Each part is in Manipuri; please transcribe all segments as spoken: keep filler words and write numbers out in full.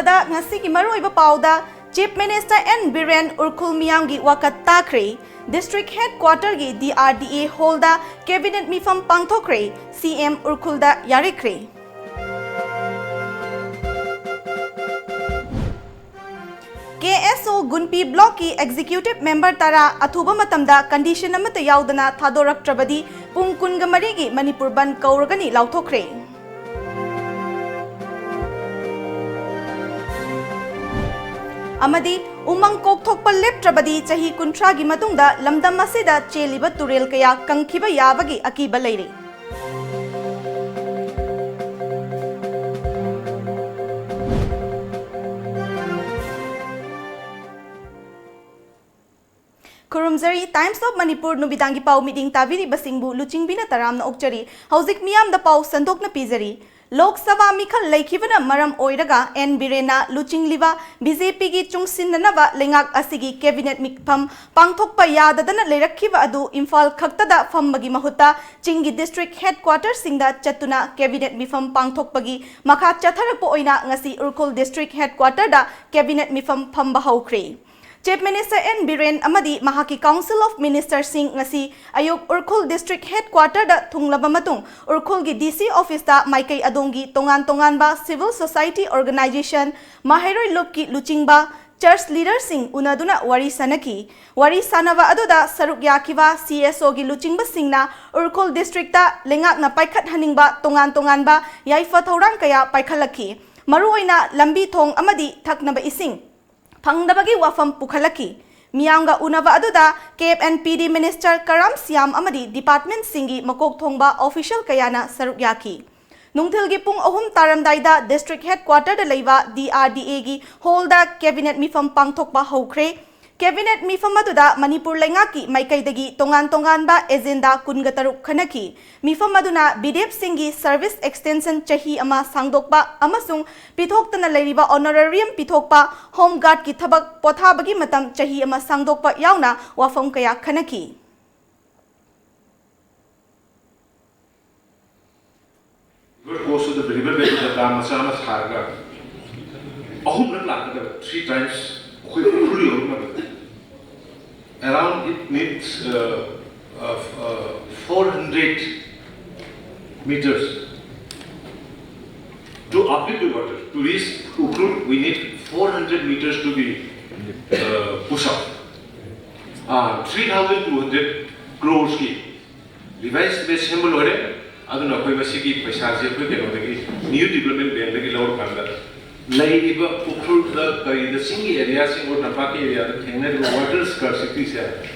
ꯗ ꯉꯁꯤꯒꯤ ꯃꯔꯨꯑꯣꯏꯕ ꯄꯥꯎꯗ, Chief Minister N Biren Ukhrul ꯃꯤꯌꯥꯝꯒꯤ ꯋꯥꯀꯠ ꯇꯥꯈ꯭ꯔꯦ꯫ District Headquarter ꯒꯤ D R D A Hall the Cabinet ꯃꯤꯐꯝ ꯄꯥꯡꯊꯣꯛꯈ꯭ꯔꯦ꯫ C M ꯎꯔꯈꯨꯜꯗ ꯌꯥꯔꯦꯈ꯭ꯔꯦ꯫ K S O ꯒꯨꯟꯄꯤ Block ꯀꯤ Executive Member ꯇꯔꯥ ꯑꯊꯨꯕ ꯃꯇꯝꯗ condition ꯑꯃꯠꯇ ꯌꯥꯎꯗꯅ ꯊꯥꯗꯣꯔꯛꯇ꯭ꯔꯕꯗꯤ ꯄꯨꯡ ꯀꯨꯟꯒ ꯃꯔꯤꯒꯤ ꯃꯅꯤꯄꯨꯔ ꯕꯟꯗ ꯀꯧꯔꯒꯅꯤ ꯂꯥꯎꯊꯣꯛꯈ꯭ꯔꯦ꯫ ꯑꯃꯗꯤ ꯎꯃꯪ ꯀꯣꯛꯊꯣꯛꯄ ꯂꯦꯞꯇ꯭ꯔꯕꯗꯤ ꯆꯍꯤ ꯀꯨꯟꯊ꯭ꯔꯥꯒꯤ ꯃꯇꯨꯡꯗ ꯂꯝꯗꯝ ꯑꯁꯤꯗ ꯆꯦꯜꯂꯤꯕ ꯇꯨꯔꯦꯜ ꯀꯌꯥ ꯀꯪꯈꯤꯕ ꯌꯥꯕꯒꯤ ꯑꯀꯤꯕ ꯂꯩꯔꯤ꯫ ꯈꯨꯔꯨꯝꯖꯔꯤ꯫ Times of Manipur ꯅꯨꯃꯤꯗꯥꯡꯒꯤ ꯄꯥꯎ ꯃꯤꯠꯌꯦꯡ ꯇꯥꯕꯤꯔꯤꯕꯁꯤꯡꯕꯨ ꯂꯨꯆꯤꯡꯕꯤꯅ ꯇꯔꯥꯝꯅ ꯑꯣꯛꯆꯔꯤ꯫ ꯍꯧꯖꯤꯛ ꯃꯤꯌꯥꯝꯗ ꯄꯥꯎ ꯁꯟꯗꯣꯛꯅ ꯄꯤꯖꯔꯤ꯫ ꯂꯣꯛ ꯁꯚꯥ ꯃꯤꯈꯜ ꯂꯩꯈꯤꯕꯅ ꯃꯔꯝ ꯑꯣꯏꯔꯒ ꯑꯦꯟ ꯕꯤꯔꯦꯟꯅ ꯂꯨꯆꯤꯡꯂꯤꯕ B J P ꯒꯤ ꯆꯨꯡꯁꯤꯟꯅꯅꯕ ꯂꯩꯉꯥꯛ ꯑꯁꯤꯒꯤ Cabinet ꯃꯤꯐꯝ ꯄꯥꯡꯊꯣꯛꯄ ꯌꯥꯗꯗꯅ ꯂꯩꯔꯛꯈꯤꯕ ꯑꯗꯨ ꯏꯝꯐꯥꯜ ꯈꯛꯇꯗ ꯐꯝꯕꯒꯤ ꯃꯍꯨꯠꯇ ꯆꯤꯡꯒꯤ District Headquarter ꯁꯤꯡꯗ ꯆꯠꯇꯨꯅ Cabinet ꯃꯤꯐꯝ ꯄꯥꯡꯊꯣꯛꯄꯒꯤ ꯃꯈꯥ ꯆꯠꯊꯔꯛꯄ ꯑꯣꯏꯅ ꯉꯁꯤ ꯎꯔꯈꯨꯜ District Headquarter ꯗ Cabinet ꯃꯤꯐꯝ ꯐꯝꯕ ꯍꯧꯈ꯭ꯔꯦ꯫ Chief Minister N ꯕꯤꯔꯦꯟ ꯑꯃꯗꯤ ꯃꯍꯥꯛꯀꯤ Council of Minister ꯁꯤꯡ ꯉꯁꯤ ꯑꯌꯨꯛ ꯎꯔꯈꯨꯜ District Headquarter ꯗ ꯊꯨꯡꯂꯕ ꯃꯇꯨꯡ, ꯎꯔꯈꯨꯜꯒꯤ D C Office ꯇ ꯃꯥꯏꯀꯩ ꯑꯗꯣꯝꯒꯤ ꯇꯣꯉꯥꯟ ꯇꯣꯉꯥꯟꯕ civil society organization, ꯃꯍꯩꯔꯣꯏ ꯂꯨꯞꯀꯤ ꯂꯨꯆꯤꯡꯕ, church leader ꯁꯤꯡ ꯎꯅꯗꯨꯅ ꯋꯥꯔꯤ ꯁꯥꯅꯈꯤ꯫ ꯋꯥꯔꯤ ꯁꯥꯅꯕ ꯑꯗꯨꯗ ꯁꯔꯨꯛ ꯌꯥꯈꯤꯕ C S O ꯒꯤ ꯂꯨꯆꯤꯡꯕꯁꯤꯡꯅ ꯎꯔꯈꯨꯜ District ꯇ ꯂꯩꯉꯥꯛꯅ ꯄꯥꯏꯈꯠꯍꯟꯅꯤꯡꯕ ꯇꯣꯉꯥꯟ ꯇꯣꯉꯥꯟꯕ ꯌꯥꯏꯐ ꯊꯧꯔꯥꯡ ꯀꯌꯥ ꯄꯥꯏꯈꯠꯂꯛꯈꯤ꯫ ꯃꯔꯨꯑꯣꯏꯅ ꯂꯝꯕꯤ ꯊꯣꯡ ꯑꯃꯗꯤ ꯊꯛꯅꯕ ꯏꯁꯤꯡ ꯐꯪꯗꯕꯒꯤ ꯋꯥꯐꯝ ꯄꯨꯈꯠꯂꯛꯈꯤ꯫ ꯃꯤꯌꯥꯝꯒ ꯎꯅꯕ ꯑꯗꯨꯗ K F and P D Minister ꯀꯔꯥꯝ ꯁ꯭ꯌꯥꯝ ꯑꯃꯗꯤ department ꯁꯤꯡꯒꯤ ꯃꯀꯣꯛ ꯊꯣꯡꯕ official ꯀꯌꯥꯅ ꯁꯔꯨꯛ ꯌꯥꯈꯤ꯫ ꯅꯨꯡꯊꯤꯜꯒꯤ ꯄꯨꯡ ꯑꯍꯨꯝ ꯇꯥꯔꯝꯗꯥꯏꯗ District Headquarter ꯗ ꯂꯩꯕ D R D A ꯒꯤ hall ꯗ Cabinet ꯃꯤꯐꯝ ꯄꯥꯡꯊꯣꯛꯄ ꯍꯧꯈ꯭ꯔꯦ꯫ Cabinet ꯃꯤꯐꯝ ꯑꯗꯨꯗ ꯃꯅꯤꯄꯨꯔ ꯂꯩꯉꯥꯛꯀꯤ ꯃꯥꯏꯀꯩꯗꯒꯤ ꯇꯣꯉꯥꯟ ꯇꯣꯉꯥꯟꯕ agenda ꯀꯨꯟꯒ ꯇꯔꯨꯛ ꯈꯟꯅꯈꯤ꯫ ꯃꯤꯐꯝ ꯑꯗꯨꯅ ꯕꯤꯔꯦꯞꯁꯤꯡꯒꯤ service extension ꯆꯍꯤ ꯑꯃ ꯁꯥꯡꯗꯣꯛꯄ ꯑꯃꯁꯨꯡ ꯄꯤꯊꯣꯛꯇꯅ ꯂꯩꯔꯤꯕ honorarium ꯄꯤꯊꯣꯛꯄ, Home Guard ꯀꯤ ꯊꯕꯛ ꯄꯣꯊꯥꯕꯒꯤ ꯃꯇꯝ ꯆꯍꯤ ꯑꯃ ꯁꯥꯡꯗꯣꯛꯄ ꯌꯥꯎꯅ ꯋꯥꯐꯝ ꯀꯌꯥ ꯈꯟꯅꯈꯤ꯫ River course ꯇꯨꯗ river bed ꯇꯨꯗ ꯗꯥꯝ ꯃꯆꯥ ꯑꯃ ꯁꯥꯔꯒ ꯑꯍꯨꯝꯂꯛ ꯂꯥꯛꯀꯗꯕ, three times ꯑꯩꯈꯣꯏ Ukhrul ꯌꯧꯔꯛꯅꯕ꯫ Around it needs uh, uh, uh, four hundred meters to uplift the water. To reach Ukhrul, we need four hundred meters to be uh, pushed up. Uh, three thousand two hundred crores ꯀꯤ ꯔꯤꯚꯥꯏꯁ ꯕꯦꯁ ꯁꯦꯝꯕ ꯂꯣꯏꯔꯦ꯫ ꯑꯗꯨꯅ ꯑꯩꯈꯣꯏ ꯃꯁꯤꯒꯤ ꯄꯩꯁꯥꯁꯦ ꯑꯩꯈꯣꯏ ꯀꯩꯅꯣꯗꯒꯤ, ꯅ꯭ꯌꯨ ꯗꯤꯕ꯭ꯂꯞꯃꯦꯟ ꯕꯦꯡꯗꯒꯤ ꯂꯧꯔꯀꯥꯟꯗ ꯂꯩꯔꯤꯕ ꯎꯈ꯭ꯔꯨꯜꯗ ꯀꯔꯤꯗ ꯆꯤꯡꯒꯤ ꯑꯦꯔꯤꯌꯥꯁꯤꯡ ꯑꯣꯔ ꯇꯝꯄꯥꯛꯀꯤ ꯑꯦꯔꯤꯌꯥꯗ ꯊꯦꯡꯅꯔꯤꯕ ꯋꯥꯇꯔ ꯁ꯭ꯀꯥꯔꯁꯤꯇꯤꯁꯦ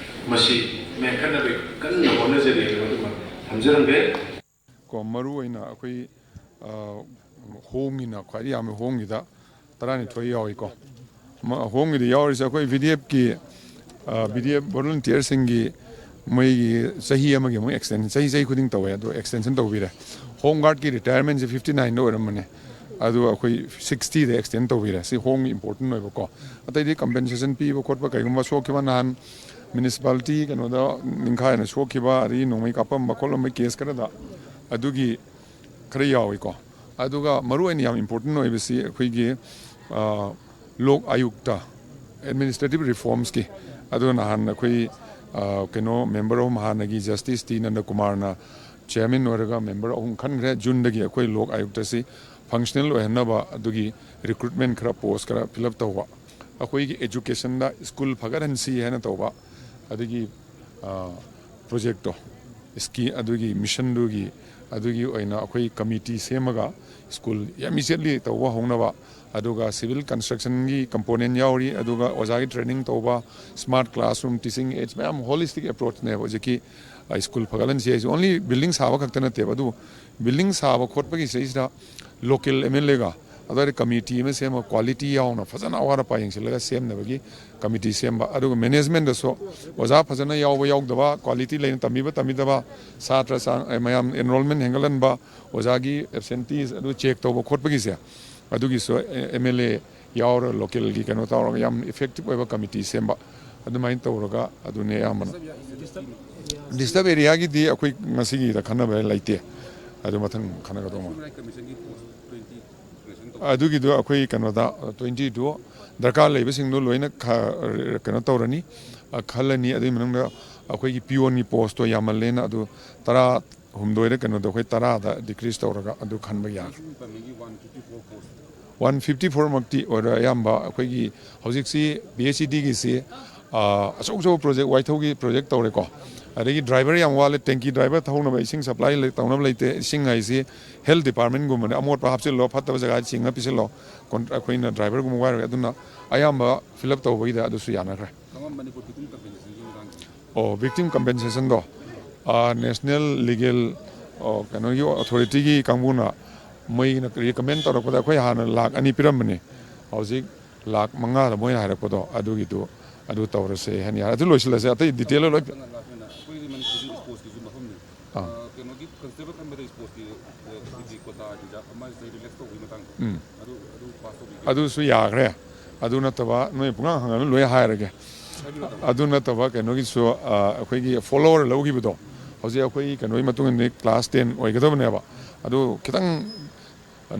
ꯃꯁꯤ ꯃꯦꯟꯈꯠꯅꯕꯒꯤ ꯀꯟꯅ ꯍꯣꯠꯅꯖꯔꯤ ꯍꯥꯏꯕ ꯑꯗꯨꯃ ꯊꯝꯖꯔꯝꯒꯦ꯫ ꯀꯣ, ꯃꯔꯨ ꯑꯣꯏꯅ ꯑꯩꯈꯣꯏ, ꯑ, ꯍꯣꯡꯉꯤꯅ ꯈ꯭ꯋꯥꯏꯗꯒꯤ ꯌꯥꯝꯅ ꯍꯣꯡꯉꯤꯗ ꯇꯔꯥꯅꯤꯊꯣꯏ ꯌꯥꯎꯏꯀꯣ꯫ ꯃ-, ꯍꯣꯡꯉꯤꯗ ꯌꯥꯎꯔꯤꯁꯦ ꯑꯩꯈꯣꯏ ꯚꯤ ꯗꯤ ꯑꯦꯐꯀꯤ, ꯑ, ꯚꯤ ꯗꯤ ꯑꯦꯐ ꯚꯣꯂꯨꯟꯇꯤꯌꯔꯁꯤꯡꯒꯤ ꯃꯣꯏꯒꯤ ꯆꯍꯤ ꯑꯃꯒꯤ ꯑꯃꯨꯛ ꯑꯦꯛꯁꯇꯦꯟ, ꯆꯍꯤ, ꯆꯍꯤ ꯈꯨꯗꯤꯡ ꯇꯧꯋꯦ, ꯑꯗꯣ ꯑꯦꯛꯁꯇꯦꯟꯁꯟ ꯇꯧꯕꯤꯔꯦ꯫ ꯍꯣꯝ ꯒꯥꯔꯗꯀꯤ ꯔꯤꯇꯥꯌꯔꯃꯦꯟꯁꯦ ꯐꯤꯐꯇꯤ ꯅꯥꯏꯟꯗ ꯑꯣꯏꯔꯝꯕꯅꯦ, ꯑꯗꯣ ꯑꯩꯈꯣꯏ ꯁꯤꯛꯁꯇꯤꯗ ꯑꯦꯛꯁꯇꯦꯟ ꯇꯧꯕꯤꯔꯦ꯫ ꯁꯤ ꯍꯣꯝꯒꯤ ꯏꯝꯄꯣꯔꯇꯦꯟ ꯑꯣꯏꯕꯀꯣ꯫ ꯑꯇꯩꯗꯤ ꯀꯝꯄꯦꯟꯁꯦꯁꯟ ꯄꯤꯕ ꯈꯣꯠꯄ, ꯀꯩꯒꯨꯝꯕ ꯁꯣꯛꯈꯤꯕ, ꯅꯍꯥꯟ ꯃ꯭ꯌꯨꯅꯤꯁꯤꯄꯥꯂꯤꯇꯤ ꯀꯩꯅꯣꯗ ꯅꯤꯡꯈꯥꯏꯅ ꯁꯣꯛꯈꯤꯕ, ꯑꯗꯒꯤ ꯅꯣꯡꯃꯩ ꯀꯥꯞꯄꯝꯕ ꯈꯣꯠꯂꯝꯕ ꯀꯦꯁ ꯈꯔꯗ, ꯑꯗꯨꯒꯤ ꯈꯔ ꯌꯥꯎꯏꯀꯣ꯫ ꯑꯗꯨꯒ ꯃꯔꯨ ꯑꯣꯏꯅ ꯌꯥꯝ ꯏꯝꯄꯣꯔꯇꯦꯟ ꯑꯣꯏꯕꯁꯤ ꯑꯩꯈꯣꯏꯒꯤ, ꯑ, ꯂꯣꯛ ꯑꯌꯨꯛꯇ ꯑꯦꯗꯃꯤꯅꯤꯁꯇ꯭ꯔꯦꯇꯤꯚ ꯔꯤꯐꯣꯔꯝꯁꯀꯤ, ꯑꯗꯨ ꯅꯍꯥꯟ ꯑꯩꯈꯣꯏ, ꯑ, ꯀꯩꯅꯣ, ꯃꯦꯝꯕꯔ ꯑꯍꯨꯝ, ꯍꯥꯟꯅꯒꯤ ꯖꯁꯇꯤꯁ ꯇꯤ ꯅꯟꯗꯀꯨꯃꯥꯔꯅ ꯆꯤꯌꯔꯃꯦꯟ ꯑꯣꯏꯔꯒ ꯃꯦꯝꯕꯔ ꯑꯍꯨꯝ ꯈꯟꯈ꯭ꯔꯦ꯫ ꯖꯨꯟꯗꯒꯤ ꯑꯩꯈꯣꯏ ꯂꯣꯛ ꯑꯌꯨꯛꯇꯁꯤ ꯐꯪꯁꯅꯦꯜ ꯑꯣꯏꯍꯟꯅꯕ ꯑꯗꯨꯒꯤ ꯔꯤꯀ꯭ꯔꯨꯠꯃꯦꯟ ꯈꯔ, ꯄꯣꯁ ꯈꯔ ꯐꯤꯜ ꯑꯞ ꯇꯧꯕ꯫ ꯑꯩꯈꯣꯏꯒꯤ ꯑꯦꯖꯨꯀꯦꯁꯟꯗ ꯁ꯭ꯀꯨꯜ ꯐꯒꯠꯍꯟꯁꯤ ꯍꯥꯏꯅ ꯇꯧꯕ, ꯑꯗꯒꯤ, ꯑ, ꯄ꯭ꯔꯣꯖꯦꯛꯇꯣ, ꯁ꯭ꯀꯤ-, ꯑꯗꯨꯒꯤ ꯃꯤꯁꯟꯗꯨꯒꯤ, ꯑꯗꯨꯒꯤ ꯑꯣꯏꯅ ꯑꯩꯈꯣꯏ ꯀꯃꯤꯇꯤ ꯁꯦꯝꯃꯒ ꯁ꯭ꯀꯨꯜ ꯌꯥꯝ ꯏꯃꯤꯖꯤꯌꯦꯠꯂꯤ ꯇꯧꯕ ꯍꯧꯅꯕ, ꯑꯗꯨꯒ ꯁꯤꯚꯤꯜ ꯀꯟꯁꯇ꯭ꯔꯛꯁꯟꯒꯤ ꯀꯝꯄꯣꯅꯦꯟ ꯌꯥꯎꯔꯤ, ꯑꯗꯨꯒ ꯑꯣꯖꯥꯒꯤ ꯇ꯭ꯔꯦꯅꯤꯡ ꯇꯧꯕ, ꯁ꯭ꯃꯥꯔꯠ ꯀ꯭ꯂꯥꯁꯔꯨꯝ, ꯇꯤꯆꯤꯡ ꯑꯦꯗꯁ ꯃꯌꯥꯝ ꯍꯣꯂꯤꯁꯇꯤꯛ ꯑꯦꯄ꯭ꯔꯣꯆꯅꯦꯕ ꯍꯧꯖꯤꯛꯀꯤ, ꯑ, ꯁ꯭ꯀꯨꯜ ꯐꯒꯠꯍꯟꯁꯤ ꯍꯥꯏꯁꯦ꯫ ꯑꯣꯟꯂꯤ ꯕꯤꯜꯗꯤꯡ ꯁꯥꯕ ꯈꯛꯇ ꯅꯠꯇꯦꯕ, ꯑꯗꯨꯕꯨ ꯕꯤꯜꯗꯤꯡ ꯁꯥꯕ ꯈꯣꯠꯄꯒꯤ ꯁꯤꯗꯩꯁꯤꯗ ꯂꯣꯀꯦꯜ ꯑꯦꯝ ꯑꯦꯜ ꯑꯦꯒ ꯑꯗꯨꯋꯥꯏꯗ ꯀꯃꯤꯇꯤ ꯑꯃ ꯁꯦꯝꯃꯒ ꯀ꯭ꯋꯥꯂꯤꯇꯤ ꯌꯥꯎꯅ ꯐꯖꯅ ꯑꯋꯥꯠ ꯑꯄꯥ ꯌꯦꯡꯁꯤꯜꯂꯒ ꯁꯦꯝꯅꯕꯒꯤ ꯀꯃꯤꯇꯤ ꯁꯦꯝꯕ꯫ ꯑꯗꯨꯒ ꯃꯦꯅꯦꯖꯃꯦꯟꯗꯁꯨ ꯑꯣꯖꯥ ꯐꯖꯅ ꯌꯥꯎꯕ ꯌꯥꯎꯗꯕ, ꯀ꯭ꯋꯥꯂꯤꯇꯤ ꯂꯩꯅ ꯇꯝꯕꯤꯕ ꯇꯝꯕꯤꯗꯕ, ꯁꯥꯇ꯭ꯔ ꯆꯥꯡ, ꯑꯦ, ꯃꯌꯥꯝ ꯑꯦꯟꯔꯣꯜꯃꯦꯟ ꯍꯦꯟꯒꯠꯍꯟꯕ, ꯑꯣꯖꯥꯒꯤ ꯑꯦꯕꯁꯦꯟꯇꯤꯁ ꯑꯗꯨ ꯆꯦꯛ ꯇꯧꯕ ꯈꯣꯠꯄꯒꯤꯁꯦ, ꯑꯗꯨꯒꯤꯁꯨ ꯑꯦꯝ ꯑꯦꯜ ꯑꯦ ꯌꯥꯎꯔ ꯂꯣꯀꯦꯜꯒꯤ ꯀꯩꯅꯣ ꯇꯧꯔꯒ ꯌꯥꯝ ꯏꯐꯦꯛꯇꯤꯞ ꯑꯣꯏꯕ ꯀꯃꯤꯇꯤ ꯁꯦꯝꯕ꯫ ꯑꯗꯨꯃꯥꯏꯅ ꯇꯧꯔꯒ ꯑꯗꯨꯅꯦ ꯑꯌꯥꯝꯕꯅ꯫ ꯗꯤꯁꯇꯔꯕ ꯑꯦꯔꯤꯌꯥꯒꯤꯗꯤ ꯑꯩꯈꯣꯏ ꯉꯁꯤꯒꯤꯗ ꯈꯟꯅꯕ ꯂꯩꯇꯦ, ꯑꯗꯨ ꯃꯊꯪ ꯈꯟꯅꯒꯗꯧ ꯃꯥꯜꯂꯦ꯫ ꯑꯗꯨꯒꯤꯗꯣ ꯑꯩꯈꯣꯏ ꯀꯩꯅꯣꯗ, ꯇ꯭ꯋꯦꯟꯇꯤ ꯇꯨ ꯗꯔꯀꯥꯔ ꯂꯩꯕꯁꯤꯡꯗꯣ ꯂꯣꯏꯅ ꯈ-, ꯀꯩꯅꯣ ꯇꯧꯔꯅꯤ, ꯑ, ꯈꯜꯂꯅꯤ꯫ ꯑꯗꯨꯒꯤ ꯃꯅꯨꯡꯗ ꯑꯩꯈꯣꯏꯒꯤ ꯄꯤꯌꯣꯟꯒꯤ ꯄꯣꯁꯇꯣ ꯌꯥꯝꯃꯜꯂꯦꯅ ꯑꯗꯨ ꯇꯔꯥ ꯍꯨꯝꯗꯣꯏꯗ ꯀꯩꯅꯣꯗꯣ ꯑꯩꯈꯣꯏ ꯇꯔꯥꯗ ꯗꯤꯀ꯭ꯔꯤꯁ ꯇꯧꯔꯒ ꯑꯗꯨ ꯈꯟꯕ ꯌꯥꯔꯦ꯫ ꯋꯥꯟ ꯐꯤꯐꯇꯤ ꯐꯣꯔꯃꯛꯇꯤ ꯑꯣꯏꯔꯣꯏ, ꯑꯌꯥꯝꯕ ꯑꯩꯈꯣꯏꯒꯤ ꯍꯧꯖꯤꯛꯁꯤ ꯄꯤ ꯑꯩꯆ ꯏ ꯗꯤꯒꯤꯁꯤ ꯑꯆꯧ ꯑꯆꯧꯕ ꯄ꯭ꯔꯣꯖꯦꯛ, ꯋꯥꯏꯊꯧꯒꯤ ꯄ꯭ꯔꯣꯖꯦꯛ ꯇꯧꯔꯦꯀꯣ꯫ ꯑꯗꯒꯤ ꯗ꯭ꯔꯥꯏꯚꯔ ꯌꯥꯝ ꯋꯥꯠꯂꯦ, ꯇꯦꯡꯀꯤ ꯗ꯭ꯔꯥꯏꯚꯔ ꯊꯧꯅꯕ, ꯏꯁꯤꯡ ꯁꯄ꯭ꯂꯥꯏ ꯂꯩ-, ꯇꯧꯅꯕ ꯂꯩꯇꯦ꯫ ꯏꯁꯤꯡ ꯍꯥꯏꯁꯤ ꯍꯦꯜꯊ ꯗꯤꯄꯥꯔꯠꯃꯦꯟꯒꯨꯝꯕꯅꯦ, ꯑꯃꯣꯠꯄ ꯍꯥꯞꯆꯤꯜꯂꯣ, ꯐꯠꯇꯕ ꯖꯒꯥꯗ ꯆꯤꯡꯉ ꯄꯤꯁꯤꯜꯂꯣ, ꯀꯣꯟ-, ꯑꯩꯈꯣꯏꯅ ꯗ꯭ꯔꯥꯏꯚꯔꯒꯨꯝꯕ ꯋꯥꯏꯔꯣꯏ꯫ ꯑꯗꯨꯅ ꯑꯌꯥꯝꯕ ꯐꯤꯜ ꯑꯞ ꯇꯧꯕꯒꯤꯗ ꯑꯗꯨꯁꯨ ꯌꯥꯅꯈ꯭ꯔꯦ꯫ ꯈꯪꯉꯝꯕꯅꯤ ꯀꯣ, ꯚꯤꯛꯇꯤꯝ ꯀꯝꯄꯦꯟꯁꯦꯁꯟꯒꯤ ꯃꯇꯥꯡꯗ꯫ ꯑꯣ, ꯚꯤꯛꯇꯤꯝ ꯀꯝꯄꯦꯟꯁꯦꯁꯟꯗꯣ, ꯅꯦꯁꯅꯦꯜ ꯂꯤꯒꯦꯜ, ꯑꯣ, ꯀꯩꯅꯣꯒꯤ ꯑꯣꯊꯣꯔꯤꯇꯤꯒꯤ ꯀꯥꯡꯕꯨꯅ ꯃꯣꯏꯅ ꯔꯤꯀꯃꯦꯟ ꯇꯧꯔꯛꯄꯗ ꯑꯩꯈꯣꯏ ꯍꯥꯟꯅ ꯂꯥꯛ ꯑꯅꯤ ꯄꯤꯔꯝꯕꯅꯤ, ꯍꯧꯖꯤꯛ ꯂꯥꯛ ꯃꯉꯥꯗ ꯃꯣꯏꯅ ꯍꯥꯏꯔꯛꯄꯗꯣ ꯑꯗꯨꯒꯤꯗꯨ ꯑꯗꯨ ꯇꯧꯔꯁꯦ ꯍꯥꯏꯅ ꯌꯥꯔꯦ꯫ ꯑꯗꯨ ꯂꯣꯏꯁꯤꯜꯂꯁꯦ, ꯑꯇꯩ ꯗꯤꯇꯦꯜ ꯂꯣꯏ꯫ ꯑꯩꯈꯣꯏꯗꯤ ꯃꯅꯤꯄꯨꯔꯒꯤ ꯁ꯭ꯄꯣꯔꯠꯁꯀꯤꯁꯨ ꯃꯐꯝꯅꯤ꯫ ꯑꯥ꯫ ꯑ, ꯀꯩꯅꯣꯒꯤ ꯀꯟꯁꯇꯦꯕꯜ ꯈꯟꯕꯗ ꯁ꯭ꯄꯣꯔꯠꯁꯀꯤ, ꯑ, ꯍꯥꯏꯗꯤ ꯀꯣꯇꯥꯒꯤꯗ ꯑꯃ ꯔꯤꯂꯦꯛꯁ ꯇꯧꯕꯒꯤ ꯃꯇꯥꯡꯗꯣ꯫ ꯎꯝ꯫ ꯑꯗꯨ, ꯑꯗꯨ ꯄꯥꯁ ꯇꯧꯕꯤꯒꯦ꯫ ꯑꯗꯨꯁꯨ ꯌꯥꯈ꯭ꯔꯦ꯫ ꯑꯗꯨ ꯅꯠꯇꯕ ꯅꯣꯏ ꯄꯨꯡꯍꯪ ꯍꯪꯉꯅꯨ, ꯂꯣꯏ ꯍꯥꯏꯔꯒꯦ꯫ ꯍꯥꯏꯕꯤꯔꯣ, ꯇꯥꯃꯣ꯫ ꯑꯗꯨ ꯅꯠꯇꯕ ꯀꯩꯅꯣꯒꯤꯁꯨ, ꯑ, ꯑꯩꯈꯣꯏꯒꯤ ꯐꯣꯂꯣꯋꯔ ꯂꯧꯈꯤꯕꯗꯣ, ꯍꯧꯖꯤꯛ ꯑꯩꯈꯣꯏ ꯀꯩꯅꯣꯒꯤ ꯃꯇꯨꯡ ꯏꯟꯅ ꯀ꯭ꯂꯥꯁ ꯇꯦꯟ ꯑꯣꯏꯒꯗꯕꯅꯦꯕ꯫ ꯑꯗꯨ ꯈꯤꯇꯪ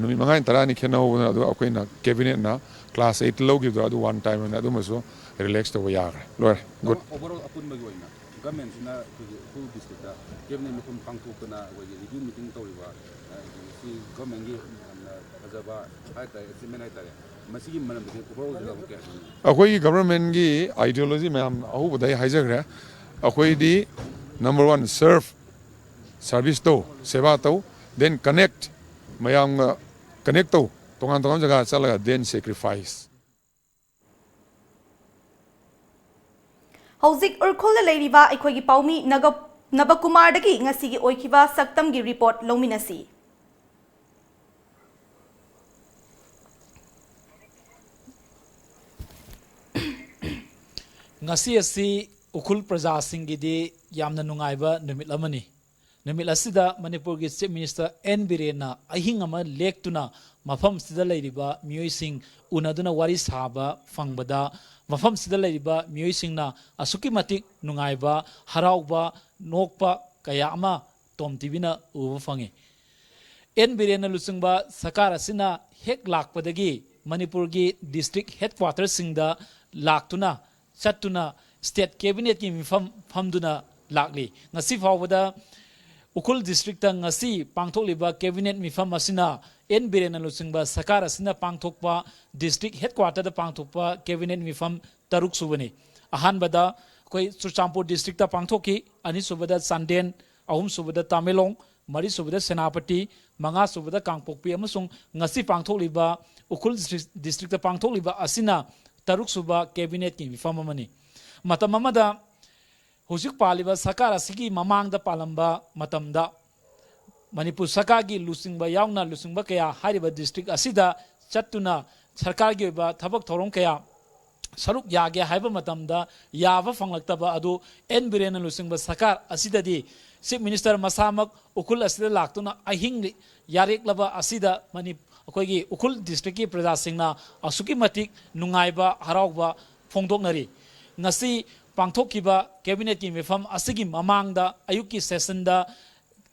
ꯅꯨꯃꯤꯠ ꯃꯉꯥꯅꯤ ꯇꯔꯥꯅꯤ ꯈꯦꯠꯅꯍꯧꯕꯅ ꯑꯗꯨ ꯑꯩꯈꯣꯏꯅ ꯀꯦꯕꯤꯅꯦꯠꯅ ꯀ꯭ꯂꯥꯁ ꯑꯩꯠ ꯂꯧꯈꯤꯕꯗꯣ ꯑꯗꯨ ꯋꯥꯟ ꯇꯥꯏꯝ ꯑꯣꯏꯅ ꯑꯗꯨꯃꯁꯨ ꯔꯤꯂꯦꯛꯁ ꯇꯧꯕ ꯌꯥꯈ꯭ꯔꯦ꯫ ꯂꯣꯏꯔꯦ꯫ ꯒꯨꯗ꯫ ꯑꯣꯚꯔꯑꯣꯜ ꯑꯄꯨꯟꯕꯒꯤ ꯑꯣꯏꯅ ꯒꯃꯦꯟꯁꯤꯅ ꯑꯩꯈꯣꯏꯒꯤ ꯎꯈ꯭ꯔꯨꯜ ꯗꯤꯁꯇ꯭ꯔꯤꯛꯇ ꯀꯦꯕꯤꯅꯦꯠ ꯃꯤꯐꯝ ꯄꯥꯡꯊꯣꯛꯇꯅ ꯑꯩꯈꯣꯏꯒꯤ ꯔꯤꯚ꯭ꯌꯨ ꯃꯤꯇꯤꯡ ꯇꯧꯔꯤꯕ, ꯑ, ꯁꯤ ꯒꯃꯦꯟꯒꯤ ꯌꯥꯝꯅ ꯐꯖꯕ ꯍꯥꯏꯇꯥꯔꯦ, ꯑꯦꯆꯤꯞꯃꯦꯟ ꯍꯥꯏꯇꯥꯔꯦ꯫ ꯃꯁꯤꯒꯤ ꯃꯔꯝꯗꯗꯤ ꯑꯣꯚꯔꯑꯣꯜꯁꯤꯗ ꯑꯃꯨꯛ ꯀꯌꯥ ꯈꯪꯅꯤ? ꯑꯩꯈꯣꯏꯒꯤ ꯒꯚꯔꯟꯃꯦꯟꯒꯤ ꯑꯥꯏꯗꯤꯌꯣꯂꯣꯖꯤ ꯃꯌꯥꯝ ꯑꯍꯧꯕꯗ ꯑꯩ ꯍꯥꯏꯖꯈ꯭ꯔꯦ꯫ ꯑꯩꯈꯣꯏꯗꯤ ꯅꯝꯕꯔ ꯋꯥꯟ ꯁꯔꯚ, ꯁꯥꯔꯚꯤꯁ ꯇꯧ, ꯁꯦꯕꯥ ꯇꯧ, ꯗꯦꯟ ꯀꯅꯦꯛ, ꯃꯌꯥꯝꯒ ꯀꯅꯦꯛ ꯇꯧ, ꯇꯣꯉꯥꯟ ꯇꯣꯉꯥꯟꯕ ꯖꯒꯥ ꯆꯠꯂꯒ ꯗꯦꯟ ꯁꯦꯀ꯭ꯔꯤꯐꯥꯏꯁ꯫ ꯍꯧꯖꯤꯛ ꯎꯔꯈꯨꯜꯗ ꯂꯩꯔꯤꯕ ꯑꯩꯈꯣꯏꯒꯤ ꯄꯥꯎꯃꯤ ꯅꯒ-, ꯅꯕꯀꯨꯃꯥꯔꯗꯒꯤ ꯉꯁꯤꯒꯤ ꯑꯣꯏꯈꯤꯕ ꯁꯛꯇꯝꯒꯤ ꯔꯤꯄꯣꯔꯠ ꯂꯧꯃꯤꯟꯅꯁꯤ꯫ ꯉꯁꯤ ꯑꯁꯤ ꯎꯈ꯭ꯔꯨꯜ ꯄ꯭ꯔꯖꯥꯁꯤꯡꯒꯤꯗꯤ ꯌꯥꯝꯅ ꯅꯨꯡꯉꯥꯏꯕ ꯅꯨꯃꯤꯠ ꯑꯃꯅꯤ꯫ ꯅꯨꯃꯤꯠ ꯑꯁꯤꯗ ꯃꯅꯤꯄꯨꯔꯒꯤ ꯆꯤꯐ ꯃꯤꯅꯤꯁꯇꯔ ꯑꯦꯟ ꯕꯤꯔꯦꯟꯅ ꯑꯍꯤꯡ ꯑꯃ ꯂꯦꯛꯇꯨꯅ ꯃꯐꯝꯁꯤꯗ ꯂꯩꯔꯤꯕ ꯃꯤꯑꯣꯏꯁꯤꯡ ꯎꯅꯗꯨꯅ ꯋꯥꯔꯤ ꯁꯥꯕ ꯐꯪꯕꯗ, ꯃꯐꯝꯁꯤꯗ ꯂꯩꯔꯤꯕ ꯃꯤꯑꯣꯏꯁꯤꯡꯅ ꯑꯁꯨꯛꯀꯤ ꯃꯇꯤꯛ ꯅꯨꯡꯉꯥꯏꯕ, ꯍꯔꯥꯎꯕ, ꯅꯣꯛꯄ ꯀꯌꯥ ꯑꯃ ꯇꯣꯝ ꯇꯤꯚꯤꯅ ꯎꯕ ꯐꯪꯉꯤ꯫ ꯑꯦꯟ ꯕꯤꯔꯦꯟꯅ ꯂꯨꯆꯤꯡꯕ ꯁꯔꯀꯥꯔ ꯑꯁꯤꯅ ꯍꯦꯛ ꯂꯥꯛꯄꯗꯒꯤ ꯃꯅꯤꯄꯨꯔꯒꯤ district headquarterꯁꯤꯡꯗ ꯂꯥꯛꯇꯨꯅ, ꯆꯠꯇꯨꯅ state cabinetꯀꯤ ꯃꯤꯐꯝ ꯐꯝꯗꯨꯅ ꯂꯥꯛꯂꯤ꯫ ꯉꯁꯤ ꯐꯥꯎꯕꯗ ꯎꯈ꯭ꯔꯨꯜ districtꯇ ꯉꯁꯤ ꯄꯥꯡꯊꯣꯛꯂꯤꯕ cabinet ꯃꯤꯐꯝ ꯑꯁꯤꯅ ꯑꯦꯟ ꯕꯤꯔꯦꯟꯅ ꯂꯨꯆꯤꯡꯕ ꯁꯔꯀꯥꯔ ꯑꯁꯤꯅ ꯄꯥꯡꯊꯣꯛꯄ district headquarterꯗ ꯄꯥꯡꯊꯣꯛꯄ cabinet ꯃꯤꯐꯝ ꯇꯔꯨꯛ ꯁꯨꯕꯅꯤ꯫ ꯑꯍꯥꯟꯕꯗ ꯑꯩꯈꯣꯏ ꯆꯨꯔꯆꯥꯟꯄꯨꯔ districtꯇ ꯄꯥꯡꯊꯣꯛꯈꯤ, ꯑꯅꯤꯁꯨꯕꯗ ꯆꯥꯟꯗꯦꯜ, ꯑꯍꯨꯝꯁꯨꯕꯗ ꯇꯃꯦꯡꯂꯣꯡ, ꯃꯔꯤꯁꯨꯕꯗ ꯁꯦꯅꯥꯄꯇꯤ, ꯃꯉꯥꯁꯨꯕꯗ ꯀꯥꯡꯄꯣꯛꯄꯤ ꯑꯃꯁꯨꯡ ꯉꯁꯤ ꯄꯥꯡꯊꯣꯛꯂꯤꯕ ꯎꯈ꯭ꯔꯨꯜ district, districtꯇ ꯄꯥꯡꯊꯣꯛꯂꯤꯕ ꯑꯁꯤꯅ ꯇꯔꯨꯛꯁꯨꯕ cabinetꯀꯤ ꯃꯤꯐꯝ ꯑꯃꯅꯤ꯫ ꯃꯇꯝ ꯑꯃꯗ ꯍꯧꯖꯤꯛ ꯄꯥꯜꯂꯤꯕ ꯁꯔꯀꯥꯔ ꯑꯁꯤꯒꯤ ꯃꯃꯥꯡꯗ ꯄꯥꯜꯂꯝꯕ ꯃꯇꯝꯗ ꯃꯅꯤꯄꯨꯔ ꯁꯔꯀꯥꯔꯒꯤ ꯂꯨꯆꯤꯡꯕ ꯌꯥꯎꯅ ꯂꯨꯆꯤꯡꯕ ꯀꯌꯥ ꯍꯥꯏꯔꯤꯕ district ꯑꯁꯤꯗ ꯆꯠꯇꯨꯅ ꯁꯔꯀꯥꯔꯒꯤ ꯑꯣꯏꯕ ꯊꯕꯛ ꯊꯧꯔꯝ ꯀꯌꯥ ꯁꯔꯨꯛ ꯌꯥꯒꯦ ꯍꯥꯏꯕ ꯃꯇꯝꯗ ꯌꯥꯕ ꯐꯪꯂꯛꯇꯕ ꯑꯗꯨ ꯑꯦꯟ ꯕꯤꯔꯦꯟꯅ ꯂꯨꯆꯤꯡꯕ ꯁꯔꯀꯥꯔ ꯑꯁꯤꯗꯗꯤ Chief Minister ꯃꯁꯥꯃꯛ ꯎꯈ꯭ꯔꯨꯜ ꯑꯁꯤꯗ ꯂꯥꯛꯇꯨꯅ ꯑꯍꯤꯡ ꯌꯥꯔꯦꯛꯂꯕ ꯑꯁꯤꯗ ꯃꯅꯤ-, ꯑꯩꯈꯣꯏꯒꯤ ꯎꯈ꯭ꯔꯨꯜ districtꯀꯤ ꯄ꯭ꯔꯖꯥꯁꯤꯡꯅ ꯑꯁꯨꯛꯀꯤ ꯃꯇꯤꯛ ꯅꯨꯡꯉꯥꯏꯕ, ꯍꯔꯥꯎꯕ ꯐꯣꯡꯗꯣꯛꯅꯔꯤ꯫ ꯉꯁꯤ ꯄꯥꯡꯊꯣꯛꯈꯤꯕ cabinetꯀꯤ ꯃꯤꯐꯝ ꯑꯁꯤꯒꯤ ꯃꯃꯥꯡꯗ ꯑꯌꯨꯛꯀꯤ sessionꯗ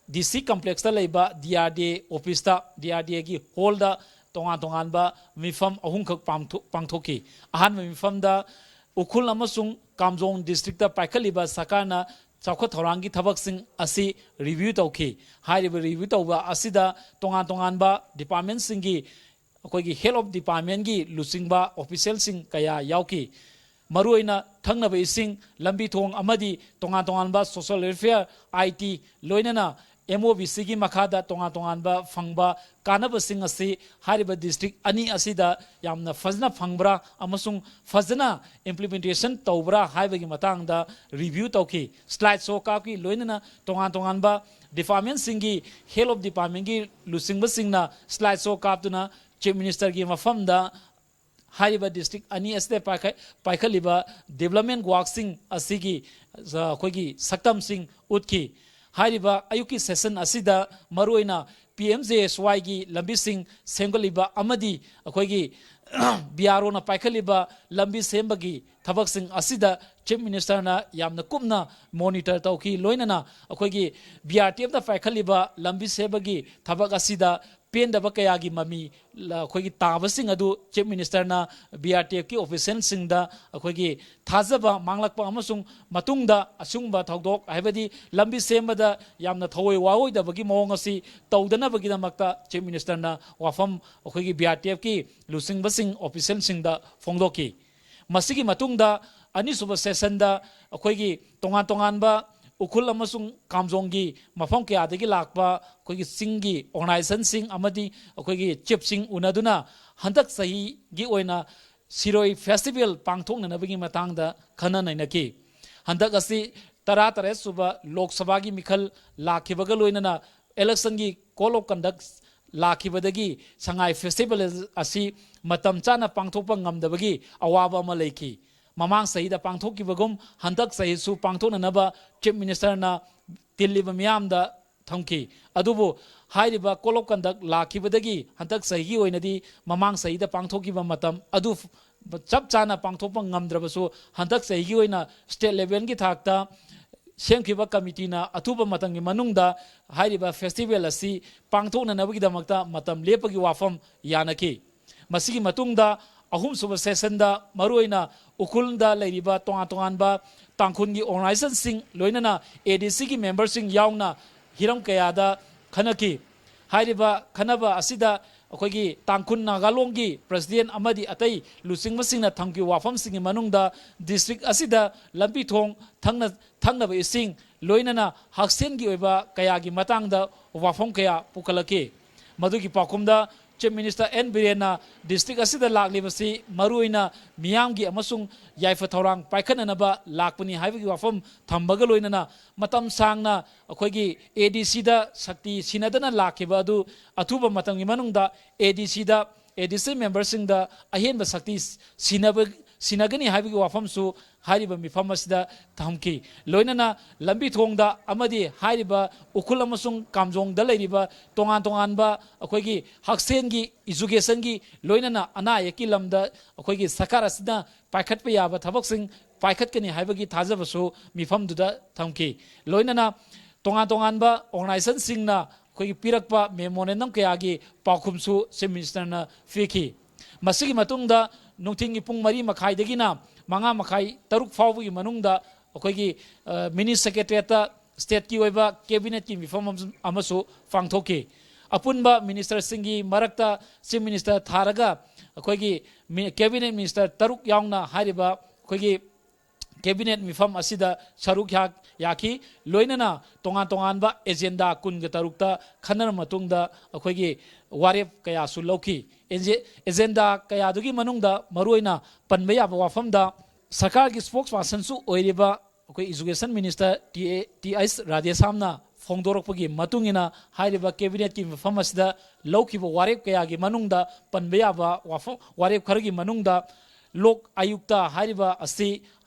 D C complexꯇ ꯂꯩꯕ D R D A officeꯇ, D R D Aꯒꯤ hallꯗ ꯇꯣꯉꯥꯟ ꯇꯣꯉꯥꯟꯕ ꯃꯤꯐꯝ ꯑꯍꯨꯝꯈꯛ ꯄꯥꯡꯊꯣꯛ-, ꯄꯥꯡꯊꯣꯛꯈꯤ꯫ ꯑꯍꯥꯟꯕ ꯃꯤꯐꯝꯗ ꯎꯈ꯭ꯔꯨꯜ ꯑꯃꯁꯨꯡ ꯀꯥꯝꯖꯣꯡ districtꯇ ꯄꯥꯏꯈꯠꯂꯤꯕ ꯁꯔꯀꯥꯔꯅ ꯆꯥꯎꯈꯠ ꯊꯧꯔꯥꯡꯒꯤ ꯊꯕꯛꯁꯤꯡ ꯑꯁꯤ review ꯇꯧꯈꯤ꯫ ꯍꯥꯏꯔꯤꯕ review ꯇꯧꯕ ꯑꯁꯤꯗ ꯇꯣꯉꯥꯟ ꯇꯣꯉꯥꯟꯕ departmentꯁꯤꯡꯒꯤ, ꯑꯩꯈꯣꯏꯒꯤ health of departmentꯀꯤ ꯂꯨꯆꯤꯡꯕ officialꯁꯤꯡ ꯀꯌꯥ ꯌꯥꯎꯈꯤ꯫ ꯃꯔꯨꯑꯣꯏꯅ ꯊꯛꯅꯕ ꯏꯁꯤꯡ, ꯂꯝꯕꯤ ꯊꯣꯡ ꯑꯃꯗꯤ ꯇꯣꯉꯥꯟ ꯇꯣꯉꯥꯟꯕ social welfare, I T, ꯂꯣꯏꯅꯅ M O B Cꯒꯤ ꯃꯈꯥꯗ ꯇꯣꯉꯥꯟ ꯇꯣꯉꯥꯟꯕ ꯐꯪꯕ ꯀꯥꯟꯅꯕꯁꯤꯡ ꯑꯁꯤ ꯍꯥꯏꯔꯤꯕ district ꯑꯅꯤ ꯑꯁꯤꯗ ꯌꯥꯝꯅ ꯐꯖꯅ ꯐꯪꯕ꯭ꯔꯥ ꯑꯃꯁꯨꯡ ꯐꯖꯅ implementation ꯇꯧꯕ꯭ꯔꯥ ꯍꯥꯏꯕꯒꯤ ꯃꯇꯥꯡꯗ review ꯇꯧꯈꯤ꯫ Slide show ꯀꯥꯞꯈꯤ, ꯂꯣꯏꯅꯅ ꯇꯣꯉꯥꯟ ꯇꯣꯉꯥꯟꯕ departmentꯁꯤꯡꯒꯤ health of departmentꯀꯤ ꯂꯨꯆꯤꯡꯕꯁꯤꯡꯅ slide show ꯀꯥꯞꯇꯨꯅ Chief Ministerꯒꯤ ꯃꯐꯝꯗ ꯍꯥꯏꯔꯤꯕ district ꯑꯅꯤ ꯑꯁꯤꯗ ꯄꯥꯏꯈꯠ-, ꯄꯥꯏꯈꯠꯂꯤꯕ development workꯁꯤꯡ ꯑꯁꯤꯒꯤ, ꯑ, ꯑꯩꯈꯣꯏꯒꯤ ꯁꯛꯇꯝꯁꯤꯡ ꯎꯠꯈꯤ꯫ ꯍꯥꯏꯔꯤꯕ ꯑꯌꯨꯛꯀꯤ session ꯑꯁꯤꯗ ꯃꯔꯨꯑꯣꯏꯅ P M J S Yꯒꯤ ꯂꯝꯕꯤꯁꯤꯡ ꯁꯦꯝꯒꯠꯂꯤꯕ ꯑꯃꯗꯤ ꯑꯩꯈꯣꯏꯒꯤ ꯕꯤ ꯑꯥꯔ ꯑꯣꯅ ꯄꯥꯏꯈꯠꯂꯤꯕ ꯂꯝꯕꯤ ꯁꯦꯝꯕꯒꯤ ꯊꯕꯛꯁꯤꯡ ꯑꯁꯤꯗ ꯆꯤꯐ ꯃꯤꯅꯤꯁꯇꯔꯅ ꯌꯥꯝꯅ ꯀꯨꯞꯅ ꯃꯣꯅꯤꯇꯔ ꯇꯧꯈꯤ꯫ ꯂꯣꯏꯅꯅ ꯑꯩꯈꯣꯏꯒꯤ ꯕꯤ ꯑꯥꯔ ꯇꯤ ꯑꯦꯐꯅ ꯄꯥꯏꯈꯠꯂꯤꯕ ꯂꯝꯕꯤ ꯁꯦꯝꯕꯒꯤ ꯊꯕꯛ ꯑꯁꯤꯗ ꯄꯦꯟꯗꯕ ꯀꯌꯥꯒꯤ ꯃꯃꯤ ꯂ-, ꯑꯩꯈꯣꯏꯒꯤ ꯇꯥꯕꯁꯤꯡ ꯑꯗꯨ ꯆꯤꯐ ꯃꯤꯅꯤꯁꯇꯔꯅ ꯕꯤ ꯑꯥꯔ ꯇꯤ ꯑꯦꯐꯀꯤ ꯑꯣꯐꯤꯁꯤꯌꯦꯜꯁꯤꯡꯗ ꯑꯩꯈꯣꯏꯒꯤ ꯊꯥꯖꯕ ꯃꯥꯡꯂꯛꯄ ꯑꯃꯁꯨꯡ ꯃꯇꯨꯡꯗ ꯑꯁꯤꯒꯨꯝꯕ ꯊꯧꯗꯣꯛ, ꯍꯥꯏꯕꯗꯤ ꯂꯝꯕꯤ ꯁꯦꯝꯕꯗ ꯌꯥꯝꯅ ꯊꯑꯣꯏ ꯋꯥꯑꯣꯏꯗꯕꯒꯤ ꯃꯑꯣꯡ ꯑꯁꯤ ꯇꯧꯗꯅꯕꯒꯤꯗꯃꯛꯇ ꯆꯤꯐ ꯃꯤꯅꯤꯁꯇꯔꯅ ꯋꯥꯐꯝ ꯑꯩꯈꯣꯏꯒꯤ ꯕꯤ ꯑꯥꯔ ꯇꯤ ꯑꯦꯐꯀꯤ ꯂꯨꯆꯤꯡꯕꯁꯤꯡ, ꯑꯣꯐꯤꯁꯤꯌꯦꯜꯁꯤꯡꯗ ꯐꯣꯡꯗꯣꯛꯈꯤ꯫ ꯃꯁꯤꯒꯤ ꯃꯇꯨꯡꯗ ꯑꯅꯤꯁꯨꯕ ꯁꯦꯁꯟꯗ ꯑꯩꯈꯣꯏꯒꯤ ꯇꯣꯉꯥꯟ ꯇꯣꯉꯥꯟꯕ ꯎꯈ꯭ꯔꯨꯜ ꯑꯃꯁꯨꯡ ꯀꯥꯝꯖꯣꯡꯒꯤ ꯃꯐꯝ ꯀꯌꯥꯗꯒꯤ ꯂꯥꯛꯄ ꯑꯩꯈꯣꯏꯒꯤ ꯆꯤꯡꯒꯤ ꯑꯣꯔꯒꯅꯥꯏꯖꯦꯁꯟꯁꯤꯡ ꯑꯃꯗꯤ ꯑꯩꯈꯣꯏꯒꯤ ꯆꯤꯐꯁꯤꯡ ꯎꯅꯗꯨꯅ ꯍꯟꯗꯛ ꯆꯍꯤꯒꯤ ꯑꯣꯏꯅ ꯁꯤꯔꯣꯏ ꯐꯦꯁꯇꯤꯚꯦꯜ ꯄꯥꯡꯊꯣꯛꯅꯅꯕꯒꯤ ꯃꯇꯥꯡꯗ ꯈꯟꯅ ꯅꯩꯅꯈꯤ꯫ ꯍꯟꯗꯛ ꯑꯁꯤ ꯇꯔꯥ ꯇꯔꯦꯠ ꯁꯨꯕ ꯂꯣꯛ ꯁꯚꯥꯒꯤ ꯃꯤꯈꯜ ꯂꯥꯛꯈꯤꯕꯒ ꯂꯣꯏꯅꯅ ꯏꯂꯦꯛꯁꯟꯒꯤ ꯀꯣꯗ ꯑꯣꯐ ꯀꯟꯗꯛ ꯂꯥꯛꯈꯤꯕꯗꯒꯤ ꯁꯉꯥꯏ ꯐꯦꯁꯇꯤꯚꯦꯜ ꯑꯁꯤ ꯃꯇꯝ ꯆꯥꯅ ꯄꯥꯡꯊꯣꯛꯄ ꯉꯝꯗꯕꯒꯤ ꯑꯋꯥꯕ ꯑꯃ ꯂꯩꯈꯤ꯫ ꯃꯃꯥꯡ ꯆꯍꯤꯗ ꯄꯥꯡꯊꯣꯛꯈꯤꯕꯒꯨꯝ ꯍꯟꯗꯛ ꯆꯍꯤꯁꯨ ꯄꯥꯡꯊꯣꯛꯅꯅꯕ ꯆꯤꯐ ꯃꯤꯅꯤꯁꯇꯔꯅ ꯇꯤꯜꯂꯤꯕ ꯃꯤꯌꯥꯝꯗ ꯊꯝꯈꯤ꯫ ꯑꯗꯨꯕꯨ ꯍꯥꯏꯔꯤꯕ ꯀꯣꯗ ꯑꯣꯐ ꯀꯟꯗꯛ ꯂꯥꯛꯈꯤꯕꯗꯒꯤ ꯍꯟꯗꯛ ꯆꯍꯤꯒꯤ ꯑꯣꯏꯅꯗꯤ ꯃꯃꯥꯡ ꯆꯍꯤꯗ ꯄꯥꯡꯊꯣꯛꯈꯤꯕ ꯃꯇꯝ ꯑꯗꯨ ꯆꯞ ꯆꯥꯅ ꯄꯥꯡꯊꯣꯛꯄ ꯉꯝꯗ꯭ꯔꯕꯁꯨ, ꯍꯟꯗꯛ ꯆꯍꯤꯒꯤ ꯑꯣꯏꯅ ꯁ꯭ꯇꯦꯠ ꯂꯦꯚꯦꯜꯒꯤ ꯊꯥꯛꯇ ꯁꯦꯝꯈꯤꯕ ꯀꯃꯤꯇꯤꯅ ꯑꯊꯨꯕ ꯃꯇꯝꯒꯤ ꯃꯅꯨꯡꯗ ꯍꯥꯏꯔꯤꯕ ꯐꯦꯁꯇꯤꯚꯦꯜ ꯑꯁꯤ ꯄꯥꯡꯊꯣꯛꯅꯅꯕꯒꯤꯗꯃꯛꯇ ꯃꯇꯝ ꯂꯦꯞꯄꯒꯤ ꯋꯥꯐꯝ ꯌꯥꯅꯈꯤ꯫ ꯃꯁꯤꯒꯤ ꯃꯇꯨꯡꯗ ꯑꯍꯨꯝꯁꯨꯕ ꯁꯦꯁꯟꯗ ꯃꯔꯨꯑꯣꯏꯅ ꯎꯈ꯭ꯔꯨꯜꯗ ꯂꯩꯔꯤꯕ ꯇꯣꯉꯥꯟ ꯇꯣꯉꯥꯟꯕ ꯇꯥꯡꯈꯨꯜꯒꯤ ꯑꯣꯔꯒꯅꯥꯏꯖꯦꯁꯟꯁꯤꯡ, ꯂꯣꯏꯅꯅ ꯑꯦ ꯗꯤ ꯁꯤꯒꯤ ꯃꯦꯝꯕꯔꯁꯤꯡ ꯌꯥꯎꯅ ꯍꯤꯔꯝ ꯀꯌꯥꯗ ꯈꯟꯅꯈꯤ꯫ ꯍꯥꯏꯔꯤꯕ ꯈꯟꯅꯕ ꯑꯁꯤꯗ ꯑꯩꯈꯣꯏꯒꯤ ꯇꯥꯡꯈꯨꯜ ꯅꯥꯒꯥꯂꯣꯡꯒꯤ ꯄ꯭ꯔꯁꯤꯗꯦꯟ ꯑꯃꯗꯤ ꯑꯇꯩ ꯂꯨꯆꯤꯡꯕꯁꯤꯡꯅ ꯊꯝꯈꯤꯕ ꯋꯥꯐꯝꯁꯤꯡꯒꯤ ꯃꯅꯨꯡꯗ ꯗꯤꯁꯇ꯭ꯔꯤꯛ ꯑꯁꯤꯗ ꯂꯝꯕꯤ ꯊꯣꯡ, ꯊꯛꯅ-, ꯊꯛꯅꯕ ꯏꯁꯤꯡ, ꯂꯣꯏꯅꯅ ꯍꯛꯁꯦꯜꯒꯤ ꯑꯣꯏꯕ ꯀꯌꯥꯒꯤ ꯃꯇꯥꯡꯗ ꯋꯥꯐꯝ ꯀꯌꯥ ꯄꯨꯈꯠꯂꯛꯈꯤ꯫ ꯃꯗꯨꯒꯤ ꯄꯥꯎꯈꯨꯝꯗ ꯆꯤꯐ ꯃꯤꯅꯤꯁꯇꯔ ꯑꯦꯟ ꯕꯤꯔꯦꯟꯅ ꯗꯤꯁꯇ꯭ꯔꯤꯛ ꯑꯁꯤꯗ ꯂꯥꯛꯂꯤꯕꯁꯤ ꯃꯔꯨꯑꯣꯏꯅ ꯃꯤꯌꯥꯝꯒꯤ ꯑꯃꯁꯨꯡ ꯌꯥꯏꯐ ꯊꯧꯔꯥꯡ ꯄꯥꯏꯈꯠꯅꯅꯕ ꯂꯥꯛꯄꯅꯤ ꯍꯥꯏꯕꯒꯤ ꯋꯥꯐꯝ ꯊꯝꯕꯒ ꯂꯣꯏꯅꯅ ꯃꯇꯝ ꯁꯥꯡꯅ ꯑꯩꯈꯣꯏꯒꯤ ꯑꯦ ꯗꯤ ꯁꯤꯗ ꯁꯛꯇꯤ ꯁꯤꯟꯅꯗꯅ ꯂꯥꯛꯈꯤꯕ ꯑꯗꯨ ꯑꯊꯨꯕ ꯃꯇꯝꯒꯤ ꯃꯅꯨꯡꯗ ꯑꯦ ꯗꯤ ꯁꯤꯗ, ꯑꯦ ꯗꯤ ꯁꯤ ꯃꯦꯝꯕꯔꯁꯤꯡꯗ ꯑꯍꯦꯟꯕ ꯁꯛꯇꯤ ꯁꯤꯟꯅꯕ, ꯁꯤꯟꯅꯒꯅꯤ ꯍꯥꯏꯕꯒꯤ ꯋꯥꯐꯝꯁꯨ ꯍꯥꯏꯔꯤꯕ ꯃꯤꯐꯝ ꯑꯁꯤꯗ ꯊꯝꯈꯤ꯫ ꯂꯣꯏꯅꯅ ꯂꯝꯕꯤ ꯊꯣꯡꯗ ꯑꯃꯗꯤ ꯍꯥꯏꯔꯤꯕ ꯎꯈ꯭ꯔꯨꯜ ꯑꯃꯁꯨꯡ ꯀꯥꯝꯖꯣꯡꯗ ꯂꯩꯔꯤꯕ ꯇꯣꯉꯥꯟ ꯇꯣꯉꯥꯟꯕ ꯑꯩꯈꯣꯏꯒꯤ ꯍꯛꯁꯦꯜꯒꯤ, educationꯒꯤ, ꯂꯣꯏꯅꯅ ꯑꯅꯥ ꯑꯌꯦꯛꯀꯤ ꯂꯝꯗ ꯑꯩꯈꯣꯏꯒꯤ ꯁꯔꯀꯥꯔ ꯑꯁꯤꯅ ꯄꯥꯏꯈꯠꯄ ꯌꯥꯕ ꯊꯕꯛꯁꯤꯡ ꯄꯥꯏꯈꯠꯀꯅꯤ ꯍꯥꯏꯕꯒꯤ ꯊꯥꯖꯕꯁꯨ ꯃꯤꯐꯝꯗꯨꯗ ꯊꯝꯈꯤ꯫ ꯂꯣꯏꯅꯅ ꯇꯣꯉꯥꯟ ꯇꯣꯉꯥꯟꯕ organizationꯁꯤꯡꯅ ꯑꯩꯈꯣꯏꯒꯤ ꯄꯤꯔꯛꯄ memorandum ꯀꯌꯥꯒꯤ ꯄꯥꯎꯈꯨꯝꯁꯨ Chief Ministerꯅ ꯄꯤꯈꯤ꯫ ꯃꯁꯤꯒꯤ ꯃꯇꯨꯡꯗ ꯅꯨꯡꯊꯤꯜꯒꯤ ꯄꯨꯡ ꯃꯔꯤ ꯃꯈꯥꯏꯗꯒꯤꯅ ꯃꯉꯥ ꯃꯈꯥꯏ, ꯇꯔꯨꯛ ꯐꯥꯎꯕꯒꯤ ꯃꯅꯨꯡꯗ ꯑꯩꯈꯣꯏꯒꯤ, ꯑ, Mini Secretariatꯇ stateꯀꯤ ꯑꯣꯏꯕ cabinetꯀꯤ ꯃꯤꯐꯝ ꯑꯃꯁꯨ ꯄꯥꯡꯊꯣꯛꯈꯤ꯫ ꯑꯄꯨꯟꯕ ministerꯁꯤꯡꯒꯤ ꯃꯔꯛꯇ Chief Minister ꯊꯥꯔꯒ ꯑꯩꯈꯣꯏꯒꯤ ꯃꯤ-, cabinet minister ꯇꯔꯨꯛ ꯌꯥꯎꯅ ꯍꯥꯏꯔꯤꯕ ꯑꯩꯈꯣꯏꯒꯤ cabinet ꯃꯤꯐꯝ ꯑꯁꯤꯗ ꯁꯔꯨꯛ ꯌꯥ-, ꯌꯥꯈꯤ꯫ ꯂꯣꯏꯅꯅ ꯇꯣꯉꯥꯟ ꯇꯣꯉꯥꯟꯕ agenda ꯀꯨꯟꯒ ꯇꯔꯨꯛꯇ ꯈꯟꯅꯔ ꯃꯇꯨꯡꯗ ꯑꯩꯈꯣꯏꯒꯤ ꯋꯥꯔꯦꯞ ꯀꯌꯥꯁꯨ ꯂꯧꯈꯤ꯫ ꯑꯦꯖꯦ-, agenda ꯀꯌꯥꯗꯨꯒꯤ ꯃꯅꯨꯡꯗ ꯃꯔꯨꯑꯣꯏꯅ ꯄꯟꯕ ꯌꯥꯕ ꯋꯥꯐꯝꯗ ꯁꯔꯀꯥꯔꯒꯤ spokespersonꯁꯨ ꯑꯣꯏꯔꯤꯕ ꯑꯩꯈꯣꯏ education minister T A, T H ꯔꯥꯙꯦꯁ꯭ꯌꯥꯝꯅ ꯐꯣꯡꯗꯣꯔꯛꯄꯒꯤ ꯃꯇꯨꯡ ꯏꯟꯅ ꯍꯥꯏꯔꯤꯕ cabinetꯀꯤ ꯃꯤꯐꯝ ꯑꯁꯤꯗ ꯂꯧꯈꯤꯕ ꯋꯥꯔꯦꯞ ꯀꯌꯥꯒꯤ ꯃꯅꯨꯡꯗ ꯄꯟꯕ ꯌꯥꯕ ꯋꯥꯐꯝ, ꯋꯥꯔꯦꯞ ꯈꯔꯒꯤ ꯃꯅꯨꯡꯗ ꯂꯣꯛ ꯑꯌꯨꯛꯇ ꯍꯥꯏꯔꯤꯕ ꯑꯁꯤ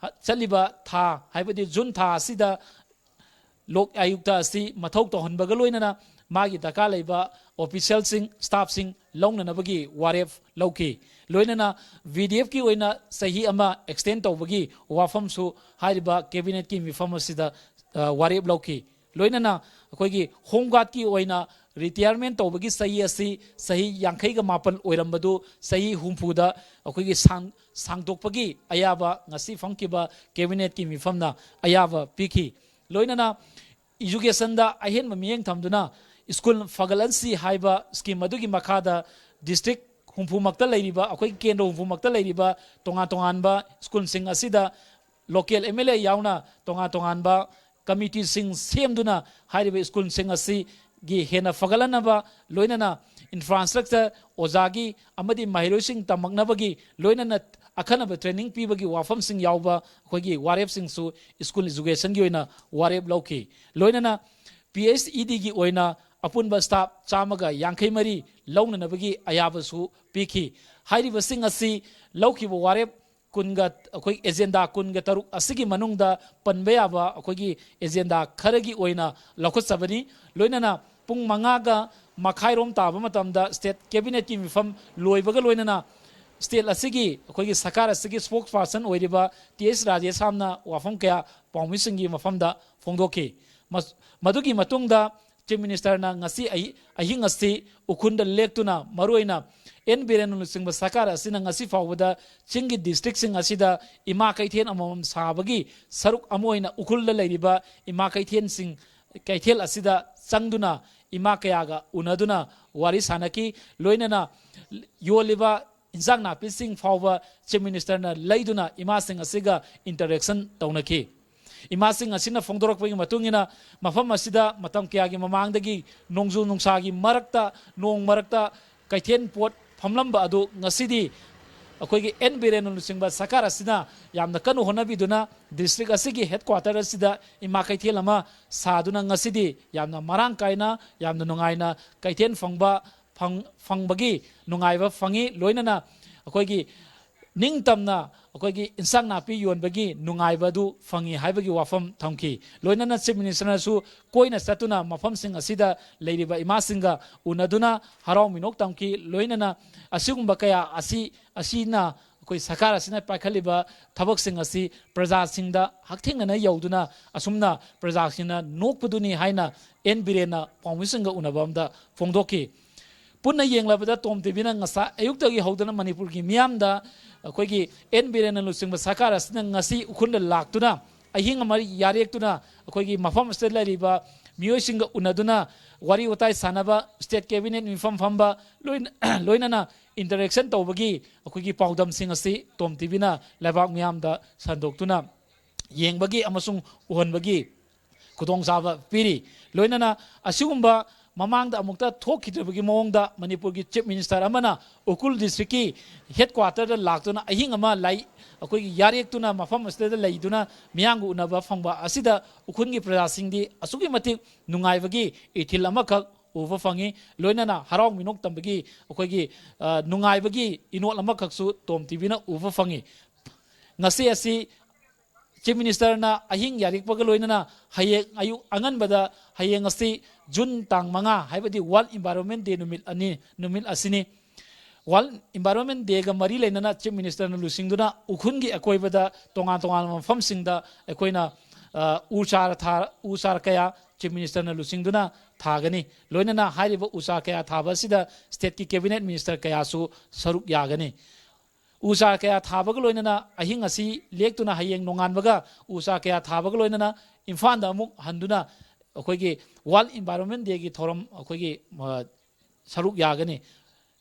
ꯆꯠꯂꯤꯕ ꯊꯥ, ꯍꯥꯏꯕꯗꯤ ꯖꯨꯟ ꯊꯥ ꯑꯁꯤꯗ ꯂꯣꯛ ꯑꯌꯨꯛꯇ ꯑꯁꯤ ꯃꯊꯧ ꯇꯧꯍꯟꯕꯒ ꯂꯣꯏꯅꯅ ꯃꯥꯒꯤ ꯗꯔꯀꯥꯔ ꯂꯩꯕ officialꯁꯤꯡ, staffꯁꯤꯡ ꯂꯧꯅꯅꯕꯒꯤ ꯋꯥꯔꯦꯞ ꯂꯧꯈꯤ꯫ ꯂꯣꯏꯅꯅ ꯚꯤ ꯗꯤ ꯑꯦꯐꯀꯤ ꯑꯣꯏꯅ ꯆꯍꯤ ꯑꯃ extend ꯇꯧꯕꯒꯤ ꯋꯥꯐꯝꯁꯨ ꯍꯥꯏꯔꯤꯕ cabinetꯀꯤ ꯃꯤꯐꯝ ꯑꯁꯤꯗ, ꯑ, ꯋꯥꯔꯦꯞ ꯂꯧꯈꯤ꯫ ꯂꯣꯏꯅꯅ ꯑꯩꯈꯣꯏꯒꯤ Home Guardꯀꯤ ꯑꯣꯏꯅ retirement ꯇꯧꯕꯒꯤ ꯆꯍꯤ ꯑꯁꯤ ꯆꯍꯤ ꯌꯥꯡꯈꯩꯒ ꯃꯥꯄꯜ ꯑꯣꯏꯔꯝꯕꯗꯨ ꯆꯍꯤ ꯍꯨꯝꯐꯨꯗ ꯑꯩꯈꯣꯏꯒꯤ ꯁꯥꯡ-, ꯁꯥꯡꯗꯣꯛꯄꯒꯤ ꯑꯌꯥꯕ ꯉꯁꯤ ꯐꯝꯈꯤꯕ cabinetꯀꯤ ꯃꯤꯐꯝꯅ ꯑꯌꯥꯕ ꯄꯤꯈꯤ꯫ ꯂꯣꯏꯅꯅ educationꯗ ꯑꯍꯦꯟꯕ ꯃꯤꯠꯌꯦꯡ ꯊꯝꯗꯨꯅ school ꯐꯒꯠꯍꯟꯁꯤ ꯍꯥꯏꯕ scheme ꯑꯗꯨꯒꯤ ꯃꯈꯥꯗ district ꯍꯨꯝꯐꯨꯃꯛꯇ ꯂꯩꯔꯤꯕ, ꯑꯩꯈꯣꯏꯒꯤ ꯀꯦꯟꯗ꯭ꯔ ꯍꯨꯝꯐꯨꯃꯛꯇ ꯂꯩꯔꯤꯕ ꯇꯣꯉꯥꯟ ꯇꯣꯉꯥꯟꯕ schoolꯁꯤꯡ ꯑꯁꯤꯗ local M L A ꯌꯥꯎꯅ ꯇꯣꯉꯥꯟ ꯇꯣꯉꯥꯟꯕ committeeꯁꯤꯡ ꯁꯦꯝꯗꯨꯅ ꯍꯥꯏꯔꯤꯕ schoolꯁꯤꯡ ꯑꯁꯤꯒꯤ ꯍꯦꯟꯅ ꯐꯒꯠꯍꯟꯅꯕ, ꯂꯣꯏꯅꯅ infrastructure, ꯑꯣꯖꯥꯒꯤ ꯑꯃꯗꯤ ꯃꯍꯩꯔꯣꯏꯁꯤꯡ ꯇꯝꯃꯛꯅꯕꯒꯤ, ꯂꯣꯏꯅꯅ ꯑꯈꯟꯅꯕ training ꯄꯤꯕꯒꯤ ꯋꯥꯐꯝꯁꯤꯡ ꯌꯥꯎꯕ ꯑꯩꯈꯣꯏꯒꯤ ꯋꯥꯔꯦꯞꯁꯤꯡꯁꯨ school educationꯒꯤ ꯑꯣꯏꯅ ꯋꯥꯔꯦꯞ ꯂꯧꯈꯤ꯫ ꯂꯣꯏꯅꯅ P H E Dꯒꯤ ꯑꯣꯏꯅ ꯑꯄꯨꯟꯕ staff ꯆꯥꯝꯃꯒ ꯌꯥꯡꯈꯩ ꯃꯔꯤ ꯂꯧꯅꯅꯕꯒꯤ ꯑꯌꯥꯕꯁꯨ ꯄꯤꯈꯤ꯫ ꯍꯥꯏꯔꯤꯕꯁꯤꯡ ꯑꯁꯤ ꯂꯧꯈꯤꯕ ꯋꯥꯔꯦꯞ ꯀꯨꯟꯒ, ꯑꯩꯈꯣꯏ ꯑꯦꯖꯦꯟꯗꯥ ꯀꯨꯟꯒ ꯇꯔꯨꯛ ꯑꯁꯤꯒꯤ ꯃꯅꯨꯡꯗ ꯄꯟꯕ ꯌꯥꯕ ꯑꯩꯈꯣꯏꯒꯤ ꯑꯦꯖꯦꯟꯗꯥ ꯈꯔꯒꯤ ꯑꯣꯏꯅ ꯂꯧꯈꯠꯆꯕꯅꯤ꯫ ꯂꯣꯏꯅꯅ ꯄꯨꯡ ꯃꯉꯥꯒ ꯃꯈꯥꯏꯔꯣꯝ ꯇꯥꯕ ꯃꯇꯝꯗ ꯁ꯭ꯇꯦꯠ ꯀꯦꯕꯤꯅꯦꯠꯀꯤ ꯃꯤꯐꯝ ꯂꯣꯏꯕꯒ ꯂꯣꯏꯅꯅ ꯁ꯭ꯇꯦꯠ ꯑꯁꯤꯒꯤ, ꯑꯩꯈꯣꯏꯒꯤ ꯁꯔꯀꯥꯔ ꯑꯁꯤꯒꯤ ꯁ꯭ꯄꯣꯛꯁ ꯄꯥꯔꯁꯟ ꯑꯣꯏꯔꯤꯕ ꯇꯤ ꯑꯦꯁ ꯔꯥꯖꯦꯁꯥꯝꯅ ꯋꯥꯐꯝ ꯀꯌꯥ ꯄꯥꯎꯃꯤꯁꯤꯡꯒꯤ ꯃꯐꯝꯗ ꯐꯣꯡꯗꯣꯛꯈꯤ꯫ ꯃꯗꯨꯒꯤ ꯃꯇꯨꯡꯗ ꯆꯤꯐ ꯃꯤꯅꯤꯁꯇꯔꯅ ꯉꯁꯤ ꯑꯍꯤꯡ ꯑꯁꯤ ꯎꯈ꯭ꯔꯨꯜꯗ ꯂꯦꯛꯇꯨꯅ ꯃꯔꯨꯑꯣꯏꯅ ꯑꯦꯟ ꯕꯤꯔꯦꯟꯅ ꯂꯨꯆꯤꯡꯕ ꯁꯔꯀꯥꯔ ꯑꯁꯤꯅ ꯉꯁꯤ ꯐꯥꯎꯕꯗ ꯆꯤꯡꯒꯤ ꯗꯤꯁꯇ꯭ꯔꯤꯛꯁꯤꯡ ꯑꯁꯤꯗ ꯏꯃꯥ ꯀꯩꯊꯦꯜ ꯑꯃꯃꯝ ꯁꯥꯕꯒꯤ ꯁꯔꯨꯛ ꯑꯃ ꯑꯣꯏꯅ ꯎꯈ꯭ꯔꯨꯜꯗ ꯂꯩꯔꯤꯕ ꯏꯃꯥ ꯀꯩꯊꯦꯜꯁꯤꯡ, ꯀꯩꯊꯦꯜ ꯑꯁꯤꯗ ꯆꯪꯗꯨꯅ ꯏꯃꯥ ꯀꯌꯥꯒ ꯎꯅꯗꯨꯅ ꯋꯥꯔꯤ ꯁꯥꯅꯈꯤ꯫ ꯂꯣꯏꯅꯅ ꯌꯣꯜꯂꯤꯕ ꯏꯟꯁꯥꯡ ꯅꯥꯄꯤꯁꯤꯡ ꯐꯥꯎꯕ ꯆꯤꯐ ꯃꯤꯅꯤꯁꯇꯔꯅ ꯂꯩꯗꯨꯅ ꯏꯃꯥꯁꯤꯡ ꯑꯁꯤꯒ ꯏꯟꯇꯔꯦꯛꯁꯟ ꯇꯧꯅꯈꯤ꯫ ꯏꯃꯥꯁꯤꯡ ꯑꯁꯤꯅ ꯐꯣꯡꯗꯣꯔꯛꯄꯒꯤ ꯃꯇꯨꯡ ꯏꯟꯅ, ꯃꯐꯝ ꯑꯁꯤꯗ ꯃꯇꯝ ꯀꯌꯥꯒꯤ ꯃꯃꯥꯡꯗꯒꯤ ꯅꯣꯡꯖꯨ ꯅꯨꯡꯁꯥꯒꯤ ꯃꯔꯛꯇ, ꯅꯣꯡ ꯃꯔꯛꯇ ꯀꯩꯊꯦꯜ ꯄꯣꯠ ꯐꯝꯂꯝꯕ ꯑꯗꯨ ꯉꯁꯤꯗꯤ ꯑꯩꯈꯣꯏꯒꯤ ꯑꯦꯟ ꯕꯤꯔꯦꯟꯅ ꯂꯨꯆꯤꯡꯕ ꯁꯔꯀꯥꯔ ꯑꯁꯤꯅ ꯌꯥꯝꯅ ꯀꯟꯅ ꯍꯣꯠꯅꯕꯤꯗꯨꯅ ꯗꯤꯁꯇ꯭ꯔꯤꯛ ꯑꯁꯤꯒꯤ ꯍꯦꯗꯀ꯭ꯋꯥꯇꯔ ꯑꯁꯤꯗ ꯏꯃꯥ ꯀꯩꯊꯦꯜ ꯑꯃ ꯁꯥꯗꯨꯅ ꯉꯁꯤꯗꯤ ꯌꯥꯝꯅ ꯃꯔꯥꯡ ꯀꯥꯏꯅ, ꯌꯥꯝꯅ ꯅꯨꯡꯉꯥꯏꯅ ꯀꯩꯊꯦꯜ ꯐꯪꯕ, ꯐꯪ-, ꯐꯪꯕꯒꯤ ꯅꯨꯡꯉꯥꯏꯕ ꯐꯪꯉꯤ꯫ ꯂꯣꯏꯅꯅ ꯑꯩꯈꯣꯏꯒꯤ ꯅꯤꯡꯇꯝꯅ ꯑꯩꯈꯣꯏꯒꯤ ꯏꯟꯁꯥꯡ ꯅꯥꯄꯤ ꯌꯣꯟꯕꯒꯤ ꯅꯨꯡꯉꯥꯏꯕ ꯑꯗꯨ ꯐꯪꯉꯤ ꯍꯥꯏꯕꯒꯤ ꯋꯥꯐꯝ ꯊꯝꯈꯤ꯫ ꯂꯣꯏꯅꯅ ꯆꯤꯐ ꯃꯤꯅꯤꯁꯇꯔꯅꯁꯨ ꯀꯣꯏꯅ ꯆꯠꯇꯨꯅ ꯃꯐꯝꯁꯤꯡ ꯑꯁꯤꯗ ꯂꯩꯔꯤꯕ ꯏꯃꯥꯁꯤꯡꯒ ꯎꯅꯗꯨꯅ ꯍꯔꯥꯎ ꯃꯤꯅꯣꯛ ꯇꯝꯈꯤ꯫ ꯂꯣꯏꯅꯅ ꯑꯁꯤꯒꯨꯝꯕ ꯀꯌꯥ ꯑꯁꯤ, ꯑꯁꯤꯅ ꯑꯩꯈꯣꯏ ꯁꯔꯀꯥꯔ ꯑꯁꯤꯅ ꯄꯥꯏꯈꯠꯂꯤꯕ ꯊꯕꯛꯁꯤꯡ ꯑꯁꯤ ꯄ꯭ꯔꯖꯥꯁꯤꯡꯗ ꯍꯛꯊꯦꯡꯅꯅ ꯌꯧꯗꯨꯅ ꯑꯁꯨꯝꯅ ꯄ꯭ꯔꯖꯥꯁꯤꯡꯅ ꯅꯣꯛꯄꯗꯨꯅꯤ ꯍꯥꯏꯅ ꯑꯦꯟ ꯕꯤꯔꯦꯟꯅ ꯄꯥꯎꯃꯤꯁꯤꯡꯒ ꯎꯅꯕ ꯑꯃꯗ ꯐꯣꯡꯗꯣꯛꯈꯤ꯫ ꯄꯨꯟꯅ ꯌꯦꯡꯂꯕꯗ ꯇꯣꯝ ꯇꯤꯚꯤꯅ ꯉꯁꯥꯏ ꯑꯌꯨꯛꯇꯒꯤ ꯍꯧꯗꯨꯅ ꯃꯅꯤꯄꯨꯔꯒꯤ ꯃꯤꯌꯥꯝꯗ ꯑꯩꯈꯣꯏꯒꯤ ꯑꯦꯟ ꯕꯤꯔꯦꯟꯅ ꯂꯨꯆꯤꯡꯕ ꯁꯔꯀꯥꯔ ꯑꯁꯤꯅ ꯉꯁꯤ ꯎꯈ꯭ꯔꯨꯜꯗ ꯂꯥꯛꯇꯨꯅ ꯑꯍꯤꯡ ꯑꯃ ꯌꯥꯔꯦꯛꯇꯨꯅ ꯑꯩꯈꯣꯏꯒꯤ ꯃꯐꯝ ꯑꯁꯤꯗ ꯂꯩꯔꯤꯕ ꯃꯤꯑꯣꯏꯁꯤꯡꯒ ꯎꯅꯗꯨꯅ ꯋꯥꯔꯤ ꯋꯥꯇꯥꯏ ꯁꯥꯟꯅꯕ, ꯁ꯭ꯇꯦꯠ ꯀꯦꯕꯤꯅꯦꯠ ꯃꯤꯐꯝ ꯐꯝꯕ, ꯂꯣꯏꯅ-, ꯂꯣꯏꯅꯅ ꯏꯟꯇꯔꯦꯛꯁꯟ ꯇꯧꯕꯒꯤ ꯑꯩꯈꯣꯏꯒꯤ ꯄꯥꯎꯗꯝꯁꯤꯡ ꯑꯁꯤ ꯇꯣꯝ ꯇꯤꯚꯤꯅ ꯂꯩꯕꯥꯛ ꯃꯤꯌꯥꯝꯗ ꯁꯟꯗꯣꯛꯇꯨꯅ ꯌꯦꯡꯕꯒꯤ ꯑꯃꯁꯨꯡ ꯎꯍꯟꯕꯒꯤ ꯈꯨꯗꯣꯡꯆꯥꯕ ꯄꯤꯔꯤ꯫ ꯂꯣꯏꯅꯅ ꯑꯁꯤꯒꯨꯝꯕ ꯃꯃꯥꯡꯗ ꯑꯃꯨꯛꯇ ꯊꯣꯛꯈꯤꯗ꯭ꯔꯤꯕꯒꯤ ꯃꯑꯣꯡꯗ ꯃꯅꯤꯄꯨꯔꯒꯤ ꯆꯤꯐ ꯃꯤꯅꯤꯁꯇꯔ ꯑꯃꯅ ꯎꯈ꯭ꯔꯨꯜ ꯗꯤꯁꯇ꯭ꯔꯤꯛꯀꯤ ꯍꯦꯗꯀ꯭ꯋꯥꯇꯔꯗ ꯂꯥꯛꯇꯨꯅ ꯑꯍꯤꯡ ꯑꯃ ꯂꯩ, ꯑꯩꯈꯣꯏꯒꯤ ꯌꯥꯔꯦꯛꯇꯨꯅ ꯃꯐꯝ ꯑꯁꯤꯗ ꯂꯩꯗꯨꯅ ꯃꯤꯌꯥꯝꯒ ꯎꯅꯕ ꯐꯪꯕ ꯑꯁꯤꯗ ꯎꯈ꯭ꯔꯨꯜꯒꯤ ꯄ꯭ꯔꯖꯥꯁꯤꯡꯗꯤ ꯑꯁꯨꯛꯀꯤ ꯃꯇꯤꯛ ꯅꯨꯡꯉꯥꯏꯕꯒꯤ ꯏꯊꯤꯜ ꯑꯃꯈꯛ ꯎꯕ ꯐꯪꯉꯤ꯫ ꯂꯣꯏꯅꯅ ꯍꯔꯥꯎ ꯃꯤꯅꯣꯛ ꯇꯝꯕꯒꯤ ꯑꯩꯈꯣꯏꯒꯤ, ꯑ, ꯅꯨꯡꯉꯥꯏꯕꯒꯤ ꯏꯅꯣꯠ ꯑꯃꯈꯛꯁꯨ ꯇꯣꯝ ꯇꯤꯚꯤꯅ ꯎꯕ ꯐꯪꯉꯤ꯫ ꯉꯁꯤ ꯑꯁꯤ Chief Ministerꯅ ꯑꯍꯤꯡ ꯌꯥꯔꯦꯛꯄꯒ ꯂꯣꯏꯅꯅ ꯍꯌꯦꯡ ꯑꯌꯨꯛ ꯑꯉꯟꯕꯗ, ꯍꯌꯦꯡ ꯑꯁꯤ June ꯇꯥꯡ ꯃꯉꯥ, ꯍꯥꯏꯕꯗꯤ World Environment Day ꯅꯨꯃꯤꯠ ꯑꯅꯤ, ꯅꯨꯃꯤꯠ ꯑꯁꯤꯅꯤ꯫ World Environment Dayꯒ ꯃꯔꯤ ꯂꯩꯅꯅ Chief Ministerꯅ ꯂꯨꯆꯤꯡꯗꯨꯅ ꯎꯈ꯭ꯔꯨꯜꯒꯤ ꯑꯀꯣꯏꯕꯗ ꯇꯣꯉꯥꯟ ꯇꯣꯉꯥꯟꯕ ꯃꯐꯝꯁꯤꯡꯗ ꯑꯩꯈꯣꯏꯅ, ꯑ, ꯎ ꯆꯥꯔ ꯊꯥ-, ꯎ ꯆꯥꯔ ꯀꯌꯥ Chief Ministerꯅ ꯂꯨꯆꯤꯡꯗꯨꯅ ꯊꯥꯒꯅꯤ꯫ ꯂꯣꯏꯅꯅ ꯍꯥꯏꯔꯤꯕ ꯎ ꯆꯥꯔ ꯀꯌꯥ ꯊꯥꯕ ꯑꯁꯤꯗ stateꯀꯤ Cabinet Minister ꯀꯌꯥꯁꯨ ꯁꯔꯨꯛ ꯌꯥꯒꯅꯤ꯫ ꯎ ꯆꯥꯔ ꯀꯌꯥ ꯊꯥꯕꯒ ꯂꯣꯏꯅꯅ ꯑꯍꯤꯡ ꯑꯁꯤ ꯂꯦꯛꯇꯨꯅ ꯍꯌꯦꯡ ꯅꯣꯡꯉꯥꯟꯕꯒ ꯎ ꯆꯥꯔ ꯀꯌꯥ ꯊꯥꯕꯒ ꯂꯣꯏꯅꯅ ꯏꯝꯐꯥꯜꯗ ꯑꯃꯨꯛ ꯍꯟꯗꯨꯅ ꯑꯩꯈꯣꯏꯒꯤ World Environment Dayꯒꯤ ꯊꯧꯔꯝ ꯑꯩꯈꯣꯏꯒꯤ, ꯑ, ꯁꯔꯨꯛ ꯌꯥꯒꯅꯤ꯫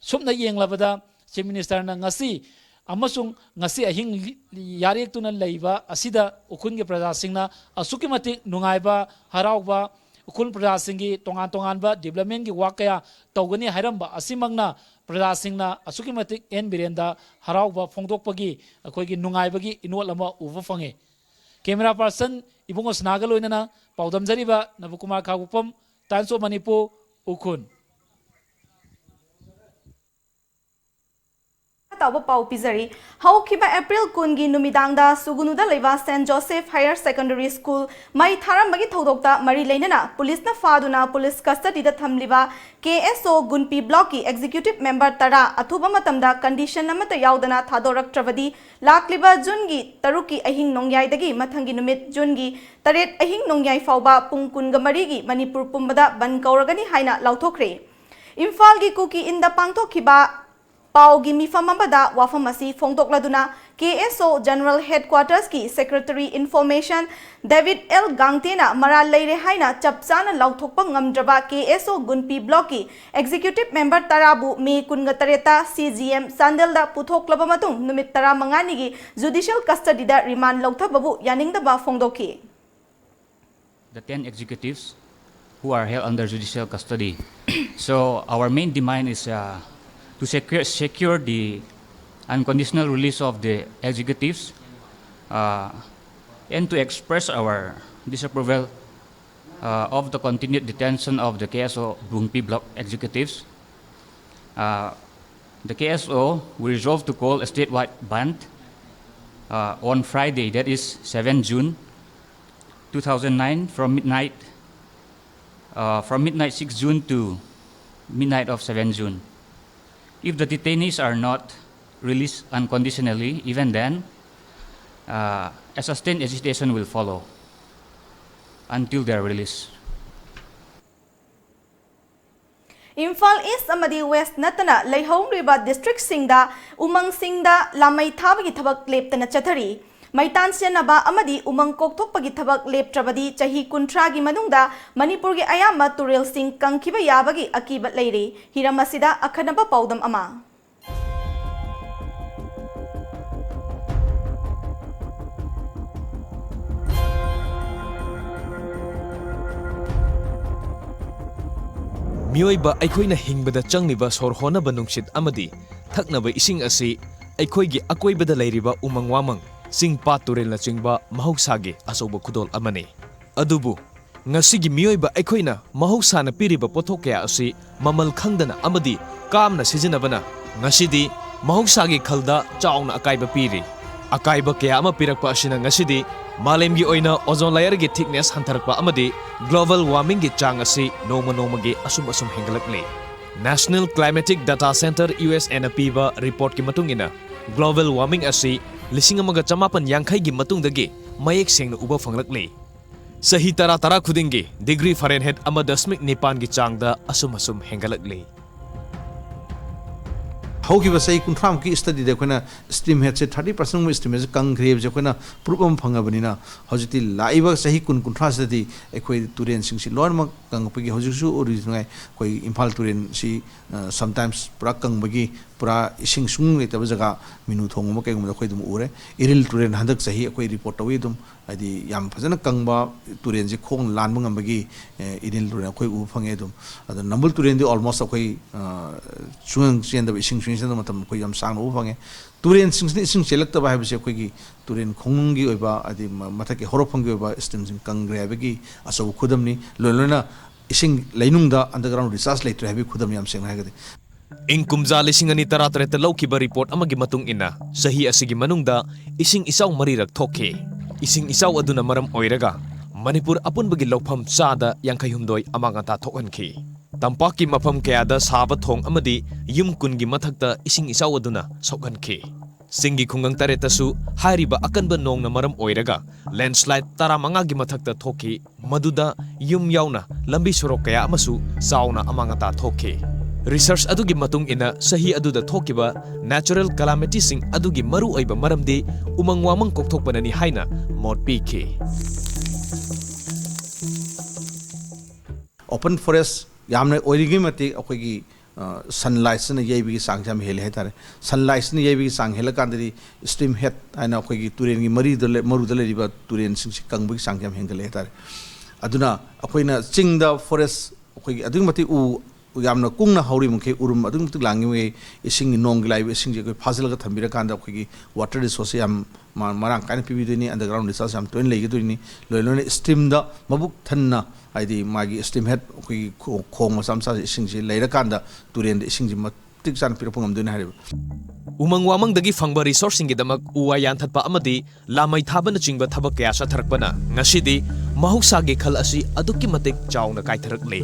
ꯁꯨꯞꯅ ꯌꯦꯡꯂꯕꯗ Chief Ministerꯅ ꯉꯁꯤ ꯑꯃꯁꯨꯡ ꯉꯁꯤ ꯑꯍꯤꯡ ꯂꯤ-, ꯌꯥꯔꯦꯛꯇꯨꯅ ꯂꯩꯕ ꯑꯁꯤꯗ ꯎꯈ꯭ꯔꯨꯜꯒꯤ ꯄ꯭ꯔꯖꯥꯁꯤꯡꯅ ꯑꯁꯨꯛꯀꯤ ꯃꯇꯤꯛ ꯅꯨꯡꯉꯥꯏꯕ, ꯍꯔꯥꯎꯕ, ꯎꯈ꯭ꯔꯨꯜ ꯄ꯭ꯔꯖꯥꯁꯤꯡꯒꯤ ꯇꯣꯉꯥꯟ ꯇꯣꯉꯥꯟꯕ developmentꯀꯤ work ꯀꯌꯥ ꯇꯧꯒꯅꯤ ꯍꯥꯏꯔꯝꯕ ꯑꯁꯤꯃꯛꯅ ꯄ꯭ꯔꯖꯥꯁꯤꯡꯅ ꯑꯁꯨꯛꯀꯤ ꯃꯇꯤꯛ ꯑꯦꯟ ꯕꯤꯔꯦꯟꯗ ꯍꯔꯥꯎꯕ ꯐꯣꯡꯗꯣꯛꯄꯒꯤ ꯑꯩꯈꯣꯏꯒꯤ ꯅꯨꯡꯉꯥꯏꯕꯒꯤ ꯏꯅꯣꯠ ꯑꯃ ꯎꯕ ꯐꯪꯉꯤ꯫ Camera person ꯏꯕꯨꯡꯉꯣ ꯁꯅꯥꯒ ꯂꯣꯏꯅꯅ ꯄꯥꯎꯗꯝꯖꯔꯤꯕ ꯅꯕꯀꯨꯃꯥꯔ ꯈꯥꯉꯕꯣꯛꯐꯝ, Times of Manipur, ꯎꯈ꯭ꯔꯨꯜ꯫ ꯇꯧꯕ ꯄꯥꯎ ꯄꯤꯖꯔꯤ꯫ ꯍꯧꯈꯤꯕ April ꯀꯨꯟꯒꯤ ꯅꯨꯃꯤꯗꯥꯡꯗ ꯁꯨꯒꯨꯅꯨꯗ ꯂꯩꯕ Saint Joseph Higher Secondary School ꯃꯩ ꯊꯥꯔꯝꯕꯒꯤ ꯊꯧꯗꯣꯛꯇ ꯃꯔꯤ ꯂꯩꯅꯅ ꯄꯨꯂꯤꯁꯅ ꯐꯥꯗꯨꯅ ꯄꯨꯂꯤꯁ custody ꯗ ꯊꯝꯂꯤꯕ K S O ꯒꯨꯟꯄꯤ block ꯀꯤ executive member ꯇꯔꯥ ꯑꯊꯨꯕ ꯃꯇꯝꯗ condition ꯑꯃꯠꯇ ꯌꯥꯎꯗꯅ ꯊꯥꯗꯣꯔꯛꯇ꯭ꯔꯕꯗꯤ ꯂꯥꯛꯂꯤꯕ June ꯒꯤ ꯇꯔꯨꯛꯀꯤ ꯑꯍꯤꯡ ꯅꯣꯡꯌꯥꯏꯗꯒꯤ ꯃꯊꯪꯒꯤ ꯅꯨꯃꯤꯠ June ꯒꯤ ꯇꯔꯦꯠ ꯑꯍꯤꯡ ꯅꯣꯡꯌꯥꯏ ꯐꯥꯎꯕ ꯄꯨꯡ ꯀꯨꯟꯒ ꯃꯔꯤꯒꯤ ꯃꯅꯤꯄꯨꯔ ꯄꯨꯝꯕꯗ ꯕꯟ ꯀꯧꯔꯒꯅꯤ ꯍꯥꯏꯅ ꯂꯥꯎꯊꯣꯛꯈ꯭ꯔꯦ꯫ ꯏꯝꯐꯥꯜꯒꯤ ꯀꯨꯀꯤ ꯏꯟꯗ ꯄꯥꯡꯊꯣꯛꯈꯤꯕ ꯄꯥꯎꯒꯤ ꯃꯤꯐꯝ ꯑꯃꯗ ꯋꯥꯐꯝ ꯑꯁꯤ ꯐꯣꯡꯗꯣꯛꯂꯗꯨꯅ K S O General Headquarters ꯀꯤ Secretary Information David L ꯒꯥꯡꯇꯦꯅ ꯃꯔꯥꯜ ꯂꯩꯔꯦ ꯍꯥꯏꯅ ꯆꯞ ꯆꯥꯅ ꯂꯥꯎꯊꯣꯛꯄ ꯉꯝꯗ꯭ꯔꯕ K S O ꯒꯨꯟꯄꯤ block ꯀꯤ executive member ꯇꯔꯥꯕꯨ May ꯀꯨꯟꯒ ꯇꯔꯦꯠꯇ C G M ꯆꯥꯟꯗꯦꯜꯗ ꯄꯨꯊꯣꯛꯂꯕ ꯃꯇꯨꯡ ꯅꯨꯃꯤꯠ ꯇꯔꯥꯃꯉꯥꯅꯤꯒꯤ judicial custody ꯗ remand ꯂꯧꯊꯕꯕꯨ ꯌꯥꯅꯤꯡꯗꯕ ꯐꯣꯡꯗꯣꯛꯈꯤ꯫ The ten executives who are held under judicial custody. So our main demand is, uh, to secure, secure the unconditional release of the executives, uh, and to express our disapproval, uh, of the continued detention of the K S O Gungpi block executives. Uh, the K S O will resolve to call a statewide bandh uh, on Friday, that is seven June two thousand nine, from midnight, uh, from midnight six June to midnight of seven June. If the detainees are not released unconditionally, even then, uh, a sustained agitation will follow until their release. Imphal ꯏꯁ ꯑꯃꯗꯤ ꯋꯦꯁ ꯅꯠꯇꯅ ꯂꯩꯍꯧꯔꯤꯕ ꯗꯤꯁꯇ꯭ꯔꯤꯛꯁꯤꯡꯗ ꯎꯃꯪꯁꯤꯡꯗ ꯂꯥꯃꯩ ꯊꯥꯕꯒꯤ ꯊꯕꯛ ꯂꯦꯞꯇꯅ ꯆꯠꯊꯔꯤ꯫ ꯃꯩꯇꯥꯟ ꯁꯤꯖꯤꯟꯅꯕ ꯑꯃꯗꯤ ꯎꯃꯪ ꯀꯣꯛꯊꯣꯛꯄꯒꯤ ꯊꯕꯛ ꯂꯦꯞꯇ꯭ꯔꯕꯗꯤ ꯆꯍꯤ ꯀꯨꯟꯊ꯭ꯔꯥꯒꯤ ꯃꯅꯨꯡꯗ ꯃꯅꯤꯄꯨꯔꯒꯤ ꯑꯌꯥꯝꯕ ꯇꯨꯔꯦꯜꯁꯤꯡ ꯀꯪꯈꯤꯕ ꯌꯥꯕꯒꯤ ꯑꯀꯤꯕ ꯂꯩꯔꯤ꯫ ꯍꯤꯔꯝ ꯑꯁꯤꯗ ꯑꯈꯟꯅꯕ ꯄꯥꯎꯗꯝ ꯑꯃ꯫ ꯃꯤꯑꯣꯏꯕ ꯑꯩꯈꯣꯏꯅ ꯍꯤꯡꯕꯗ ꯆꯪꯂꯤꯕ ꯁꯣꯔ ꯍꯣꯟꯅꯕ ꯅꯨꯡꯁꯤꯠ ꯑꯃꯗꯤ ꯊꯛꯅꯕ ꯏꯁꯤꯡ ꯑꯁꯤ ꯑꯩꯈꯣꯏꯒꯤ ꯑꯀꯣꯏꯕꯗ ꯂꯩꯔꯤꯕ ꯎꯃꯪ ꯋꯥꯃꯪ, ꯆꯤꯡ, ꯄꯥꯠ, ꯇꯨꯔꯦꯜꯅꯆꯤꯡꯕ ꯃꯍꯧꯁꯥꯒꯤ ꯑꯆꯧꯕ ꯈꯨꯗꯣꯜ ꯑꯃꯅꯤ꯫ ꯑꯗꯨꯕꯨ ꯉꯁꯤꯒꯤ ꯃꯤꯑꯣꯏꯕ ꯑꯩꯈꯣꯏꯅ ꯃꯍꯧꯁꯥꯅ ꯄꯤꯔꯤꯕ ꯄꯣꯠꯊꯣꯛ ꯀꯌꯥ ꯑꯁꯤ ꯃꯃꯜ ꯈꯪꯗꯅ ꯑꯃꯗꯤ ꯀꯥꯝꯅ ꯁꯤꯖꯤꯟꯅꯕꯅ ꯉꯁꯤꯗꯤ ꯃꯍꯧꯁꯥꯒꯤ ꯈꯜꯗ ꯆꯥꯎꯅ ꯑꯀꯥꯏꯕ ꯄꯤꯔꯤ꯫ ꯑꯀꯥꯏꯕ ꯀꯌꯥ ꯑꯃ ꯄꯤꯔꯛꯄ ꯑꯁꯤꯅ ꯉꯁꯤꯗꯤ ꯃꯥꯂꯦꯝꯒꯤ ꯑꯣꯏꯅ ozone layerꯒꯤ thickness ꯍꯟꯊꯔꯛꯄ ꯑꯃꯗꯤ global warmingꯒꯤ ꯆꯥꯡ ꯑꯁꯤ ꯅꯣꯡꯃ ꯅꯣꯡꯃꯒꯤ ꯑꯁꯨꯝ ꯑꯁꯨꯝ ꯍꯦꯟꯒꯠꯂꯛꯂꯤ꯫ National Climatic Data Centre, USAꯅ ꯄꯤꯕ reportꯀꯤ ꯃꯇꯨꯡ ꯏꯟꯅ, global warming ꯑꯁꯤ ꯂꯤꯁꯤꯡ ꯑꯃꯒ ꯆꯃꯥꯄꯟ ꯌꯥꯡꯈꯩꯒꯤ ꯃꯇꯨꯡꯗꯒꯤ ꯃꯌꯦꯛ ꯁꯦꯡꯅ ꯎꯕ ꯐꯪꯂꯛꯂꯤ꯫ ꯆꯍꯤ ꯇꯔꯥ ꯇꯔꯥ ꯈꯨꯗꯤꯡꯒꯤ degree Fahrenheit ꯑꯃ ꯗꯁꯃꯤꯛ ꯅꯤꯄꯥꯟꯒꯤ ꯆꯥꯡꯗ ꯑꯁꯨꯝ ꯑꯁꯨꯝ ꯍꯦꯟꯒꯠꯂꯛꯂꯤ꯫ ꯍꯧꯈꯤꯕ ꯆꯍꯤ ꯀꯨꯟꯊ꯭ꯔꯥꯃꯨꯛꯀꯤ studyꯗ ꯑꯩꯈꯣꯏꯅ stream headꯁꯦ thirty percentꯒꯨꯝꯕ stream headꯁꯦ ꯀꯪꯈ꯭ꯔꯦ ꯍꯥꯏꯕꯁꯦ ꯑꯩꯈꯣꯏꯅ proof ꯑꯃ ꯐꯪꯉꯕꯅꯤꯅ, ꯍꯧꯖꯤꯛꯇꯤ ꯂꯥꯛꯏꯕ ꯆꯍꯤ ꯀꯨꯟ ꯀꯨꯟꯊ꯭ꯔꯥꯁꯤꯗꯗꯤ ꯑꯩꯈꯣꯏ ꯇꯨꯔꯦꯟꯁꯤꯡꯁꯤ ꯂꯣꯏꯅꯃꯛ ꯀꯪꯉꯛꯄꯒꯤ ꯍꯧꯖꯤꯛꯁꯨ ꯎꯔꯤꯗꯨꯉꯥꯏ ꯑꯩꯈꯣꯏ ꯏꯝꯐꯥꯜ ꯇꯨꯔꯦꯟꯁꯤ, ꯑ, sometimes ꯄꯨꯔꯥ ꯀꯪꯕꯒꯤ, ꯄꯨꯔꯥ ꯏꯁꯤꯡ ꯁꯨꯡꯂꯩ ꯂꯩꯇꯕ ꯖꯒꯥ, ꯃꯤꯅꯨ ꯊꯣꯡꯒꯨꯝꯕ ꯀꯩꯒꯨꯝꯕꯗ ꯑꯩꯈꯣꯏ ꯑꯗꯨꯝ ꯎꯔꯦ꯫ ꯏꯔꯤꯜ ꯇꯨꯔꯦꯟ ꯍꯟꯗꯛ ꯆꯍꯤ ꯑꯩꯈꯣꯏ report ꯇꯧꯏ ꯑꯗꯨꯝ, ꯍꯥꯏꯗꯤ ꯌꯥꯝ ꯐꯖꯅ ꯀꯪꯕ ꯇꯨꯔꯦꯟꯁꯦ ꯈꯣꯡ ꯂꯥꯟꯕ ꯉꯝꯕꯒꯤ, ꯑꯦ, ꯏꯔꯤꯜ ꯇꯨꯔꯦꯟ ꯑꯩꯈꯣꯏ ꯎꯕ ꯐꯪꯉꯦ ꯑꯗꯨꯝ꯫ ꯑꯗꯣ ꯅꯝꯕꯨꯜ ꯇꯨꯔꯦꯟꯗꯤ almost ꯑꯩꯈꯣꯏ, ꯑ, ꯁꯨꯡꯆꯦꯟ ꯆꯦꯟꯗꯕ, ꯏꯁꯤꯡ ꯁꯨꯡꯆꯦꯟ ꯆꯦꯟꯗꯕ ꯃꯇꯝ ꯑꯩꯈꯣꯏ ꯌꯥꯝ ꯁꯥꯡꯅ ꯎꯕ ꯐꯪꯉꯦ꯫ ꯇꯨꯔꯦꯟꯁꯤꯡꯁꯤꯅ ꯏꯁꯤꯡ ꯆꯦꯜꯂꯛꯇꯕ ꯍꯥꯏꯕꯁꯤ ꯑꯩꯈꯣꯏꯒꯤ ꯇꯨꯔꯦꯟ ꯈꯣꯡꯅꯨꯡꯒꯤ ꯑꯣꯏꯕ, ꯍꯥꯏꯗꯤ ꯃ-, ꯃꯊꯛꯀꯤ ꯍꯧꯔꯛꯐꯝꯒꯤ ꯑꯣꯏꯕ streamꯁꯤꯡ ꯀꯪꯈ꯭ꯔꯦ ꯍꯥꯏꯕꯒꯤ ꯑꯆꯧꯕ ꯈꯨꯗꯝꯅꯤ꯫ ꯂꯣꯏ ꯂꯣꯏꯅ ꯏꯁꯤꯡ ꯂꯩꯅꯨꯡꯗ underground recharge ꯂꯩꯇ꯭ꯔꯦ ꯍꯥꯏꯕꯒꯤ ꯈꯨꯗꯝ ꯌꯥꯝ ꯁꯦꯡꯅ ꯍꯥꯏꯔꯒꯗꯤ꯫ ꯏꯪ ꯀꯨꯝꯖꯥ ꯂꯤꯁꯤꯡ ꯑꯅꯤ ꯇꯔꯥꯇꯔꯦꯠꯇ ꯂꯧꯈꯤꯕ ꯔꯤꯄꯣꯔꯠ ꯑꯃꯒꯤ ꯃꯇꯨꯡ ꯏꯟꯅ, ꯆꯍꯤ ꯑꯁꯤꯒꯤ ꯃꯅꯨꯡꯗ ꯏꯁꯤꯡ ꯏꯆꯥꯎ ꯃꯔꯤꯔꯛ ꯊꯣꯛꯈꯤ꯫ ꯏꯁꯤꯡ ꯏꯆꯥꯎ ꯑꯗꯨꯅ ꯃꯔꯝ ꯑꯣꯏꯔꯒ ꯃꯅꯤꯄꯨꯔ ꯑꯄꯨꯟꯕꯒꯤ ꯂꯧꯐꯝ ꯆꯥꯗ ꯌꯥꯡꯈꯩ ꯍꯨꯝꯗꯣꯏ ꯑꯃꯥꯡ ꯑꯇꯥ ꯊꯣꯛꯍꯟꯈꯤ꯫ ꯇꯝꯄꯥꯛꯀꯤ ꯃꯐꯝ ꯀꯌꯥꯗ ꯁꯥꯕ ꯊꯣꯡ ꯑꯃꯗꯤ ꯌꯨꯝ ꯀꯨꯟꯒꯤ ꯃꯊꯛꯇ ꯏꯁꯤꯡ ꯏꯆꯥꯎ ꯑꯗꯨꯅ ꯁꯣꯛꯍꯟꯈꯤ꯫ ꯆꯤꯡꯒꯤ ꯈꯨꯡꯒꯪ ꯇꯔꯦꯠꯇꯁꯨ ꯍꯥꯏꯔꯤꯕ ꯑꯀꯟꯕ ꯅꯣꯡꯅ ꯃꯔꯝ ꯑꯣꯏꯔꯒ ꯂꯦꯟꯁ꯭ꯂꯥꯏꯗ ꯇꯔꯥꯃꯉꯥꯒꯤ ꯃꯊꯛꯇ ꯊꯣꯛꯈꯤ, ꯃꯗꯨꯗ ꯌꯨꯝ ꯌꯥꯎꯅ ꯂꯝꯕꯤ ꯁꯣꯔꯣꯛ ꯀꯌꯥ ꯑꯃꯁꯨ ꯆꯥꯎꯅ ꯑꯃꯥꯡ ꯑꯇꯥ ꯊꯣꯛꯈꯤ꯫ ꯔꯤꯁꯔꯆ ꯑꯗꯨꯒꯤ ꯃꯇꯨꯡ ꯏꯟꯅ, ꯆꯍꯤ ꯑꯗꯨꯗ ꯊꯣꯛꯈꯤꯕ natural calamityꯁꯤꯡ ꯑꯗꯨꯒꯤ ꯃꯔꯨꯑꯣꯏꯕ ꯃꯔꯝꯗꯤ ꯎꯃꯪ ꯋꯥꯃꯪ ꯀꯣꯛꯊꯣꯛꯄꯅꯅꯤ ꯍꯥꯏꯅ ꯃꯣꯠ ꯄꯤꯈꯤ꯫ Open forest ꯌꯥꯝꯅ ꯑꯣꯏꯔꯤꯉꯩ ꯃꯇꯤꯛ ꯑꯩꯈꯣꯏꯒꯤ, ꯑ, sunlightꯁꯤꯅ ꯌꯩꯕꯒꯤ ꯆꯥꯡꯁꯦ ꯌꯥꯝ ꯍꯦꯜꯂꯦ ꯍꯥꯏꯇꯥꯔꯦ꯫ Sunlightꯁꯤꯅ ꯌꯩꯕꯒꯤ ꯆꯥꯡ ꯍꯦꯜꯂꯀꯥꯟꯗꯗꯤ stream head ꯍꯥꯏꯅ ꯑꯩꯈꯣꯏꯒꯤ ꯇꯨꯔꯦꯟꯒꯤ ꯃꯔꯤꯗ ꯂꯩ-, ꯃꯔꯨꯗ ꯂꯩꯔꯤꯕ ꯇꯨꯔꯦꯟꯁꯤꯡꯁꯤ ꯀꯪꯕꯒꯤ ꯆꯥꯡꯁꯦ ꯌꯥꯝ ꯍꯦꯟꯒꯠꯂꯦ ꯍꯥꯏꯇꯥꯔꯦ꯫ ꯑꯗꯨꯅ ꯑꯩꯈꯣꯏꯅ ꯆꯤꯡꯗ forest ꯑꯩꯈꯣꯏꯒꯤ ꯑꯗꯨꯛꯀꯤ ꯃꯇꯤꯛ ꯎ ꯌꯥꯝꯅ ꯀꯨꯡꯅ ꯍꯧꯔꯤ ꯃꯈꯩ ꯎꯔꯨꯝ ꯑꯗꯨꯛꯀꯤ ꯃꯇꯤꯛ ꯂꯥꯡꯉꯤ ꯃꯈꯩ ꯏꯁꯤꯡꯒꯤ ꯅꯣꯡꯒꯤ ꯂꯥꯛꯏꯕ ꯏꯁꯤꯡꯁꯦ ꯑꯩꯈꯣꯏ ꯐꯥꯖꯤꯜꯂꯒ ꯊꯝꯕꯤꯔꯀꯥꯟꯗ ꯑꯩꯈꯣꯏꯒꯤ water resourceꯁꯦ ꯌꯥꯝ ꯃ-, ꯃꯔꯥꯡ ꯀꯥꯏꯅ ꯄꯤꯕꯤꯗꯣꯏꯅꯤ, underground recharge ꯌꯥꯝ ꯇꯣꯏꯅ ꯂꯩꯒꯗꯣꯏꯅꯤ, ꯂꯣꯏ ꯂꯣꯏꯅ streamꯗ ꯃꯕꯨꯛ ꯊꯟꯅ, ꯍꯥꯏꯗꯤ ꯃꯥꯒꯤ stream head ꯑꯩꯈꯣꯏꯒꯤ ꯈꯣ-, ꯈꯣꯡ ꯃꯆꯥ ꯃꯆꯥꯁꯦ ꯏꯁꯤꯡꯁꯦ ꯂꯩꯔꯀꯥꯟꯗ ꯇꯨꯔꯦꯟꯗ ꯏꯁꯤꯡꯁꯦ ꯃꯇꯤꯛ ꯆꯥꯅ ꯄꯤꯔꯛꯄ ꯉꯝꯗꯣꯏꯅꯤ ꯍꯥꯏꯔꯤꯕ꯫ ꯎꯃꯪ ꯋꯥꯃꯪꯗꯒꯤ ꯐꯪꯕ resourceꯁꯤꯡꯒꯤꯗꯃꯛ ꯎ ꯋꯥ ꯌꯥꯟꯊꯠꯄ ꯑꯃꯗꯤ ꯂꯥꯃꯩ ꯊꯥꯕꯅꯆꯤꯡꯕ ꯊꯕꯛ ꯀꯌꯥ ꯆꯠꯊꯔꯛꯄꯅ ꯉꯁꯤꯗꯤ ꯃꯍꯧꯁꯥꯒꯤ ꯈꯜ ꯑꯁꯤ ꯑꯗꯨꯛꯀꯤ ꯃꯇꯤꯛ ꯆꯥꯎꯅ ꯀꯥꯏꯊꯔꯛꯂꯤ꯫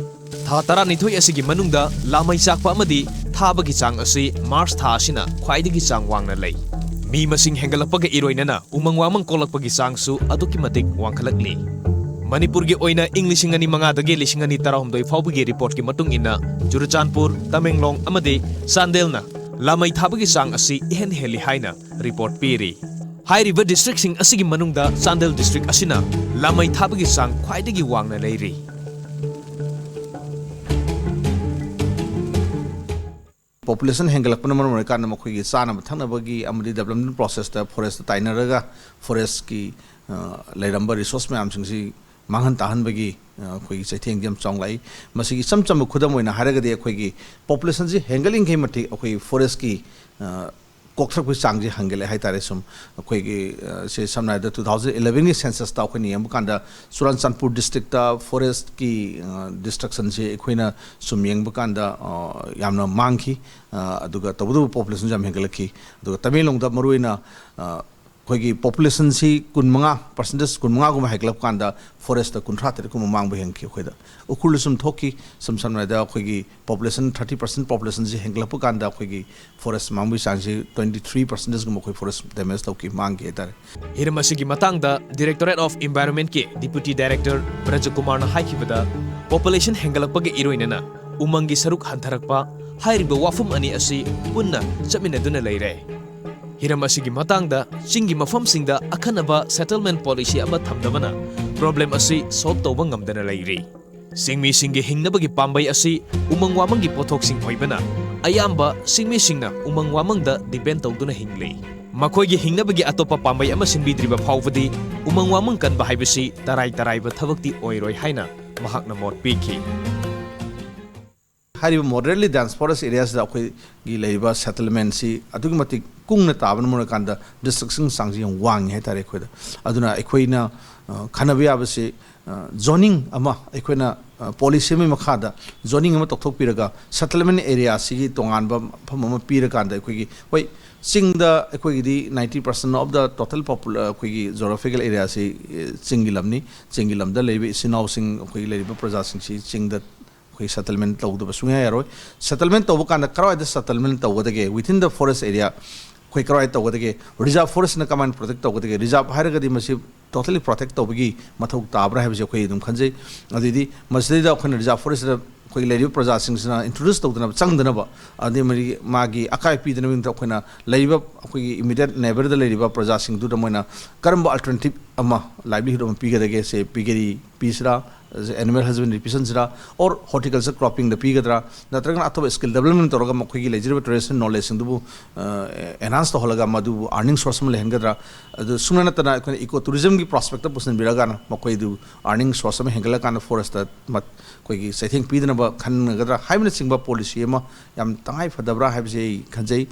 ꯊꯥ ꯇꯔꯥꯅꯤꯊꯣꯏ ꯑꯁꯤꯒꯤ ꯃꯅꯨꯡꯗ ꯂꯥꯃꯩ ꯆꯥꯛꯄ ꯑꯃꯗꯤ ꯊꯥꯕꯒꯤ ꯆꯥꯡ ꯑꯁꯤ ꯃꯥꯔꯆ ꯊꯥ ꯑꯁꯤꯅ ꯈ꯭ꯋꯥꯏꯗꯒꯤ ꯆꯥꯡ ꯋꯥꯡꯅ ꯂꯩ꯫ ꯃꯤ ꯃꯁꯤꯡ ꯍꯦꯟꯒꯠꯂꯛꯄꯒ ꯏꯔꯣꯏꯅꯅ ꯎꯃꯪ ꯋꯥꯃꯪ ꯀꯣꯛꯂꯛꯄꯒꯤ ꯆꯥꯡꯁꯨ ꯑꯗꯨꯛꯀꯤ ꯃꯇꯤꯛ ꯋꯥꯡꯈꯠꯂꯛꯂꯤ꯫ ꯃꯅꯤꯄꯨꯔꯒꯤ ꯑꯣꯏꯅ ꯏꯪ ꯂꯤꯁꯤꯡ ꯑꯅꯤ ꯃꯉꯥꯗꯒꯤ ꯂꯤꯁꯤꯡ ꯑꯅꯤ ꯇꯔꯥꯍꯨꯝꯗꯣꯏ ꯐꯥꯎꯕꯒꯤ ꯔꯤꯄꯣꯔꯠꯀꯤ ꯃꯇꯨꯡ ꯏꯟꯅ, ꯆꯨꯔꯆꯥꯟꯄꯨꯔ, ꯇꯃꯦꯡꯂꯣꯡ ꯑꯃꯗꯤ ꯆꯥꯟꯗꯦꯜꯅ ꯂꯥꯃꯩ ꯊꯥꯕꯒꯤ ꯆꯥꯡ ꯑꯁꯤ ꯏꯍꯦꯟ ꯍꯦꯜꯂꯤ ꯍꯥꯏꯅ ꯔꯤꯄꯣꯔꯠ ꯄꯤꯔꯤ꯫ ꯍꯥꯏꯔꯤꯕ districtꯁꯤꯡ ꯑꯁꯤꯒꯤ ꯃꯅꯨꯡꯗ ꯆꯥꯟꯗꯦꯜ district ꯑꯁꯤꯅ ꯂꯥꯃꯩ ꯊꯥꯕꯒꯤ ꯆꯥꯡ ꯈ꯭ꯋꯥꯏꯗꯒꯤ ꯋꯥꯡꯅ ꯂꯩꯔꯤ꯫ Population ꯍꯦꯟꯒꯠꯂꯛꯄꯅ ꯃꯔꯝ ꯑꯣꯏꯔꯀꯥꯟꯗ ꯃꯈꯣꯏꯒꯤ ꯆꯥꯅꯕ ꯊꯛꯅꯕꯒꯤ ꯑꯃꯗꯤ development processꯇ forestꯇ ꯇꯥꯏꯅꯔꯒ forestꯀꯤ, ꯑ, ꯂꯩꯔꯝꯕ resource ꯃꯌꯥꯝꯁꯤꯡꯁꯤ ꯃꯥꯡꯍꯟ ꯇꯥꯍꯟꯕꯒꯤ, ꯑ, ꯑꯩꯈꯣꯏꯒꯤ ꯆꯩꯊꯦꯡꯗꯤ ꯌꯥꯝ ꯆꯥꯎꯅ ꯂꯥꯛꯏ꯫ ꯃꯁꯤꯒꯤ ꯏꯆꯝ ꯆꯝꯕ ꯈꯨꯗꯝ ꯑꯣꯏꯅ ꯍꯥꯏꯔꯒꯗꯤ ꯑꯩꯈꯣꯏꯒꯤ populationꯁꯤ ꯍꯦꯟꯒꯠꯂꯤꯉꯩ ꯃꯇꯤꯛ ꯑꯩꯈꯣꯏꯒꯤ forestꯀꯤ, ꯑ, ꯀꯣꯛꯊꯔꯛꯄꯒꯤ ꯆꯥꯡꯁꯦ ꯍꯟꯒꯠꯂꯦ ꯍꯥꯏꯇꯥꯔꯦ꯫ ꯁꯨꯝ ꯑꯩꯈꯣꯏꯒꯤ, ꯑ, ꯁꯦ ꯁꯝꯅ ꯍꯥꯏꯔꯕꯗ two thousand elevenꯒꯤ censusꯇ ꯑꯩꯈꯣꯏꯅ ꯌꯦꯡꯕ ꯀꯥꯟꯗ ꯆꯨꯔꯥꯟꯆꯥꯟꯄꯨꯔ districtꯇ forestꯀꯤ, ꯑ, destructionꯁꯦ ꯑꯩꯈꯣꯏꯅ ꯁꯨꯝ ꯌꯦꯡꯕ ꯀꯥꯟꯗ, ꯑ, ꯌꯥꯝꯅ ꯃꯥꯡꯈꯤ꯫ ꯑ, ꯑꯗꯨꯒ ꯇꯧꯕꯇꯕꯨ populationꯁꯨ ꯌꯥꯝ ꯍꯦꯟꯒꯠꯂꯛꯈꯤ꯫ ꯑꯗꯨꯒ ꯇꯃꯦꯡꯂꯣꯡꯗ ꯃꯔꯨꯑꯣꯏꯅ, ꯑ, ꯑꯩꯈꯣꯏꯒꯤ populationꯁꯤ ꯀꯨꯟꯃꯉꯥ, percentage ꯀꯨꯟꯃꯉꯥꯒꯨꯝꯕ ꯍꯦꯟꯒꯠꯂꯛꯄ ꯀꯥꯟꯗ forestꯇ ꯀꯨꯟꯊ꯭ꯔꯥ ꯇꯔꯦꯠꯀꯨꯝꯕ ꯃꯥꯡꯕ ꯍꯦꯟꯈꯤ ꯑꯩꯈꯣꯏꯗ꯫ ꯎꯈ꯭ꯔꯨꯜꯗ ꯁꯨꯝ ꯊꯣꯛꯈꯤ꯫ ꯁꯝ-, ꯁꯝꯅ ꯍꯥꯏꯔꯕꯗ ꯑꯩꯈꯣꯏꯒꯤ population thirty percent populationꯁꯤ ꯍꯦꯟꯒꯠꯂꯛꯄ ꯀꯥꯟꯗ ꯑꯩꯈꯣꯏꯒꯤ forest ꯃꯥꯡꯕꯒꯤ ꯆꯥꯡꯁꯤ twenty three percentageꯒꯨꯝꯕ ꯑꯩꯈꯣꯏ forest damage ꯇꯧꯈꯤ, ꯃꯥꯡꯈꯤ ꯍꯥꯏꯇꯥꯔꯦ꯫ ꯍꯤꯔꯝ ꯑꯁꯤꯒꯤ ꯃꯇꯥꯡꯗ Directorate of Environmentꯀꯤ Deputy Director ꯕ꯭ꯔꯖꯀꯨꯃꯥꯔꯅ ꯍꯥꯏꯈꯤꯕꯗ, population ꯍꯦꯟꯒꯠꯂꯛꯄꯒ ꯏꯔꯣꯏꯅꯅ ꯎꯃꯪꯒꯤ ꯁꯔꯨꯛ ꯍꯟꯊꯔꯛꯄ ꯍꯥꯏꯔꯤꯕ ꯋꯥꯐꯝ ꯑꯅꯤ ꯑꯁꯤ ꯄꯨꯟꯅ ꯆꯠꯃꯤꯟꯅꯗꯨꯅ ꯂꯩꯔꯦ꯫ ꯍꯤꯔꯝ ꯑꯁꯤꯒꯤ ꯃꯇꯥꯡꯗ ꯆꯤꯡꯒꯤ ꯃꯐꯝꯁꯤꯡꯗ ꯑꯈꯟꯅꯕ settlement policy ꯑꯃ ꯊꯝꯗꯕꯅ problem ꯑꯁꯤ solve ꯇꯧꯕ ꯉꯝꯗꯅ ꯂꯩꯔꯤ꯫ ꯆꯤꯡꯃꯤꯁꯤꯡꯒꯤ ꯍꯤꯡꯅꯕꯒꯤ ꯄꯥꯝꯕꯩ ꯑꯁꯤ ꯎꯃꯪ ꯋꯥꯃꯪꯒꯤ ꯄꯣꯠꯊꯣꯛꯁꯤꯡ ꯑꯣꯏꯕꯅ, ꯑꯌꯥꯝꯕ ꯆꯤꯡꯃꯤꯁꯤꯡꯅ ꯎꯃꯪ ꯋꯥꯃꯪꯗ depend ꯇꯧꯗꯨꯅ ꯍꯤꯡꯂꯤ꯫ ꯃꯈꯣꯏꯒꯤ ꯍꯤꯡꯅꯕꯒꯤ ꯑꯇꯣꯞꯄ ꯄꯥꯝꯕꯩ ꯑꯃ ꯁꯤꯟꯕꯤꯗ꯭ꯔꯤꯕ ꯐꯥꯎꯕꯗꯤ ꯎꯃꯪ ꯋꯥꯃꯪ ꯀꯟꯕ ꯍꯥꯏꯕꯁꯤ ꯇꯔꯥꯏ ꯇꯔꯥꯏꯕ ꯊꯕꯛꯇꯤ ꯑꯣꯏꯔꯣꯏ ꯍꯥꯏꯅ ꯃꯍꯥꯛꯅ ꯃꯣꯠ ꯄꯤꯈꯤ꯫ ꯍꯥꯏꯔꯤꯕ moderately dense forest areaꯁꯤꯗ ꯑꯩꯈꯣꯏꯒꯤ ꯂꯩꯔꯤꯕ settlementꯁꯤ ꯑꯗꯨꯛꯀꯤ ꯃꯇꯤꯛ ꯀꯨꯡꯅ ꯇꯥꯕꯅ ꯃꯔꯝ ꯑꯣꯏꯔꯀꯥꯟꯗ destruction ꯆꯥꯡꯁꯤ ꯌꯥꯝ ꯋꯥꯡꯉꯤ ꯍꯥꯏꯇꯥꯔꯦ ꯑꯩꯈꯣꯏꯗ꯫ ꯑꯗꯨꯅ ꯑꯩꯈꯣꯏꯅ, ꯑ, ꯈꯟꯅꯕ ꯌꯥꯕꯁꯤ, ꯑ, zoning ꯑꯃ ꯑꯩꯈꯣꯏꯅ, ꯑ, policy ꯑꯃꯒꯤ ꯃꯈꯥꯗ zoning ꯑꯃ ꯇꯧꯊꯣꯛꯄꯤꯔꯒ settlement areaꯁꯤꯒꯤ ꯇꯣꯉꯥꯟꯕ ꯃꯐꯝ ꯑꯃ ꯄꯤꯔꯀꯥꯟꯗ ꯑꯩꯈꯣꯏꯒꯤ, ꯍꯣꯏ, ꯆꯤꯡꯗ ꯑꯩꯈꯣꯏꯒꯤꯗꯤ ninety percent of the total popul-, ꯑꯩꯈꯣꯏꯒꯤ geographical areaꯁꯤ, ꯑ, ꯆꯤꯡꯒꯤ ꯂꯝꯅꯤ꯫ ꯆꯤꯡꯒꯤ ꯂꯝꯗ ꯂꯩꯔꯤꯕ ꯏꯆꯤꯟ ꯏꯅꯥꯎꯁꯤꯡ, ꯑꯩꯈꯣꯏꯒꯤ ꯂꯩꯔꯤꯕ ꯄ꯭ꯔꯖꯥꯁꯤꯡꯁꯤ ꯆꯤꯡꯗ ꯑꯩꯈꯣꯏ settlement ꯇꯧꯗꯕ ꯁꯨꯡꯌꯥ ꯌꯥꯔꯣꯏ꯫ Settlement ꯇꯧꯕ ꯀꯥꯟꯗ ꯀꯔꯥꯏꯗ settlement ꯇꯧꯒꯗꯒꯦ? Within the forest area ꯑꯩꯈꯣꯏ ꯀꯔꯥꯏ ꯇꯧꯒꯗꯒꯦ? Reserve forestꯅ ꯀꯃꯥꯏꯅ protect ꯇꯧꯒꯗꯒꯦ? Reserve ꯍꯥꯏꯔꯒꯗꯤ ꯃꯁꯤ totally protect ꯇꯧꯕꯒꯤ ꯃꯊꯧ ꯇꯥꯕ꯭ꯔꯥ ꯍꯥꯏꯕꯁꯤ ꯑꯩꯈꯣꯏ ꯑꯗꯨꯝ ꯈꯟꯖꯩ꯫ ꯑꯗꯨꯗꯤ ꯃꯁꯤꯗꯩꯗ ꯑꯩꯈꯣꯏꯅ reserve forestꯇ ꯑꯩꯈꯣꯏ ꯂꯩꯔꯤꯕ ꯄ꯭ꯔꯖꯥꯁꯤꯡꯁꯤꯅ introduce ꯇꯧꯗꯅꯕ, ꯆꯪꯗꯅꯕ, ꯑꯗꯩ ꯃꯔꯤ-, ꯃꯥꯒꯤ ꯑꯀꯥꯏ ꯄꯤꯗꯅꯕꯒꯤꯗꯃꯛꯇ ꯑꯩꯈꯣꯏꯅ ꯂꯩꯔꯤꯕ ꯑꯩꯈꯣꯏꯒꯤ immediate neighbourꯗ ꯂꯩꯔꯤꯕ ꯄ꯭ꯔꯖꯥꯁꯤꯡꯗꯨꯗ ꯃꯣꯏꯅ ꯀꯔꯝꯕ alternative ꯑꯃ, livelihood ꯑꯃ ꯄꯤꯒꯗꯒꯦ? ꯁꯦ ꯄꯤꯒꯔꯤ ꯄꯤꯁꯤꯔꯥ, animal husbandry ꯄꯤꯁꯟꯁꯤꯔꯥ, or horticulture croppingꯗ ꯄꯤꯒꯗ꯭ꯔꯥ, ꯅꯠꯇ꯭ꯔꯒꯅ ꯑꯇꯣꯞꯄ skill development ꯇꯧꯔꯒ ꯃꯈꯣꯏꯒꯤ ꯂꯩꯖꯔꯤꯕ traditional knowledgeꯁꯤꯡꯗꯨꯕꯨ enhance ꯇꯧꯍꯜꯂꯒ ꯃꯗꯨꯕꯨ earning source ꯑꯃ ꯂꯩꯍꯟꯒꯗ꯭ꯔꯥ? ꯑꯗꯨ ꯁꯨꯡꯅ ꯅꯠꯇꯅ ꯑꯩꯈꯣꯏꯅ eco tourismꯒꯤ prospectꯇ ꯄꯨꯁꯤꯟꯕꯤꯔꯒꯅ ꯃꯈꯣꯏꯗꯨ earning source ꯑꯃ ꯍꯦꯟꯒꯠꯂꯀꯥꯟꯗ forestꯇ ꯃꯠ-, ꯑꯩꯈꯣꯏꯒꯤ ꯆꯩꯊꯦꯡ ꯄꯤꯗꯅꯕ ꯈꯟꯒꯗ꯭ꯔꯥ ꯍꯥꯏꯕꯅꯆꯤꯡꯕ policy ꯑꯃ ꯌꯥꯝ ꯇꯉꯥꯏ ꯐꯗꯕ꯭ꯔꯥ ꯍꯥꯏꯕꯁꯤ ꯑꯩ ꯈꯟꯖꯩ꯫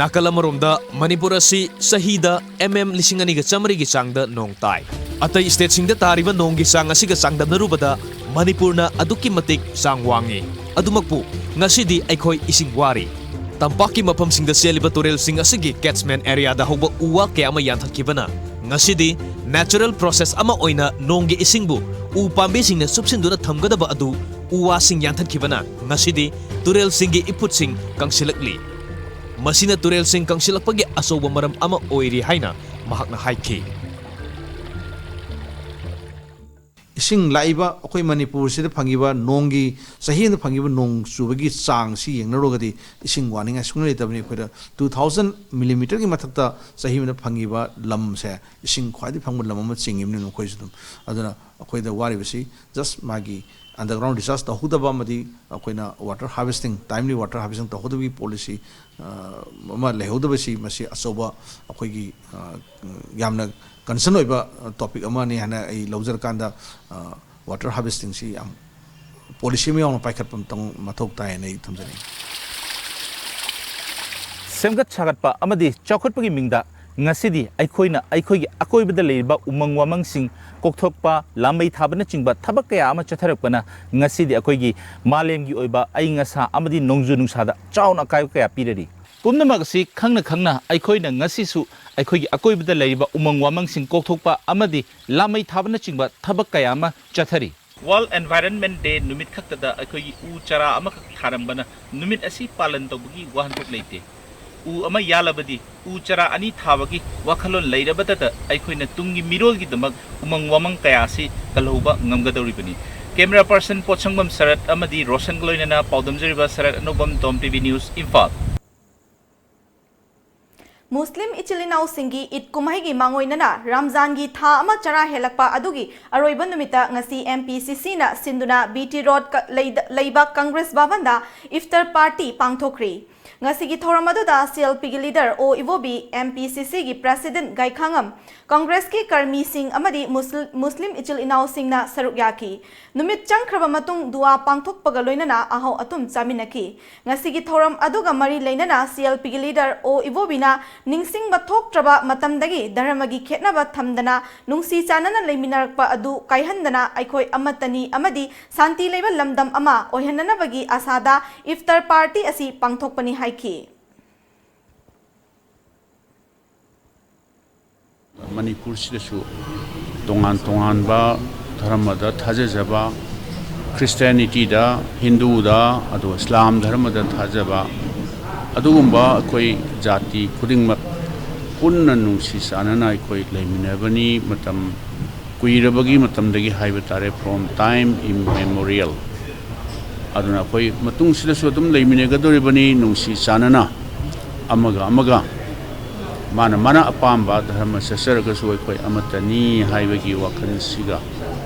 ꯅꯥꯀꯜ ꯑꯃꯔꯣꯝꯗ ꯃꯅꯤꯄꯨꯔ ꯑꯁꯤ ꯆꯍꯤꯗ M M ꯂꯤꯁꯤꯡ ꯑꯅꯤꯒ ꯆꯥꯃꯔꯤꯒꯤ ꯆꯥꯡꯗ ꯅꯣꯡ ꯇꯥꯏ꯫ ꯑꯇꯩ stateꯁꯤꯡꯗ ꯇꯥꯔꯤꯕ ꯅꯣꯡꯒꯤ ꯆꯥꯡ ꯑꯁꯤꯒ ꯆꯥꯡꯗꯝꯅꯔꯨꯕꯗ ꯃꯅꯤꯄꯨꯔꯅ ꯑꯗꯨꯛꯀꯤ ꯃꯇꯤꯛ ꯆꯥꯡ ꯋꯥꯡꯉꯤ꯫ ꯑꯗꯨꯃꯛꯄꯨ ꯉꯁꯤꯗꯤ ꯑꯩꯈꯣꯏ ꯏꯁꯤꯡ ꯋꯥꯔꯤ꯫ ꯇꯝꯄꯥꯛꯀꯤ ꯃꯐꯝꯁꯤꯡꯗ ꯆꯦꯜꯂꯤꯕ ꯇꯨꯔꯦꯜꯁꯤꯡ ꯑꯁꯤꯒꯤ catchment areaꯗ ꯍꯧꯕ ꯎ ꯋꯥ ꯀꯌꯥ ꯑꯃ ꯌꯥꯟꯊꯠꯈꯤꯕꯅ ꯉꯁꯤꯗꯤ natural process ꯑꯃ ꯑꯣꯏꯅ ꯅꯣꯡꯒꯤ ꯏꯁꯤꯡꯕꯨ ꯎ ꯄꯥꯝꯕꯤꯁꯤꯡꯅ ꯆꯨꯞꯁꯤꯟꯗꯨꯅ ꯊꯝꯒꯗꯕ ꯑꯗꯨ ꯎ ꯋꯥꯁꯤꯡ ꯌꯥꯟꯊꯠꯈꯤꯕꯅ ꯉꯁꯤꯗꯤ ꯇꯨꯔꯦꯜꯁꯤꯡꯒꯤ ꯏꯐꯨꯠꯁꯤꯡ ꯀꯪꯁꯤꯜꯂꯛꯂꯤ꯫ ꯃꯁꯤꯅ ꯇꯨꯔꯦꯜꯁꯤꯡ ꯀꯪꯁꯤꯜꯂꯛꯄꯒꯤ ꯑꯆꯧꯕ ꯃꯔꯝ ꯑꯃ ꯑꯣꯏꯔꯤ ꯍꯥꯏꯅ ꯃꯍꯥꯛꯅ ꯍꯥꯏꯈꯤ꯫ ꯏꯁꯤꯡ ꯂꯥꯛꯏꯕ ꯑꯩꯈꯣꯏ ꯃꯅꯤꯄꯨꯔꯁꯤꯗ ꯐꯪꯉꯤꯕ ꯅꯣꯡꯒꯤ, ꯆꯍꯤ ꯑꯃꯗ ꯐꯪꯉꯤꯕ ꯅꯣꯡ ꯆꯨꯕꯒꯤ ꯆꯥꯡꯁꯤ ꯌꯦꯡꯅꯔꯨꯔꯒꯗꯤ ꯏꯁꯤꯡ ꯋꯥꯅꯤꯡꯉꯥꯏ ꯁꯨꯡꯂꯩ ꯂꯩꯇꯕꯅꯤ꯫ ꯑꯩꯈꯣꯏꯗ two thousand millimeterꯒꯤ ꯃꯊꯛꯇ ꯆꯍꯤ ꯑꯃꯗ ꯐꯪꯉꯤꯕ ꯂꯝꯁꯦ ꯏꯁꯤꯡ ꯈ꯭ꯋꯥꯏꯗꯒꯤ ꯐꯪꯕ ꯂꯝ ꯑꯃ ꯆꯤꯡꯉꯤꯕꯅꯤ ꯃꯈꯣꯏꯁꯨ ꯑꯗꯨꯝ꯫ ꯑꯗꯨꯅ ꯑꯩꯈꯣꯏꯗ ꯋꯥꯔꯤꯕꯁꯤ just ꯃꯥꯒꯤ underground recharge ꯇꯧꯍꯧꯗꯕ ꯑꯃꯗꯤ ꯑꯩꯈꯣꯏꯅ water harvesting, timely water harvesting ꯇꯧꯍꯧꯗꯕꯒꯤ policy, ꯑ, ꯑꯃ ꯂꯩꯍꯧꯗꯕꯁꯤ ꯃꯁꯤ ꯑꯆꯧꯕ ꯑꯩꯈꯣꯏꯒꯤ, ꯑ, ꯌꯥꯝꯅ concern ꯑꯣꯏꯕ topic ꯑꯃꯅꯤ ꯍꯥꯏꯅ ꯑꯩ ꯂꯧꯖꯔꯀꯥꯟꯗ, ꯑ, water harvestingꯁꯤ ꯌꯥꯝ policy ꯑꯃ ꯌꯥꯎꯅ ꯄꯥꯏꯈꯠꯄ ꯑꯃꯇꯪ ꯃꯊꯧ ꯇꯥꯏ ꯍꯥꯏꯅ ꯑꯩ ꯊꯝꯖꯅꯤꯡꯉꯤ꯫ ꯁꯦꯝꯒꯠ ꯁꯥꯒꯠꯄ ꯑꯃꯗꯤ ꯆꯥꯎꯈꯠꯄꯒꯤ ꯃꯤꯡꯗ ꯉꯁꯤꯗꯤ ꯑꯩꯈꯣꯏꯅ ꯑꯩꯈꯣꯏꯒꯤ ꯑꯀꯣꯏꯕꯗ ꯂꯩꯔꯤꯕ ꯎꯃꯪ ꯋꯥꯃꯪꯁꯤꯡ ꯀꯣꯛꯊꯣꯛꯄ, ꯂꯥꯝꯃꯩ ꯊꯥꯕꯅꯆꯤꯡꯕ ꯊꯕꯛ ꯀꯌꯥ ꯑꯃ ꯆꯠꯊꯔꯛꯄꯅ ꯉꯁꯤꯗꯤ ꯑꯩꯈꯣꯏꯒꯤ ꯃꯥꯂꯦꯝꯒꯤ ꯑꯣꯏꯕ ꯑꯏꯪ ꯑꯁꯥ ꯑꯃꯗꯤ ꯅꯣꯡꯖꯨ ꯅꯨꯡꯁꯥꯗ ꯆꯥꯎꯅ ꯑꯀꯥꯏꯕ ꯀꯌꯥ ꯄꯤꯔꯔꯤ꯫ ꯄꯨꯝꯅꯃꯛ ꯑꯁꯤ ꯈꯪꯅ ꯈꯪꯅ ꯑꯩꯈꯣꯏꯅ ꯉꯁꯤꯁꯨ ꯑꯩꯈꯣꯏꯒꯤ ꯑꯀꯣꯏꯕꯗ ꯂꯩꯔꯤꯕ ꯎꯃꯪ ꯋꯥꯃꯪꯁꯤꯡ ꯀꯣꯛꯊꯣꯛꯄ ꯑꯃꯗꯤ ꯂꯥꯝꯃꯩ ꯊꯥꯕꯅꯆꯤꯡꯕ ꯊꯕꯛ ꯀꯌꯥ ꯑꯃ ꯆꯠꯊꯔꯤ꯫ World Environment Day ꯅꯨꯃꯤꯠ ꯈꯛꯇꯗ ꯑꯩꯈꯣꯏꯒꯤ ꯎ ꯆꯥꯔꯥ ꯑꯃꯈꯛ ꯊꯥꯔꯝꯕꯅ ꯅꯨꯃꯤꯠ ꯑꯁꯤ ꯄꯥꯂꯟ ꯇꯧꯕꯒꯤ ꯋꯥꯍꯟꯊꯣꯛ ꯂꯩꯇꯦ꯫ ꯎ ꯑꯃ ꯌꯥꯜꯂꯕꯗꯤ ꯎ ꯆꯥꯔꯥ ꯑꯅꯤ ꯊꯥꯕꯒꯤ ꯋꯥꯈꯜꯂꯣꯟ ꯂꯩꯔꯕꯗꯇ ꯑꯩꯈꯣꯏꯅ ꯇꯨꯡꯒꯤ ꯃꯤꯔꯣꯜꯒꯤꯗꯃꯛ ꯎꯃꯪ ꯋꯥꯃꯪ ꯀꯌꯥ ꯑꯁꯤ ꯀꯜꯍꯧꯕ ꯉꯝꯒꯗꯧꯔꯤꯕꯅꯤ꯫ Camera person ꯄꯣꯠꯁꯪꯕꯝ ꯁꯔꯠ ꯑꯃꯗꯤ ꯔꯣꯁꯟꯒ ꯂꯣꯏꯅꯅ ꯄꯥꯎꯗꯝꯖꯔꯤꯕ ꯁꯔꯠ ꯑꯅꯧꯕꯝ, Dome T V News, Imphal. ꯃꯨꯁꯂꯤꯝ ꯏꯆꯤꯜ ꯏꯅꯥꯎꯁꯤꯡꯒꯤ ꯏꯗ ꯀꯨꯝꯍꯩꯒꯤ ꯃꯥꯡꯑꯣꯏꯅꯅ ꯔꯝꯖꯥꯟꯒꯤ ꯊꯥ ꯑꯃ ꯆꯔꯥ ꯍꯦꯜꯂꯛꯄ ꯑꯗꯨꯒꯤ ꯑꯔꯣꯏꯕ ꯅꯨꯃꯤꯠꯇ ꯉꯁꯤ M P C C ꯅ ꯁꯤꯟꯗꯨꯅ B T Road ꯀ-, ꯂꯩꯗ-, ꯂꯩꯕ ꯀꯪꯒ꯭ꯔꯦꯁ ꯚꯕꯟꯗ ꯏꯐꯇꯔ ꯄꯥꯔꯇꯤ ꯄꯥꯡꯊꯣꯛꯈ꯭ꯔꯤ꯫ ꯉꯁꯤꯒꯤ ꯊꯧꯔꯝ ꯑꯗꯨꯗ C L P ꯒꯤ ꯂꯤꯗꯔ ꯑꯣ ꯏꯕꯣꯕꯤ, M P C C ꯒꯤ ꯄ꯭ꯔꯦꯁꯤꯗꯦꯟꯠ ꯒꯥꯏꯈꯥꯉꯝ, ꯀꯪꯒ꯭ꯔꯦꯁꯀꯤ ꯀꯔꯃꯤꯁꯤꯡ ꯑꯃꯗꯤ ꯃꯨꯁ-, ꯃꯨꯁꯂꯤꯝ ꯏꯆꯤꯜ ꯏꯅꯥꯎꯁꯤꯡꯅ ꯁꯔꯨꯛ ꯌꯥꯈꯤ꯫ ꯅꯨꯃꯤꯠ ꯆꯪꯈ꯭ꯔꯕ ꯃꯇꯨꯡ ꯗꯨꯋꯥ ꯄꯥꯡꯊꯣꯛꯄꯒ ꯂꯣꯏꯅꯅ ꯑꯍꯥꯎ ꯑꯊꯨꯝ ꯆꯥꯃꯤꯟꯅꯈꯤ꯫ ꯉꯁꯤꯒꯤ ꯊꯧꯔꯝ ꯑꯗꯨꯒ ꯃꯔꯤ ꯂꯩꯅꯅ C L P ꯒꯤ ꯂꯤꯗꯔ ꯑꯣ ꯏꯕꯣꯕꯤꯅ ꯅꯤꯡꯁꯤꯡꯕ ꯊꯣꯛꯇ꯭ꯔꯕ ꯃꯇꯝꯗꯒꯤ ꯙꯔꯃꯒꯤ ꯈꯦꯠꯅꯕ ꯊꯝꯗꯅ ꯅꯨꯡꯁꯤ ꯆꯥꯟꯅꯅ ꯂꯩꯃꯤꯟꯅꯔꯛꯄ ꯑꯗꯨ ꯀꯥꯏꯍꯟꯗꯅ ꯑꯩꯈꯣꯏ ꯑꯃꯠꯇꯅꯤ ꯑꯃꯗꯤ ꯁꯥꯟꯇꯤ ꯂꯩꯕ ꯂꯝꯗꯝ ꯑꯃ ꯑꯣꯏꯍꯟꯅꯅꯕꯒꯤ ꯑꯥꯁꯥꯗ ꯏꯐꯇꯔ ꯄꯥꯔꯇꯤ ꯑꯁꯤ ꯄꯥꯡꯊꯣꯛꯄꯅꯤ ꯍꯥꯏꯈꯤ꯫ ꯃꯅꯤꯄꯨꯔꯁꯤꯗꯁꯨ ꯇꯣꯉꯥꯟ ꯇꯣꯉꯥꯟꯕ ꯙꯔꯃꯗ ꯊꯥꯖꯖꯕ, ꯈ꯭ꯔꯤꯁꯇꯤꯌꯥꯅꯤꯇꯤꯗ, ꯍꯤꯟꯗꯨꯗ, ꯑꯗꯨꯒ ꯏꯁꯂꯥꯝ ꯙꯔꯃꯗ ꯊꯥꯖꯕ, ꯑꯗꯨꯒꯨꯝꯕ ꯑꯩꯈꯣꯏ ꯖꯥꯇꯤ ꯈꯨꯗꯤꯡꯃꯛ ꯄꯨꯟꯅ ꯅꯨꯡꯁꯤ ꯆꯥꯟꯅꯅ ꯑꯩꯈꯣꯏ ꯂꯩꯃꯤꯟꯅꯕꯅꯤ꯫ ꯃꯇꯝ ꯀꯨꯏꯔꯕꯒꯤ ꯃꯇꯝꯗꯒꯤ ꯍꯥꯏꯕ ꯇꯥꯔꯦ, from time immemorial꯫ ꯑꯗꯨꯅ ꯑꯩꯈꯣꯏ ꯃꯇꯨꯡꯁꯤꯗꯁꯨ ꯑꯗꯨꯝ ꯂꯩꯃꯤꯟꯅꯒꯗꯧꯔꯤꯕꯅꯤ, ꯅꯨꯡꯁꯤ ꯆꯥꯟꯅꯅ ꯑꯃꯒ ꯑꯃꯒ꯫ ꯃꯥꯅ ꯃꯥꯅ ꯑꯄꯥꯝꯕ ꯙꯔꯃ ꯆꯠꯆꯔꯒꯁꯨ ꯑꯩꯈꯣꯏ ꯑꯃꯠꯇꯅꯤ ꯍꯥꯏꯕꯒꯤ ꯋꯥꯈꯜꯁꯤꯒ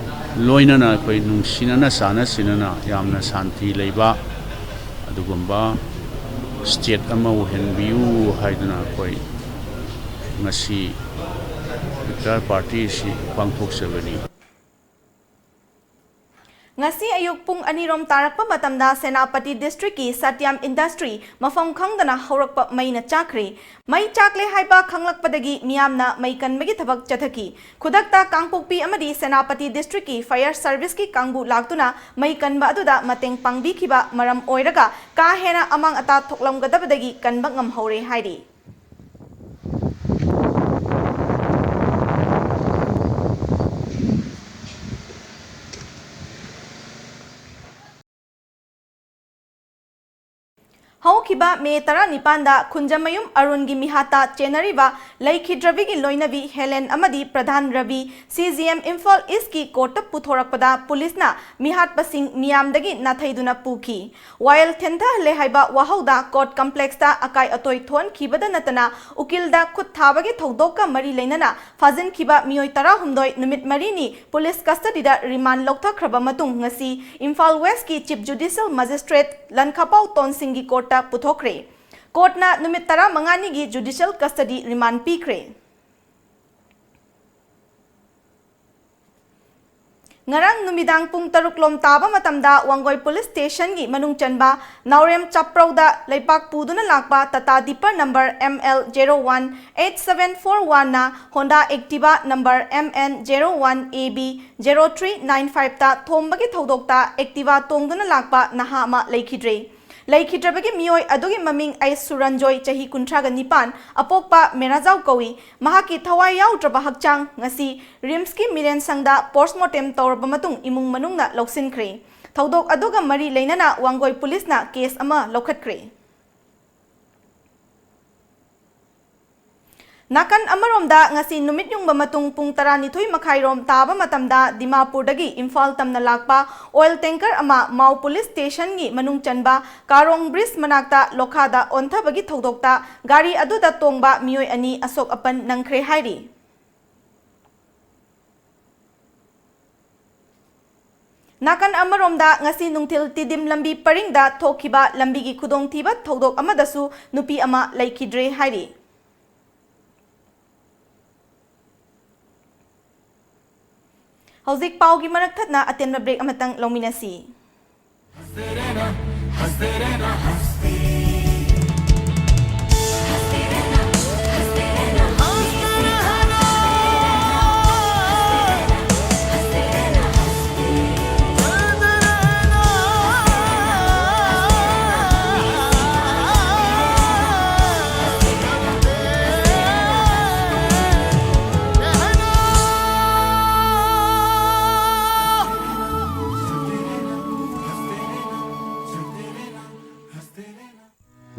ꯂꯣꯏꯅꯅ ꯑꯩꯈꯣꯏ ꯅꯨꯡꯁꯤꯅꯅ ꯆꯥꯟꯅ ꯁꯤꯟꯅꯅ ꯌꯥꯝꯅ ꯁꯥꯟꯇꯤ ꯂꯩꯕ ꯑꯗꯨꯒꯨꯝꯕ state ꯑꯃ ꯑꯣꯏꯍꯟꯕꯤꯌꯨ ꯍꯥꯏꯗꯨꯅ ꯑꯩꯈꯣꯏ ꯉꯁꯤ ꯏꯐꯇꯥꯔ ꯄꯥꯔꯇꯤ ꯑꯁꯤ ꯄꯥꯡꯊꯣꯛꯆꯕꯅꯤ꯫ ꯉꯁꯤ ꯑꯌꯨꯛ ꯄꯨꯡ ꯑꯅꯤꯔꯣꯝ ꯇꯥꯔꯛꯄ ꯃꯇꯝꯗ ꯁꯦꯅꯥꯄꯇꯤ ꯗꯤꯁꯇ꯭ꯔꯤꯛꯀꯤ ꯁꯇ꯭ꯌꯝ ꯏꯟꯗꯁꯇ꯭ꯔꯤ ꯃꯐꯝ ꯈꯪꯗꯅ ꯍꯧꯔꯛꯄ ꯃꯩꯅ ꯆꯥꯛꯈ꯭ꯔꯦ꯫ ꯃꯩ ꯆꯥꯛꯂꯦ ꯍꯥꯏꯕ ꯈꯪꯂꯛꯄꯗꯒꯤ ꯃꯤꯌꯥꯝꯅ ꯃꯩ ꯀꯟꯕꯒꯤ ꯊꯕꯛ ꯆꯠꯊꯈꯤ꯫ ꯈꯨꯗꯛꯇ ꯀꯥꯡꯄꯣꯛꯄꯤ ꯑꯃꯗꯤ ꯁꯦꯅꯥꯄꯇꯤ ꯗꯤꯁꯇ꯭ꯔꯤꯛꯀꯤ ꯐꯥꯌꯔ ꯁꯔꯚꯤꯁꯀꯤ ꯀꯥꯡꯕꯨ ꯂꯥꯛꯇꯨꯅ ꯃꯩ ꯀꯟꯕ ꯑꯗꯨꯗ ꯃꯇꯦꯡ ꯄꯥꯡꯕꯤꯈꯤꯕ ꯃꯔꯝ ꯑꯣꯏꯔꯒ ꯀꯥ ꯍꯦꯟꯅ ꯑꯃꯥꯡ ꯑꯇꯥ ꯊꯣꯛꯂꯝꯒꯗꯕꯗꯒꯤ ꯀꯟꯕ ꯉꯝꯍꯧꯔꯦ ꯍꯥꯏꯔꯤ꯫ ꯍꯧꯈꯤꯕ ꯃꯦ ꯇꯔꯥꯅꯤꯄꯥꯟꯗ ꯈꯨꯟꯖꯃꯌꯨꯝ ꯑꯔꯨꯟꯒꯤ ꯃꯤꯍꯥꯠꯇ ꯆꯦꯟꯅꯔꯤꯕ ꯂꯩꯈꯤꯗ꯭ꯔꯕꯤꯒꯤ ꯂꯣꯏꯅꯕꯤ ꯍꯦꯂꯦꯟ ꯑꯃꯗꯤ ꯄ꯭ꯔꯙꯥꯟ Ravi C G M Imphal ꯏꯁꯀꯤ ꯀꯣꯔꯠꯇ ꯄꯨꯊꯣꯔꯛꯄꯗ ꯄꯨꯂꯤꯁꯅ ꯃꯤꯍꯥꯠꯄꯁꯤꯡ ꯃꯤꯌꯥꯝꯗꯒꯤ ꯅꯥꯊꯩꯗꯨꯅ ꯄꯨꯈꯤ꯫ ꯋꯥꯌꯦꯜ ꯊꯦꯟꯊꯍꯜꯂꯦ ꯍꯥꯏꯕ ꯋꯥꯍꯧꯗ ꯀꯣꯔꯠ ꯀꯝꯄ꯭ꯂꯦꯛꯁꯇ ꯑꯀꯥꯏ ꯑꯇꯣꯏ ꯊꯣꯛꯍꯟꯈꯤꯕꯗ ꯅꯠꯇꯅ ꯎꯀꯤꯜꯗ ꯈꯨꯠ ꯊꯥꯕꯒꯤ ꯊꯧꯗꯣꯛꯀ ꯃꯔꯤ ꯂꯩꯅꯅ ꯐꯥꯖꯤꯟꯈꯤꯕ ꯃꯤꯑꯣꯏ ꯇꯔꯥꯍꯨꯝꯗꯣꯏ ꯅꯨꯃꯤꯠ ꯃꯔꯤꯅꯤ ꯄꯨꯂꯤꯁ ꯀꯁꯇꯗꯤꯗ ꯔꯤꯃꯥꯟ ꯂꯧꯊꯈ꯭ꯔꯕ ꯃꯇꯨꯡ ꯉꯁꯤ ꯏꯝꯐꯥꯜ ꯋꯦꯁꯀꯤ ꯆꯤꯐ ꯖꯨꯗꯤꯁꯤꯌꯦꯜ ꯃꯦꯖꯤꯁꯇ꯭ꯔꯦꯠ ꯂꯟꯈꯄꯥꯎ ꯇꯣꯟꯁꯤꯡꯒꯤ ꯀꯣꯔꯠꯇ ꯄꯨꯊꯣꯛꯈ꯭ꯔꯦ꯫ ꯀꯣꯔꯠꯅ ꯅꯨꯃꯤꯠ ꯇꯔꯥꯃꯉꯥꯅꯤꯒꯤ ꯖꯨꯗꯤꯁꯤꯌꯦꯜ ꯀꯁꯇꯗꯤ ꯔꯤꯃꯥꯟ ꯄꯤꯈ꯭ꯔꯦ꯫ ꯉꯔꯥꯡ ꯅꯨꯃꯤꯗꯥꯡ ꯄꯨꯡ ꯇꯔꯨꯛ ꯂꯣꯝ ꯇꯥꯕ ꯃꯇꯝꯗ ꯋꯥꯡꯒꯣꯏ ꯄꯨꯂꯤꯁ ꯁ꯭ꯇꯦꯁꯟꯒꯤ ꯃꯅꯨꯡ ꯆꯟꯕ ꯅꯥꯎꯔꯦꯝ ꯆꯥꯄ꯭ꯔꯧꯗ ꯂꯩꯄꯥꯛ ꯄꯨꯗꯨꯅ ꯂꯥꯛꯄ Tata dipper number M L zero one eight seven four ꯋꯥꯟꯅ Honda Activa number M N zero one A B zero three nine ꯐꯥꯏꯚꯇ ꯊꯣꯝꯕꯒꯤ ꯊꯧꯗꯣꯛꯇ ꯑꯦꯛꯇꯤꯚꯥ ꯇꯣꯡꯗꯨꯅ ꯂꯥꯛꯄ ꯅꯍꯥ ꯑꯃ ꯂꯩꯈꯤꯗ꯭ꯔꯦ꯫ ꯂꯩꯈꯤꯗ꯭ꯔꯕꯒꯤ ꯃꯤꯑꯣꯏ ꯑꯗꯨꯒꯤ ꯃꯃꯤꯡ ꯑꯩꯁ ꯁꯨꯔꯟꯖꯣꯏ, ꯆꯍꯤ ꯀꯨꯟꯊ꯭ꯔꯥꯒ ꯅꯤꯄꯥꯟ, ꯑꯄꯣꯛꯄ ꯃꯦꯔꯥꯖꯥꯎ ꯀꯧꯏ꯫ ꯃꯍꯥꯛꯀꯤ ꯊꯋꯥꯏ ꯌꯥꯎꯗ꯭ꯔꯕ ꯍꯛꯆꯥꯡ ꯉꯁꯤ ꯔꯤꯝꯁꯀꯤ ꯃꯤꯔꯦꯟ ꯁꯪꯗ ꯄꯣꯁꯠꯃꯣꯔꯇꯦꯝ ꯇꯧꯔꯕ ꯃꯇꯨꯡ ꯏꯃꯨꯡ ꯃꯅꯨꯡꯅ ꯂꯧꯁꯤꯟꯈ꯭ꯔꯦ꯫ ꯊꯧꯗꯣꯛ ꯑꯗꯨꯒ ꯃꯔꯤ ꯂꯩꯅꯅ ꯋꯥꯡꯒꯣꯏ ꯄꯨꯂꯤꯁꯅ ꯀꯦꯁ ꯑꯃ ꯂꯧꯈꯠꯈ꯭ꯔꯦ꯫ ꯅꯥꯀꯟ ꯑꯃꯔꯣꯝꯗ, ꯉꯁꯤ ꯅꯨꯃꯤꯠ ꯌꯨꯡꯕ ꯃꯇꯨꯡ ꯄꯨꯡ ꯇꯔꯥꯅꯤꯊꯣꯏ ꯃꯈꯥꯏꯔꯣꯝ ꯇꯥꯕ ꯃꯇꯝꯗ ꯗꯤꯃꯥꯄꯨꯔꯗꯒꯤ ꯏꯝꯐꯥꯜ ꯇꯝꯅ ꯂꯥꯛꯄ ꯑꯣꯏꯜ ꯇꯦꯡꯀꯔ ꯑꯃ ꯃꯥꯎ ꯄꯨꯂꯤꯁ ꯁ꯭ꯇꯦꯁꯟꯒꯤ ꯃꯅꯨꯡ ꯆꯟꯕ ꯀꯥꯔꯣꯡ ꯕ꯭ꯔꯤꯖ ꯃꯅꯥꯛꯇ ꯂꯣꯈꯥꯗ ꯑꯣꯟꯊꯕꯒꯤ ꯊꯧꯗꯣꯛꯇ ꯒꯥꯔꯤ ꯑꯗꯨꯗ ꯇꯣꯡꯕ ꯃꯤꯑꯣꯏ ꯑꯅꯤ ꯑꯁꯣꯛ ꯑꯄꯟ ꯅꯪꯈ꯭ꯔꯦ ꯍꯥꯏꯔꯤ꯫ ꯅꯥꯀꯟ ꯑꯃꯔꯣꯝꯗ, ꯉꯁꯤ ꯅꯨꯡꯊꯤꯜ ꯇꯤꯗꯤꯝ ꯂꯝꯕꯤ ꯄꯔꯤꯡꯗ ꯊꯣꯛꯈꯤꯕ ꯂꯝꯕꯤꯒꯤ ꯈꯨꯗꯣꯡꯊꯤꯕ ꯊꯧꯗꯣꯛ ꯑꯃꯗꯁꯨ ꯅꯨꯄꯤ ꯑꯃ ꯂꯩꯈꯤꯗ꯭ꯔꯦ ꯍꯥꯏꯔꯤ꯫ ꯍꯧꯖꯤꯛ ꯄꯥꯎꯒꯤ ꯃꯔꯛ ꯊꯠꯅ ꯑꯇꯦꯟꯕ ꯕ꯭ꯔꯦꯛ ꯑꯃꯇꯪ ꯂꯧꯃꯤꯟꯅꯁꯤ꯫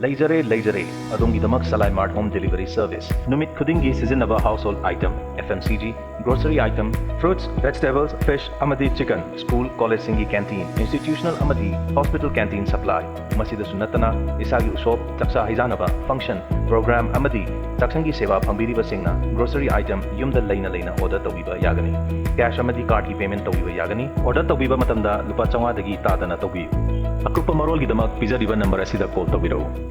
ꯂꯩꯖꯔꯦ, ꯂꯩꯖꯔꯦ꯫ ꯑꯗꯣꯝꯒꯤꯗꯃꯛ Salai mart home delivery service. ꯅꯨꯃꯤꯠ ꯈꯨꯗꯤꯡꯒꯤ ꯁꯤꯖꯤꯟꯅꯕ household item, F M C G, grocery item, fruits, vegetables, fish ꯑꯃꯗꯤ ꯆꯤꯀꯟ, ꯁ꯭ꯀꯨꯜ, ꯀꯣꯂꯦꯖꯁꯤꯡꯒꯤ ꯀꯦꯟꯇꯤꯟ, ꯏꯟꯁꯇꯤꯇ꯭ꯌꯨꯁꯅꯦꯜ ꯑꯃꯗꯤ ꯍꯣꯁꯄꯤꯇꯥꯜ ꯀꯦꯟꯇꯤꯟ ꯁꯄ꯭ꯂꯥꯏ꯫ ꯃꯁꯤꯗꯁꯨ ꯅꯠꯇꯅ, ꯏꯁꯥꯒꯤ ꯎꯁꯣꯞ, ꯆꯥꯛꯆꯥ ꯍꯩꯖꯥꯅꯕ, ꯐꯪꯁꯟ, ꯄ꯭ꯔꯣꯒ꯭ꯔꯥꯝ ꯑꯃꯗꯤ ꯆꯥꯛꯁꯪꯒꯤ ꯁꯦꯕꯥ ꯐꯪꯕꯤꯔꯤꯕꯁꯤꯡꯅ ꯒ꯭ꯔꯣꯁꯔꯤ ꯑꯥꯏꯇꯦꯝ ꯌꯨꯝꯗ ꯂꯩꯅ ꯂꯩꯅ ꯑꯣꯔꯗꯔ ꯇꯧꯕꯤꯕ ꯌꯥꯒꯅꯤ꯫ ꯀꯦꯁ ꯑꯃꯗꯤ ꯀꯥꯔꯗꯀꯤ ꯄꯦꯃꯦꯟ ꯇꯧꯕꯤꯕ ꯌꯥꯒꯅꯤ꯫ ꯑꯣꯔꯗꯔ ꯇꯧꯕꯤꯕ ꯃꯇꯝꯗ ꯂꯨꯄꯥ ꯆꯥꯝꯃꯉꯥꯗꯒꯤ ꯇꯥꯗꯅ ꯇꯧꯕꯤꯌꯨ꯫ ꯑꯀꯨꯞꯄ ꯃꯔꯣꯜꯒꯤꯗꯃꯛ ꯄꯤꯖꯔꯤꯕ ꯅꯝꯕꯔ ꯑꯁꯤꯗ ꯀꯣꯜ ꯇꯧꯕꯤꯔꯛꯎ꯫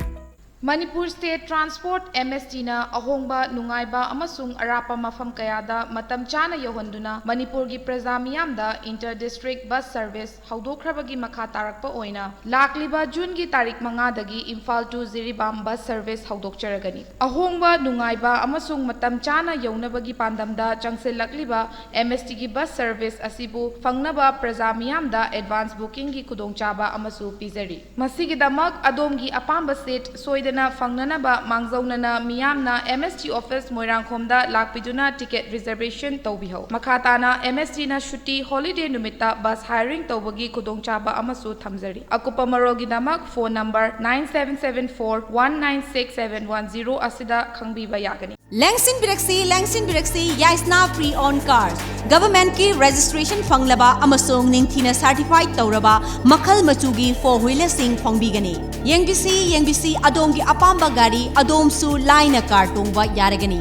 ꯃꯅꯤꯄꯨꯔ ꯁ꯭ꯇꯦꯠ ꯇ꯭ꯔꯥꯟꯁꯄꯣꯔꯠ, ꯑꯦꯝ ꯑꯦꯁ ꯇꯤꯅ ꯑꯍꯣꯡꯕ, ꯅꯨꯡꯉꯥꯏꯕ ꯑꯃꯁꯨꯡ ꯑꯔꯥꯞꯄ ꯃꯐꯝ ꯀꯌꯥꯗ ꯃꯇꯝ ꯆꯥꯅ ꯌꯧꯍꯟꯗꯨꯅ ꯃꯅꯤꯄꯨꯔꯒꯤ ꯄ꯭ꯔꯖꯥ ꯃꯤꯌꯥꯝꯗ ꯏꯟꯇꯔ ꯗꯤꯁꯇ꯭ꯔꯤꯛ ꯕꯁ ꯁꯔꯚꯤꯁ ꯍꯧꯗꯣꯛꯈ꯭ꯔꯕꯒꯤ ꯃꯈꯥ ꯇꯥꯔꯛꯄ ꯑꯣꯏꯅ ꯂꯥꯛꯂꯤꯕ ꯖꯨꯟꯒꯤ ꯇꯥꯔꯤꯛ ꯃꯉꯥꯗꯒꯤ Imphal to Jiribam bus service ꯍꯧꯗꯣꯛꯆꯔꯒꯅꯤ꯫ ꯑꯍꯣꯡꯕ, ꯅꯨꯡꯉꯥꯏꯕ ꯑꯃꯁꯨꯡ ꯃꯇꯝ ꯆꯥꯅ ꯌꯧꯅꯕꯒꯤ ꯄꯥꯟꯗꯝꯗ ꯆꯪꯁꯤꯜꯂꯛꯂꯤꯕ ꯑꯦꯝ ꯑꯦꯁ ꯇꯤꯒꯤ ꯕꯁ ꯁꯔꯚꯤꯁ ꯑꯁꯤꯕꯨ ꯐꯪꯅꯕ ꯄ꯭ꯔꯖꯥ ꯃꯤꯌꯥꯝꯗ ꯑꯦꯗꯚꯥꯟꯁ ꯕꯨꯀꯤꯡꯒꯤ ꯈꯨꯗꯣꯡꯆꯥꯕ ꯑꯃꯁꯨ ꯄꯤꯖꯔꯤ꯫ ꯃꯁꯤꯒꯤꯗꯃꯛ ꯑꯗꯣꯝꯒꯤ ꯑꯄꯥꯝꯕ ꯁꯤꯠ ꯁꯣꯏꯗꯅ ꯐꯪꯅꯅꯕ ꯃꯥꯡꯖꯧꯅꯅ ꯃꯤꯌꯥꯝꯅ ꯑꯦꯝ ꯑꯦꯁ ꯇꯤ ꯑꯣꯐꯤꯁ ꯃꯣꯏꯔꯥꯡꯈꯣꯝꯗ ꯂꯥꯛꯄꯤꯗꯨꯅ ꯇꯤꯀꯦꯠ ꯔꯤꯖꯔꯚꯦꯁꯟ ꯇꯧꯕꯤꯍꯧ꯫ ꯃꯈꯥ ꯇꯥꯅ ꯑꯦꯝ ꯑꯦꯁ ꯇꯤꯅ ꯁꯨꯇꯤ, ꯍꯣꯂꯤꯗꯦ ꯅꯨꯃꯤꯠꯇ ꯕꯁ ꯍꯥꯏꯌꯔꯤꯡ ꯇꯧꯕꯒꯤ ꯈꯨꯗꯣꯡꯆꯥꯕ ꯑꯃꯁꯨ ꯊꯝꯖꯔꯤ꯫ ꯑꯀꯨꯞꯄ ꯃꯔꯣꯜꯒꯤꯗꯃꯛ phone number nine seven seven four one nine six seven one zero ꯑꯁꯤꯗ ꯈꯪꯕꯤꯕ ꯌꯥꯒꯅꯤ꯫ ꯂꯦꯡꯁꯤꯟꯕꯤꯔꯛꯁꯤ, ꯂꯦꯡꯁꯤꯟꯕꯤꯔꯛꯁꯤ, ꯌꯥꯏꯁꯅꯥ ꯄ꯭ꯔꯤ ꯑꯣꯟ ꯀꯥꯔ꯫ ꯒꯚꯔꯟꯃꯦꯟꯠꯀꯤ ꯔꯦꯖꯤꯁꯇ꯭ꯔꯦꯁꯟ ꯐꯪꯂꯕ ꯑꯃꯁꯨꯡ ꯅꯤꯡꯊꯤꯅ ꯁꯥꯔꯇꯤꯐꯥꯏꯗ ꯇꯧꯔꯕ ꯃꯈꯜ ꯃꯆꯨꯒꯤ ꯐꯣꯔ ꯍ꯭ꯋꯤꯂꯔꯁꯤꯡ ꯐꯪꯕꯤꯒꯅꯤ꯫ ꯌꯦꯡꯕꯤꯁꯤ, ꯌꯦꯡꯕꯤꯁꯤ, ꯑꯗꯣꯝꯒꯤ ꯑꯄꯥꯝꯕ ꯒꯥꯔꯤ ꯑꯗꯣꯝꯁꯨ ꯂꯥꯏꯅ ꯀꯥꯔ ꯇꯣꯡꯕ ꯌꯥꯔꯒꯅꯤ꯫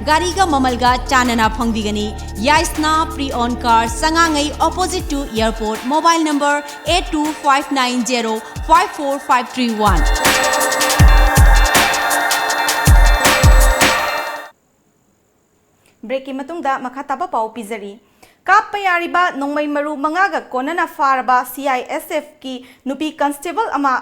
ꯒꯥꯔꯤꯒ ꯃꯃꯜꯒ ꯆꯥꯟꯅꯅ ꯐꯪꯕꯤꯒꯅꯤ꯫ ꯌꯥꯏꯁꯅꯥ ꯄ꯭ꯔꯤ ꯑꯣꯟ ꯀꯥꯔ, ꯆꯉꯥꯉꯩ opposite to airport, mobile number eight two five nine zero five four five three one꯫ ꯕ꯭ꯔꯦꯛꯀꯤ ꯃꯇꯨꯡꯗ ꯃꯈꯥ ꯇꯥꯕ ꯄꯥꯎ ꯄꯤꯖꯔꯤ꯫ ꯀꯥꯞꯄ ꯌꯥꯔꯤꯕ ꯅꯣꯡꯃꯩ ꯃꯔꯨ ꯃꯉꯥꯒ ꯀꯣꯟꯅꯅ ꯐꯥꯔꯕ ꯁꯤ ꯑꯥꯏ ꯑꯦꯁ ꯑꯦꯐꯀꯤ ꯅꯨꯄꯤ ꯀꯟꯁꯇꯦꯕꯜ ꯑꯃ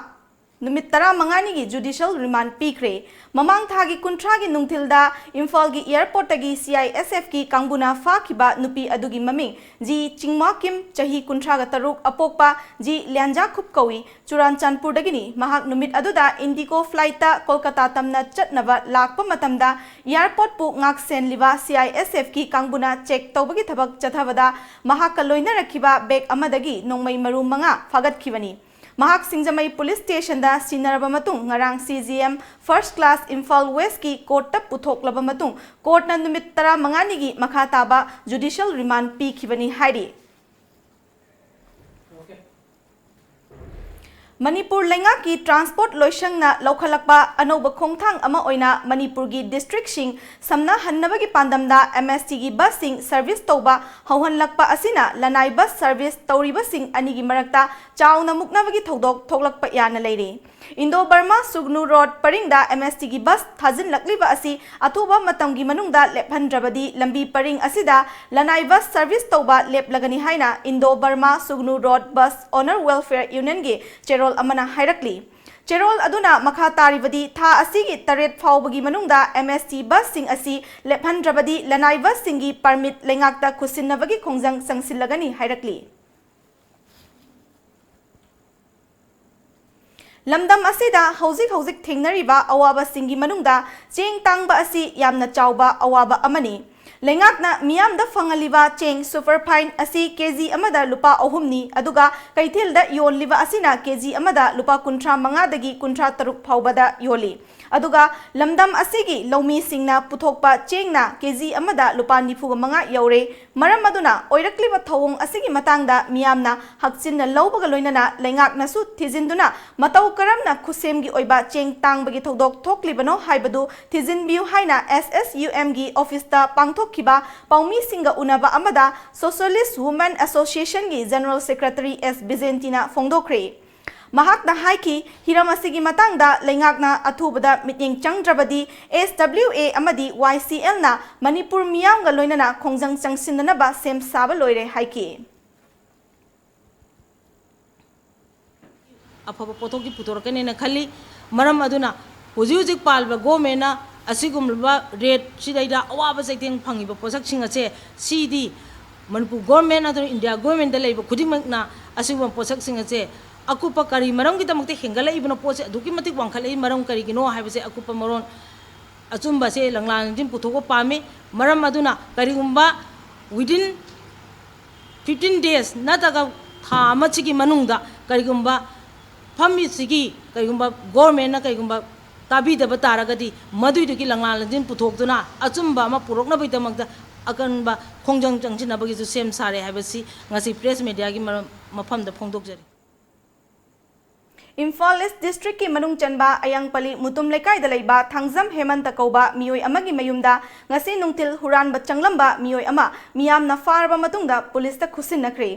ꯅꯨꯃꯤꯠ ꯇꯔꯥꯃꯉꯥꯅꯤꯒꯤ ꯖꯨꯗꯤꯁꯤꯌꯦꯜ ꯔꯤꯃꯥꯟꯗ ꯄꯤꯈ꯭ꯔꯦ꯫ ꯃꯃꯥꯡ ꯊꯥꯒꯤ ꯀꯨꯟꯊ꯭ꯔꯥꯒꯤ ꯅꯨꯡꯊꯤꯜꯗ ꯏꯝꯐꯥꯜꯒꯤ ꯑꯦꯌꯔꯄꯣꯔꯠꯇꯒꯤ ꯁꯤ ꯑꯥꯏ ꯑꯦꯁ ꯑꯦꯐꯀꯤ ꯀꯥꯡꯕꯨꯅ ꯐꯥꯈꯤꯕ ꯅꯨꯄꯤ ꯑꯗꯨꯒꯤ ꯃꯃꯤꯡ ꯖꯤ ꯆꯤꯡꯃꯥꯀꯤꯝ, ꯆꯍꯤ ꯀꯨꯟꯊ꯭ꯔꯥꯒ ꯇꯔꯨꯛ, ꯑꯄꯣꯛꯄ ꯖꯤ ꯂ꯭ꯌꯥꯟꯖꯥꯈꯨꯞ ꯀꯧꯏ꯫ ꯆꯨꯔꯥꯟꯆꯥꯟꯄꯨꯔꯗꯒꯤꯅꯤ꯫ ꯃꯍꯥꯛ ꯅꯨꯃꯤꯠ ꯑꯗꯨꯗ ꯏꯟꯗꯤꯒꯣ ꯐ꯭ꯂꯥꯏꯠꯇ ꯀꯣꯜꯀꯇꯥ ꯇꯝꯅ ꯆꯠꯅꯕ ꯂꯥꯛꯄ ꯃꯇꯝꯗ ꯑꯦꯌꯔꯄꯣꯔꯠꯄꯨ ꯉꯥꯛ ꯁꯦꯟꯂꯤꯕ ꯁꯤ ꯑꯥꯏ ꯑꯦꯁ ꯑꯦꯐꯀꯤ ꯀꯥꯡꯕꯨꯅ ꯆꯦꯛ ꯇꯧꯕꯒꯤ ꯊꯕꯛ ꯆꯠꯊꯕꯗ ꯃꯍꯥꯛꯀ ꯂꯣꯏꯅꯔꯛꯈꯤꯕ ꯕꯦꯒ ꯑꯃꯗꯒꯤ ꯅꯣꯡꯃꯩ ꯃꯔꯨ ꯃꯉꯥ ꯐꯥꯒꯠꯈꯤꯕꯅꯤ꯫ ꯃꯍꯥꯛ ꯁꯤꯡꯖꯃꯩ ꯄꯨꯂꯤꯁ ꯁ꯭ꯇꯦꯁꯟꯗ ꯁꯤꯟꯅꯔꯕ ꯃꯇꯨꯡ ꯉꯔꯥꯡ C G M first class Imphal ꯋꯦꯁꯀꯤ ꯀꯣꯔꯠꯇ ꯄꯨꯊꯣꯛꯂꯕ ꯃꯇꯨꯡ ꯀꯣꯔꯠꯅ ꯅꯨꯃꯤꯠ ꯇꯔꯥꯃꯉꯥꯅꯤꯒꯤ ꯃꯈꯥ ꯇꯥꯕ ꯖꯨꯗꯤꯁꯤꯌꯦꯜ ꯔꯤꯃꯥꯟꯗ ꯄꯤꯈꯤꯕꯅꯤ ꯍꯥꯏꯔꯤ꯫ ꯃꯅꯤꯄꯨꯔ ꯂꯩꯉꯥꯛꯀꯤ ꯇ꯭ꯔꯥꯟꯁꯄꯣꯔꯠ ꯂꯣꯏꯁꯪꯅ ꯂꯧꯈꯠꯂꯛꯄ ꯑꯅꯧꯕ ꯈꯣꯡꯊꯥꯡ ꯑꯃ ꯑꯣꯏꯅ ꯃꯅꯤꯄꯨꯔꯒꯤ ꯗꯤꯁꯇ꯭ꯔꯤꯛꯁꯤꯡ ꯁꯝꯅꯍꯟꯅꯕꯒꯤ ꯄꯥꯟꯗꯝꯗ ꯑꯦꯝ ꯑꯦꯁ ꯇꯤꯒꯤ ꯕꯁꯁꯤꯡ ꯁꯔꯚꯤꯁ ꯇꯧꯕ ꯍꯧꯍꯟꯂꯛꯄ ꯑꯁꯤꯅ ꯂꯅꯥꯏ ꯕꯁ ꯁꯔꯚꯤꯁ ꯇꯧꯔꯤꯕꯁꯤꯡ ꯑꯅꯤꯒꯤ ꯃꯔꯛꯇ ꯆꯥꯎꯅ ꯃꯨꯛꯅꯕꯒꯤ ꯊꯧꯗꯣꯛ ꯊꯣꯛꯂꯛꯄ ꯌꯥꯅ ꯂꯩꯔꯤ꯫ ꯏꯟꯗꯣ ꯕꯔꯃꯥ ꯁꯨꯒꯅꯨ ꯔꯣꯗ ꯄꯔꯤꯡꯗ ꯑꯦꯝ ꯑꯦꯁ ꯇꯤꯒꯤ ꯕꯁ ꯊꯥꯖꯤꯜꯂꯛꯂꯤꯕ ꯑꯁꯤ ꯑꯊꯨꯕ ꯃꯇꯝꯒꯤ ꯃꯅꯨꯡꯗ ꯂꯦꯞꯍꯟꯗ꯭ꯔꯕꯗꯤ ꯂꯝꯕꯤ ꯄꯔꯤꯡ ꯑꯁꯤꯗ ꯂꯅꯥꯏ ꯕꯁ ꯁꯔꯚꯤꯁ ꯇꯧꯕ ꯂꯦꯞꯂꯒꯅꯤ ꯍꯥꯏꯅ ꯏꯟꯗꯣ ꯕꯔꯃꯥ ꯁꯨꯒꯅꯨ ꯔꯣꯗ ꯕꯁ ꯑꯣꯅꯔ ꯋꯦꯜꯐꯤꯌꯔ ꯌꯨꯅꯤꯌꯟꯒꯤ ꯆꯦꯔꯣꯜ ꯑꯃꯅ ꯍꯥꯏꯔꯛꯂꯤ꯫ ꯆꯦꯔꯣꯜ ꯑꯗꯨꯅ ꯃꯈꯥ ꯇꯥꯔꯤꯕꯗꯤ ꯊꯥ ꯑꯁꯤꯒꯤ ꯇꯔꯦꯠ ꯐꯥꯎꯕꯒꯤ ꯃꯅꯨꯡꯗ ꯑꯦꯝ ꯑꯦꯁ ꯇꯤ ꯕꯁꯁꯤꯡ ꯑꯁꯤ ꯂꯦꯞꯍꯟꯗ꯭ꯔꯕꯗꯤ ꯂꯅꯥꯏ ꯕꯁꯁꯤꯡꯒꯤ ꯄꯔꯃꯤꯠ ꯂꯩꯉꯥꯛꯇ ꯈꯨꯠꯁꯤꯟꯅꯕꯒꯤ ꯈꯣꯡꯖꯪ ꯆꯪꯁꯤꯜꯂꯒꯅꯤ ꯍꯥꯏꯔꯛꯂꯤ꯫ ꯂꯝꯗꯝ ꯑꯁꯤꯗ ꯍꯧꯖꯤꯛ ꯍꯧꯖꯤꯛ ꯊꯦꯡꯅꯔꯤꯕ ꯑꯋꯥꯕꯁꯤꯡꯒꯤ ꯃꯅꯨꯡꯗ ꯆꯦꯡ ꯇꯥꯡꯕ ꯑꯁꯤ ꯌꯥꯝꯅ ꯆꯥꯎꯕ ꯑꯋꯥꯕ ꯑꯃꯅꯤ꯫ ꯂꯩꯉꯥꯛꯅ ꯃꯤꯌꯥꯝꯗ ꯐꯪꯍꯜꯂꯤꯕ ꯆꯦꯡ ꯁꯨꯄꯔ ꯐꯥꯏꯟ ꯑꯁꯤ ꯀꯦ ꯖꯤ ꯑꯃꯗ ꯂꯨꯄꯥ ꯑꯍꯨꯝꯅꯤ, ꯑꯗꯨꯒ ꯀꯩꯊꯦꯜꯗ ꯌꯣꯜꯂꯤꯕ ꯑꯁꯤꯅ ꯀꯦ ꯖꯤ ꯑꯃꯗ ꯂꯨꯄꯥ ꯀꯨꯟꯊ꯭ꯔꯥ ꯃꯉꯥꯗꯒꯤ ꯀꯨꯟꯊ꯭ꯔꯥ ꯇꯔꯨꯛ ꯐꯥꯎꯕꯗ ꯌꯣꯜꯂꯤ꯫ ꯑꯗꯨꯒ ꯂꯝꯗꯝ ꯑꯁꯤꯒꯤ ꯂꯧꯃꯤꯁꯤꯡꯅ ꯄꯨꯊꯣꯛꯄ ꯆꯦꯡꯅ ꯀꯦ ꯖꯤ ꯑꯃꯗ ꯂꯨꯄꯥ ꯅꯤꯐꯨꯒ ꯃꯉꯥ ꯌꯧꯔꯦ꯫ ꯃꯔꯝ ꯑꯗꯨꯅ ꯑꯣꯏꯔꯛꯂꯤꯕ ꯊꯧꯑꯣꯡ ꯑꯁꯤꯒꯤ ꯃꯇꯥꯡꯗ ꯃꯤꯌꯥꯝꯅ ꯍꯛꯆꯤꯟꯅ ꯂꯧꯕꯒ ꯂꯣꯏꯅꯅ ꯂꯩꯉꯥꯛꯅꯁꯨ ꯊꯤꯖꯤꯟꯗꯨꯅ ꯃꯇꯧ ꯀꯔꯝꯅ ꯈꯨꯠꯁꯦꯝꯒꯤ ꯑꯣꯏꯕ ꯆꯦꯡ ꯇꯥꯡꯕꯒꯤ ꯊꯧꯗꯣꯛ ꯊꯣꯛꯂꯤꯕꯅꯣ ꯍꯥꯏꯕꯗꯨ ꯊꯤꯖꯤꯟꯕꯤꯌꯨ ꯍꯥꯏꯅ ꯑꯦꯁ ꯑꯦꯁ ꯌꯨ ꯑꯦꯝꯒꯤ ꯑꯣꯐꯤꯁꯇ ꯄꯥꯡꯊꯣꯛꯈꯤꯕ ꯄꯥꯎꯃꯤꯁꯤꯡꯒ ꯎꯅꯕ ꯑꯃꯗ ꯁꯣꯁꯤꯌꯦꯂꯤꯁ ꯋꯨꯃꯦꯟ ꯑꯦꯁꯣꯁꯤꯌꯦꯁꯟꯒꯤ ꯖꯦꯅꯔꯦꯜ ꯁꯦꯀ꯭ꯔꯦꯇꯔꯤ ꯑꯦꯁ ꯕꯤꯖꯦꯟꯇꯤꯅ ꯐꯣꯡꯗꯣꯛꯈ꯭ꯔꯦ꯫ ꯃꯍꯥꯛꯅ ꯍꯥꯏꯈꯤ, ꯍꯤꯔꯝ ꯑꯁꯤꯒꯤ ꯃꯇꯥꯡꯗ ꯂꯩꯉꯥꯛꯅ ꯑꯊꯨꯕꯗ ꯃꯤꯠꯌꯦꯡ ꯆꯪꯗ꯭ꯔꯕꯗꯤ ꯑꯦꯁ ꯗꯕ꯭ꯂꯤꯎ ꯑꯦ ꯑꯃꯗꯤ ꯋꯥꯏ ꯁꯤ ꯑꯦꯜꯅ ꯃꯅꯤꯄꯨꯔ ꯃꯤꯌꯥꯝꯒ ꯂꯣꯏꯅꯅ ꯈꯣꯡꯖꯪ ꯆꯪꯁꯤꯟꯅꯅꯕ ꯁꯦꯝ ꯁꯥꯕ ꯂꯣꯏꯔꯦ ꯍꯥꯏꯈꯤ꯫ ꯑꯐꯕ ꯄꯣꯠꯊꯣꯛꯇꯤ ꯄꯨꯊꯣꯔꯛꯀꯅꯦꯅ ꯈꯜꯂꯤ꯫ ꯃꯔꯝ ꯑꯗꯨꯅ ꯍꯧꯖꯤꯛ ꯍꯧꯖꯤꯛ ꯄꯥꯜꯂꯤꯕ ꯒꯣꯔꯃꯦꯟꯅ ꯑꯁꯤꯒꯨꯝꯂꯕ ꯔꯦꯠꯁꯤꯗꯩꯗ ꯑꯋꯥꯕ ꯆꯩꯊꯦꯡ ꯐꯪꯉꯤꯕ ꯄꯣꯠꯁꯛꯁꯤꯡ ꯑꯁꯦ, ꯁꯤꯗꯤ ꯃꯅꯤꯄꯨꯔ ꯒꯣꯔꯃꯦꯟ ꯅꯠꯇꯅ ꯏꯟꯗꯤꯌꯥ ꯒꯣꯔꯃꯦꯟꯗ ꯂꯩꯕ ꯈꯨꯗꯤꯡꯃꯛꯅ ꯑꯁꯤꯒꯨꯝꯕ ꯄꯣꯠꯁꯛꯁꯤꯡ ꯑꯁꯦ ꯑꯀꯨꯞꯄ ꯀꯔꯤ ꯃꯔꯝꯒꯤꯗꯃꯛꯇ ꯍꯦꯟꯒꯠꯂꯛꯏꯕꯅꯣ, ꯄꯣꯠꯁꯦ ꯑꯗꯨꯛꯀꯤ ꯃꯇꯤꯛ ꯋꯥꯡꯈꯠꯂꯛꯏ, ꯃꯔꯝ ꯀꯔꯤꯒꯤꯅꯣ ꯍꯥꯏꯕꯁꯦ ꯑꯀꯨꯞꯄ ꯃꯔꯣꯜ ꯑꯆꯨꯝꯕꯁꯦ ꯂꯪꯂꯥ ꯂꯪꯖꯤꯟ ꯄꯨꯊꯣꯛꯄ ꯄꯥꯝꯃꯤ꯫ ꯃꯔꯝ ꯑꯗꯨꯅ ꯀꯔꯤꯒꯨꯝꯕ within fifteen days ꯅꯠꯇ꯭ꯔꯒ ꯊꯥ ꯑꯃꯁꯤꯒꯤ ꯃꯅꯨꯡꯗ ꯀꯔꯤꯒꯨꯝꯕ ꯐꯝꯃꯤꯁꯤꯒꯤ ꯀꯩꯒꯨꯝꯕ ꯒꯣꯔꯃꯦꯟꯅ ꯀꯩꯒꯨꯝꯕ ꯇꯥꯕꯤꯗꯕ ꯇꯥꯔꯒꯗꯤ, ꯃꯗꯨꯏꯗꯨꯒꯤ ꯂꯪꯂꯥ ꯂꯪꯖꯤꯟ ꯄꯨꯊꯣꯛꯇꯨꯅ ꯑꯆꯨꯝꯕ ꯑꯃ ꯄꯨꯔꯛꯅꯕꯒꯤꯗꯃꯛꯇ ꯑꯀꯟꯕ ꯈꯣꯡꯖꯪ ꯆꯪꯁꯤꯟꯅꯕꯒꯤꯁꯨ ꯁꯦꯝ ꯁꯥꯔꯦ ꯍꯥꯏꯕꯁꯤ ꯉꯁꯤ ꯄ꯭ꯔꯦꯁ ꯃꯦꯗꯤꯌꯥꯒꯤ ꯃꯔꯝ-, ꯃꯐꯝꯗ ꯐꯣꯡꯗꯣꯛꯆꯔꯤ꯫ ꯏꯝꯐꯥꯜ ꯏꯁ ꯗꯤꯁꯇ꯭ꯔꯤꯛꯀꯤ ꯃꯅꯨꯡ ꯆꯟꯕ ꯑꯌꯥꯡꯄꯜꯂꯤ ꯃꯨꯇꯨꯝ ꯂꯩꯀꯥꯏꯗ ꯂꯩꯕ ꯊꯥꯡꯖꯝ ꯍꯦꯃꯟꯇ ꯀꯧꯕ ꯃꯤꯑꯣꯏ ꯑꯃꯒꯤ ꯃꯌꯨꯝꯗ ꯉꯁꯤ ꯅꯨꯡꯊꯤꯜ ꯍꯨꯔꯥꯟꯕ ꯆꯪꯂꯝꯕ ꯃꯤꯑꯣꯏ ꯑꯃ ꯃꯤꯌꯥꯝꯅ ꯐꯥꯔꯕ ꯃꯇꯨꯡꯗ ꯄꯨꯂꯤꯁꯇ ꯈꯨꯠꯁꯤꯟꯅꯈ꯭ꯔꯦ꯫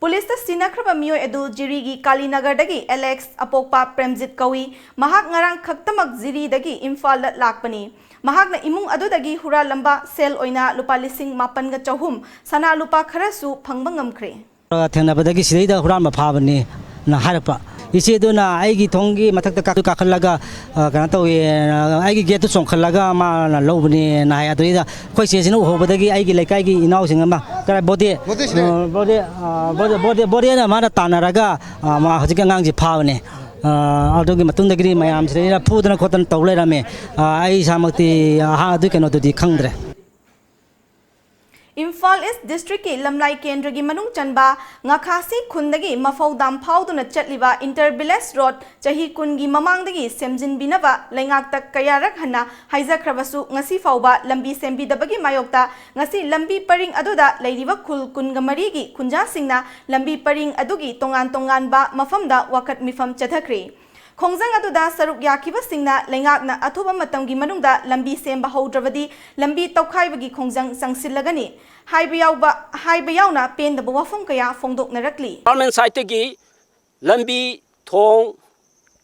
ꯄꯨꯂꯤꯁꯇ ꯁꯤꯟꯅꯈ꯭ꯔꯕ ꯃꯤꯑꯣꯏ ꯑꯗꯨ ꯖꯤꯔꯤꯒꯤ ꯀꯥꯂꯤꯅꯒꯔꯗꯒꯤ ꯑꯦꯂꯦꯛꯁ ꯑꯄꯣꯛꯄ ꯄ꯭ꯔꯦꯝꯖꯤꯠ ꯀꯧꯏ꯫ ꯃꯍꯥꯛ ꯉꯔꯥꯡ ꯈꯛꯇꯃꯛ ꯖꯤꯔꯤꯗꯒꯤ ꯏꯝꯐꯥꯜꯗ ꯂꯥꯛꯄꯅꯤ꯫ ꯃꯍꯥꯛꯅ ꯏꯃꯨꯡ ꯑꯗꯨꯗꯒꯤ ꯍꯨꯔꯥꯜꯂꯝꯕ ꯁꯦꯜ ꯑꯣꯏꯅ ꯂꯨꯄꯥ ꯂꯤꯁꯤꯡ ꯃꯥꯄꯟꯒ ꯆꯍꯨꯝ, ꯁꯅꯥ ꯂꯨꯄꯥ ꯈꯔꯁꯨ ꯐꯪꯕ ꯉꯝꯈ꯭ꯔꯦ꯫ ꯊꯦꯡꯅꯕꯗꯒꯤ ꯁꯤꯗꯩꯗ ꯍꯨꯔꯥꯟꯕ ꯐꯥꯕꯅꯤꯅ ꯍꯥꯏꯔꯛꯄ꯫ ꯏꯆꯦꯗꯨꯅ ꯑꯩꯒꯤ ꯊꯣꯡꯒꯤ ꯃꯊꯛꯇ ꯀꯥ-, ꯀꯥꯈꯠꯂꯒ, ꯑ, ꯀꯩꯅꯣ ꯇꯧꯏ, ꯑ, ꯑꯩꯒꯤ ꯒꯦꯠꯇꯨ ꯆꯣꯡꯈꯠꯂꯒ ꯃꯥꯅ ꯂꯧꯕꯅꯦꯅ ꯍꯥꯏ꯫ ꯑꯗꯨꯗꯩꯗ ꯑꯩꯈꯣꯏ ꯆꯦꯁꯤꯅ ꯎꯍꯧꯕꯗꯒꯤ ꯑꯩꯒꯤ ꯂꯩꯀꯥꯏꯒꯤ ꯏꯅꯥꯎꯁꯤꯡ ꯑꯃ, ꯀꯔꯥꯏ, ꯕꯣꯗꯦ, ꯕꯣꯗꯦꯁꯤꯅꯦ꯫ ꯑ, ꯕꯣꯗꯦ, ꯑ, ꯕꯣꯗꯦ, ꯕꯣꯗꯦ, ꯕꯣꯗꯦꯅ ꯃꯥꯅ ꯇꯥꯟꯅꯔꯒ, ꯑ, ꯃꯥ ꯍꯧꯖꯤꯛꯀꯤ ꯑꯉꯥꯡꯁꯤ ꯐꯥꯕꯅꯦ꯫ ꯑ, ꯑꯗꯨꯒꯤ ꯃꯇꯨꯡꯗꯒꯤꯗꯤ ꯃꯌꯥꯝꯁꯤꯗꯩꯗ ꯐꯨꯗꯅ ꯈꯣꯠꯇꯅ ꯇꯧ ꯂꯩꯔꯝꯃꯦ꯫ ꯑ, ꯑꯩ ꯏꯁꯥꯃꯛꯇꯤ ꯑꯍꯥ-, ꯑꯗꯨꯒꯤ ꯀꯩꯅꯣꯗꯨꯗꯤ ꯈꯪꯗ꯭ꯔꯦ꯫ ꯏꯝꯐꯥꯜ ꯏꯁ ꯗꯤꯁꯇ꯭ꯔꯤꯛꯀꯤ ꯂꯝꯂꯥꯏ ꯀꯦꯟꯗ꯭ꯔꯒꯤ ꯃꯅꯨꯡ ꯆꯟꯕ ꯉꯥꯈꯥꯁꯤ ꯈꯨꯟꯗꯒꯤ ꯃꯐꯧꯗꯥꯝ ꯐꯥꯎꯗꯨꯅ ꯆꯠꯂꯤꯕ ꯏꯟꯇꯔ ꯚꯤꯂꯦꯖ ꯔꯣꯗ ꯆꯍꯤ ꯀꯨꯟꯒꯤ ꯃꯃꯥꯡꯗꯒꯤ ꯁꯦꯝꯖꯤꯟꯕꯤꯅꯕ ꯂꯩꯉꯥꯛꯇ ꯀꯌꯥꯔꯛ ꯍꯟꯅ ꯍꯥꯏꯖꯈ꯭ꯔꯕꯁꯨ ꯉꯁꯤ ꯐꯥꯎꯕ ꯂꯝꯕꯤ ꯁꯦꯝꯕꯤꯗꯕꯒꯤ ꯃꯥꯌꯣꯛꯇ ꯉꯁꯤ ꯂꯝꯕꯤ ꯄꯔꯤꯡ ꯑꯗꯨꯗ ꯂꯩꯔꯤꯕ ꯈꯨꯜ ꯀꯨꯟꯒ ꯃꯔꯤꯒꯤ ꯈꯨꯟꯖꯥꯁꯤꯡꯅ ꯂꯝꯕꯤ ꯄꯔꯤꯡ ꯑꯗꯨꯒꯤ ꯇꯣꯉꯥꯟ ꯇꯣꯉꯥꯟꯕ ꯃꯐꯝꯗ ꯋꯥꯀꯠ ꯃꯤꯐꯝ ꯆꯠꯊꯈ꯭ꯔꯤ꯫ ꯈꯣꯡꯖꯪ ꯑꯗꯨꯗ ꯁꯔꯨꯛ ꯌꯥꯈꯤꯕꯁꯤꯡꯅ ꯂꯩꯉꯥꯛꯅ ꯑꯊꯨꯕ ꯃꯇꯝꯒꯤ ꯃꯅꯨꯡꯗ ꯂꯝꯕꯤ ꯁꯦꯝꯕ ꯍꯧꯗ꯭ꯔꯕꯗꯤ ꯂꯝꯕꯤ ꯇꯧꯈꯥꯏꯕꯒꯤ ꯈꯣꯡꯖꯪ ꯆꯪꯁꯤꯜꯂꯒꯅꯤ ꯍꯥꯏꯕ ꯌꯥꯎꯕ, ꯍꯥꯏꯕ ꯌꯥꯎꯅ ꯄꯦꯟꯗꯕ ꯋꯥꯐꯝ ꯀꯌꯥ ꯐꯣꯡꯗꯣꯛꯅꯔꯛꯂꯤ꯫ ꯒꯚꯔꯟꯃꯦꯟꯠ ꯁꯥꯏꯠꯇꯒꯤ ꯂꯝꯕꯤ, ꯊꯣꯡ,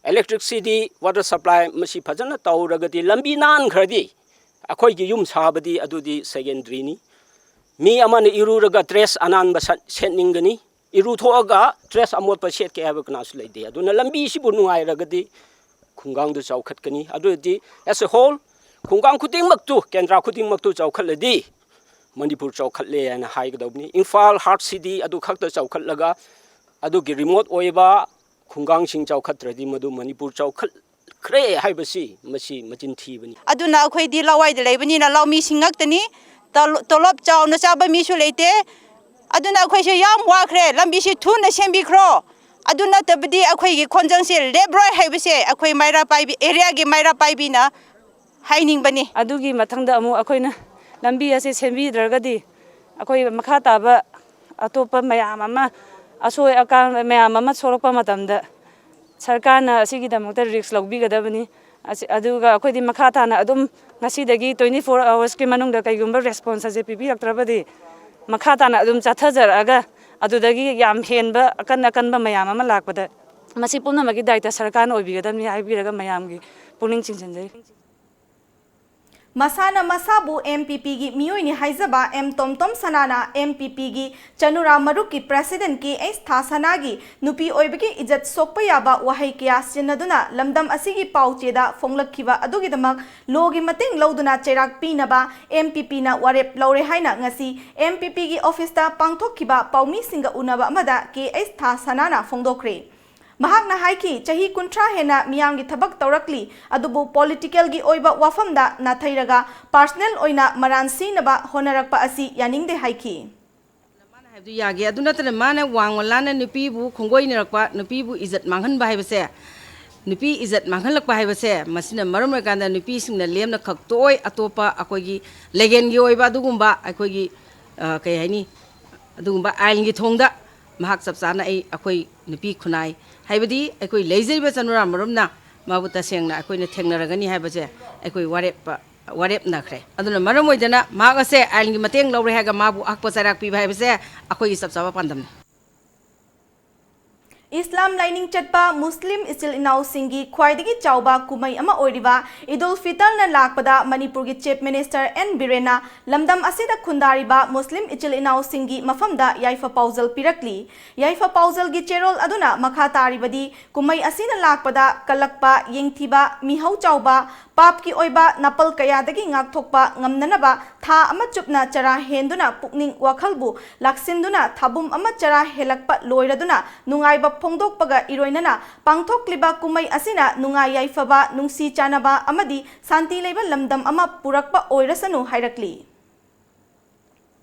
electricity, water supply ꯃꯁꯤ ꯐꯖꯅ ꯇꯧꯔꯒꯗꯤ, ꯂꯝꯕꯤ ꯅꯥꯟꯈ꯭ꯔꯗꯤ ꯑꯩꯈꯣꯏꯒꯤ ꯌꯨꯝ ꯁꯥꯕꯗꯤ ꯑꯗꯨꯗꯤ ꯁꯦꯀꯦꯟꯗꯔꯤꯅꯤ꯫ ꯃꯤ ꯑꯃꯅ ꯏꯔꯨꯔꯒ ꯗ꯭ꯔꯦꯁ ꯑꯅꯥꯟꯕ ꯁꯠ-, ꯁꯦꯠꯅꯤꯡꯒꯅꯤ, ꯏꯔꯨꯊꯣꯛꯑꯒ ꯗ꯭ꯔꯦꯁ ꯑꯃꯣꯠꯄ ꯁꯦꯠꯀꯦ ꯍꯥꯏꯕ ꯀꯅꯥꯁꯨ ꯂꯩꯇꯦ꯫ ꯑꯗꯨꯅ ꯂꯝꯕꯤꯁꯤꯕꯨ ꯅꯨꯡꯉꯥꯏꯔꯒꯗꯤ ꯈꯨꯡꯒꯪꯗꯨ ꯆꯥꯎꯈꯠꯀꯅꯤ꯫ ꯑꯗꯨ ꯑꯣꯏꯔꯗꯤ as a whole ꯈꯨꯡꯒꯪ ꯈꯨꯗꯤꯡꯃꯛꯇꯨ, ꯀꯦꯟꯗ꯭ꯔ ꯈꯨꯗꯤꯡꯃꯛꯇꯨ ꯆꯥꯎꯈꯠꯂꯗꯤ ꯃꯅꯤꯄꯨꯔ ꯆꯥꯎꯈꯠꯂꯦ ꯍꯥꯏꯅ ꯍꯥꯏꯒꯗꯧꯕꯅꯤ꯫ ꯏꯝꯐꯥꯜ ꯍꯥꯔꯠ ꯁꯤꯇꯤ ꯑꯗꯨ ꯈꯛꯇ ꯆꯥꯎꯈꯠꯂꯒ ꯑꯗꯨꯒꯤ ꯔꯤꯃꯣꯠ ꯑꯣꯏꯕ ꯈꯨꯡꯒꯪꯁꯤꯡ ꯆꯥꯎꯈꯠꯇ꯭ꯔꯗꯤ ꯃꯗꯨ ꯃꯅꯤꯄꯨꯔ ꯆꯥꯎꯈꯠꯈ꯭ꯔꯦ ꯍꯥꯏꯕꯁꯤ ꯃꯁꯤ ꯃꯆꯤꯟ ꯊꯤꯕꯅꯤ꯫ ꯑꯗꯨꯅ ꯑꯩꯈꯣꯏꯗꯤ ꯂꯋꯥꯏꯗ ꯂꯩꯕꯅꯤꯅ ꯂꯧꯃꯤꯁꯤꯡ ꯉꯥꯛꯇꯅꯤ꯫ ꯇꯣꯂꯣꯞ ꯆꯥꯎꯅ ꯆꯥꯕ ꯃꯤꯁꯨ ꯂꯩꯇꯦ꯫ ꯑꯗꯨꯅ ꯑꯩꯈꯣꯏꯁꯦ ꯌꯥꯝ ꯋꯥꯈ꯭ꯔꯦ꯫ ꯂꯝꯕꯤꯁꯤ ꯊꯨꯅ ꯁꯦꯝꯕꯤꯈ꯭ꯔꯣ꯫ ꯑꯗꯨ ꯅꯠꯇꯕꯗꯤ ꯑꯩꯈꯣꯏꯒꯤ ꯈꯣꯟꯖꯪꯁꯦ ꯂꯦꯞꯔꯣꯏ ꯍꯥꯏꯕꯁꯦ ꯑꯩꯈꯣꯏ ꯃꯩꯔꯥ ꯄꯥꯏꯕꯤ, ꯑꯦꯔꯤꯌꯥꯒꯤ ꯃꯩꯔꯥ ꯄꯥꯏꯕꯤꯅ ꯍꯥꯏꯅꯤꯡꯕꯅꯤ꯫ ꯑꯗꯨꯒꯤ ꯃꯊꯪꯗ ꯑꯃꯨꯛ ꯑꯩꯈꯣꯏꯅ ꯂꯝꯕꯤ ꯑꯁꯤ ꯁꯦꯝꯕꯤꯗ꯭ꯔꯒꯗꯤ ꯑꯩꯈꯣꯏ ꯃꯈꯥ ꯇꯥꯕ ꯑꯇꯣꯞꯄ ꯃꯌꯥꯝ ꯑꯃ, ꯑꯁꯣꯏ ꯑꯀꯥꯟ ꯃꯌꯥꯝ ꯑꯃ ꯊꯣꯛꯂꯛꯄ ꯃꯇꯝꯗ ꯁꯔꯀꯥꯔꯅ ꯑꯁꯤꯒꯤꯗꯃꯛꯇ ꯔꯤꯛꯁ ꯂꯧꯕꯤꯒꯗꯕꯅꯤ꯫ ꯑꯁꯤ-, ꯑꯗꯨꯒ ꯑꯩꯈꯣꯏꯗꯤ ꯃꯈꯥ ꯇꯥꯅ ꯑꯗꯨꯝ ꯉꯁꯤꯗꯒꯤ twenty four hoursꯀꯤ ꯃꯅꯨꯡꯗ ꯀꯩꯒꯨꯝꯕ response ꯑꯁꯦ ꯄꯤꯕꯤꯔꯛꯇ꯭ꯔꯕꯗꯤ ꯃꯈꯥ ꯇꯥꯅ ꯑꯗꯨꯝ ꯆꯠꯊꯖꯔꯛꯑꯒ ꯑꯗꯨꯗꯒꯤ ꯌꯥꯝ ꯍꯦꯟꯕ ꯑꯀꯟ ꯑꯀꯟꯕ ꯃꯌꯥꯝ ꯑꯃ ꯂꯥꯛꯄꯗ ꯃꯁꯤ ꯄꯨꯝꯅꯃꯛꯀꯤ ꯗꯥꯏꯇ ꯁꯔꯀꯥꯔꯅ ꯑꯣꯏꯕꯤꯒꯗꯕꯅꯤ ꯍꯥꯏꯕꯤꯔꯒ ꯃꯌꯥꯝꯒꯤ ꯄꯨꯛꯅꯤꯡ ꯆꯤꯡꯁꯤꯟꯖꯔꯤ꯫ ꯃꯁꯥꯅ ꯃꯁꯥꯕꯨ M P Pꯒꯤ ꯃꯤꯑꯣꯏꯅꯤ ꯍꯥꯏꯖꯕ M ꯇꯣꯝꯇꯣꯝ ꯁꯅꯥꯅ M P Pꯒꯤ ꯆꯅꯨꯔꯥ ꯃꯔꯨꯞꯀꯤ president K H ꯊꯥꯁꯅꯥꯒꯤ ꯅꯨꯄꯤ ꯑꯣꯏꯕꯒꯤ ꯏꯖꯠ ꯁꯣꯛꯄ ꯌꯥꯕ ꯋꯥꯍꯩ ꯀꯌꯥ ꯁꯤꯖꯤꯟꯅꯗꯨꯅ ꯂꯝꯗꯝ ꯑꯁꯤꯒꯤ ꯄꯥꯎ ꯆꯦꯗ ꯐꯣꯡꯂꯛꯈꯤꯕ ꯑꯗꯨꯒꯤꯗꯃꯛ lawꯒꯤ ꯃꯇꯦꯡ ꯂꯧꯗꯨꯅ ꯆꯩꯔꯥꯛ ꯄꯤꯅꯕ M P Pꯅ ꯋꯥꯔꯦꯞ ꯂꯧꯔꯦ ꯍꯥꯏꯅ ꯉꯁꯤ M P Pꯒꯤ officeꯇ ꯄꯥꯡꯊꯣꯛꯈꯤꯕ ꯄꯥꯎꯃꯤꯁꯤꯡꯒ ꯎꯅꯕ ꯑꯃꯗ K H ꯊꯥꯁꯅꯥꯅ ꯐꯣꯡꯗꯣꯛꯈ꯭ꯔꯦ꯫ ꯃꯍꯥꯛꯅ ꯍꯥꯏꯈꯤ, ꯆꯍꯤ ꯀꯨꯟꯊ꯭ꯔꯥ ꯍꯦꯟꯅ ꯃꯤꯌꯥꯝꯒꯤ ꯊꯕꯛ ꯇꯧꯔꯛꯂꯤ, ꯑꯗꯨꯕꯨ politicalꯒꯤ ꯑꯣꯏꯕ ꯋꯥꯐꯝꯗ ꯅꯥꯊꯩꯔꯒ personal ꯑꯣꯏꯅ ꯃꯔꯥꯟ ꯁꯤꯅꯕ ꯍꯣꯠꯅꯔꯛꯄ ꯑꯁꯤ ꯌꯥꯅꯤꯡꯗꯦ ꯍꯥꯏꯈꯤ꯫ ꯃꯥꯅ ꯍꯥꯏꯕꯗꯨ ꯌꯥꯒꯦ꯫ ꯑꯗꯨ ꯅꯠꯇꯅ ꯃꯥꯅ ꯋꯥꯡꯃ ꯂꯥꯟꯅ ꯅꯨꯄꯤꯕꯨ ꯈꯣꯡꯒꯣꯏꯅꯔꯛꯄ, ꯅꯨꯄꯤꯕꯨ ꯏꯖꯠ ꯃꯥꯡꯍꯟꯕ ꯍꯥꯏꯕꯁꯦ, ꯅꯨꯄꯤ ꯏꯖꯠ ꯃꯥꯡꯍꯜꯂꯛꯄ ꯍꯥꯏꯕꯁꯦ, ꯃꯁꯤꯅ ꯃꯔꯝ ꯑꯣꯏꯔꯀꯥꯟꯗ ꯅꯨꯄꯤꯁꯤꯡꯅ ꯂꯦꯝꯅ ꯈꯛ ꯇꯣꯛꯑꯣꯏ, ꯑꯇꯣꯞꯄ ꯑꯩꯈꯣꯏꯒꯤ ꯂꯦꯒꯦꯟꯒꯤ ꯑꯣꯏꯕ ꯑꯗꯨꯒꯨꯝꯕ ꯑꯩꯈꯣꯏꯒꯤ, ꯑ, ꯀꯩ ꯍꯥꯏꯅꯤ, ꯑꯗꯨꯒꯨꯝꯕ ꯑꯥꯏꯟꯒꯤ ꯊꯣꯡꯗ ꯃꯍꯥꯛ ꯆꯞ ꯆꯥꯅ ꯑꯩ, ꯑꯩꯈꯣꯏ ꯅꯨꯄꯤ ꯈꯨꯟꯅꯥꯏ, ꯍꯥꯏꯕꯗꯤ ꯑꯩꯈꯣꯏ ꯂꯩꯖꯔꯤꯕ ꯆꯅꯨꯔꯥ ꯃꯔꯨꯞꯅ ꯃꯥꯕꯨ ꯇꯁꯦꯡꯅ ꯑꯩꯈꯣꯏꯅ ꯊꯦꯡꯅꯔꯒꯅꯤ ꯍꯥꯏꯕꯁꯦ ꯑꯩꯈꯣꯏ ꯋꯥꯔꯦꯞꯄ, ꯋꯥꯔꯦꯞꯅꯈ꯭ꯔꯦ꯫ ꯑꯗꯨꯅ ꯃꯔꯝ ꯑꯣꯏꯗꯅ ꯃꯍꯥꯛ ꯑꯁꯦ ꯑꯥꯏꯟꯒꯤ ꯃꯇꯦꯡ ꯂꯧꯔꯦ ꯍꯥꯏꯔꯒ ꯃꯥꯕꯨ ꯑꯍꯛꯄ ꯆꯩꯔꯥꯛ ꯄꯤꯕ ꯍꯥꯏꯕꯁꯦ ꯑꯩꯈꯣꯏꯒꯤ ꯆꯞ ꯆꯥꯕ ꯄꯥꯟꯗꯝꯅꯤ꯫ ꯏꯁꯂꯥꯝ ꯂꯥꯏꯅꯤꯡ ꯆꯠꯄ ꯃꯨꯁꯂꯤꯝ ꯏꯆꯤꯜ ꯏꯅꯥꯎꯁꯤꯡꯒꯤ ꯈ꯭ꯋꯥꯏꯗꯒꯤ ꯆꯥꯎꯕ ꯀꯨꯝꯍꯩ ꯑꯃ ꯑꯣꯏꯔꯤꯕ ꯏꯗꯨꯜ ꯐꯤꯇꯔꯅ ꯂꯥꯛꯄꯗ ꯃꯅꯤꯄꯨꯔꯒꯤ Chief Minister N ꯕꯤꯔꯦꯟꯅ ꯂꯝꯗꯝ ꯑꯁꯤꯗ ꯈꯨꯟꯗꯥꯔꯤꯕ ꯃꯨꯁꯂꯤꯝ ꯏꯆꯤꯜ ꯏꯅꯥꯎꯁꯤꯡꯒꯤ ꯃꯐꯝꯗ ꯌꯥꯏꯐ ꯄꯥꯎꯖꯦꯜ ꯄꯤꯔꯛꯂꯤ꯫ ꯌꯥꯏꯐ ꯄꯥꯎꯖꯦꯜꯒꯤ ꯆꯦꯔꯣꯜ ꯑꯗꯨꯅ ꯃꯈꯥ ꯇꯥꯔꯤꯕꯗꯤ, ꯀꯨꯝꯍꯩ ꯑꯁꯤꯅ ꯂꯥꯛꯄꯗ ꯀꯜꯂꯛꯄ, ꯌꯦꯡꯊꯤꯕ, ꯃꯤꯍꯧ ꯆꯥꯎꯕ, ꯄꯥꯞꯀꯤ ꯑꯣꯏꯕ ꯅꯥꯄꯜ ꯀꯌꯥꯗꯒꯤ ꯉꯥꯛꯊꯣꯛꯄ ꯉꯝꯅꯅꯕ ꯊꯥ ꯑꯃ ꯆꯨꯞꯅ ꯆꯔꯥ ꯍꯦꯟꯗꯨꯅ ꯄꯨꯛꯅꯤꯡ ꯋꯥꯈꯜꯕꯨ ꯂꯥꯛꯁꯤꯟꯗꯨꯅ ꯊꯥꯕꯨꯝ ꯑꯃ ꯆꯔꯥ ꯍꯦꯜꯂꯛꯄ ꯂꯣꯏꯔꯗꯨꯅ ꯅꯨꯡꯉꯥꯏꯕ ꯐꯣꯡꯗꯣꯛꯄꯒ ꯏꯔꯣꯏꯅꯅ ꯄꯥꯡꯊꯣꯛꯂꯤꯕ ꯀꯨꯝꯍꯩ ꯑꯁꯤꯅ ꯅꯨꯡꯉꯥꯏ ꯌꯥꯏꯐꯕ, ꯅꯨꯡꯁꯤ ꯆꯥꯟꯅꯕ ꯑꯃꯗꯤ ꯁꯥꯟꯇꯤ ꯂꯩꯕ ꯂꯝꯗꯝ ꯑꯃ ꯄꯨꯔꯛꯄ ꯑꯣꯏꯔꯁꯅꯨ ꯍꯥꯏꯔꯛꯂꯤ꯫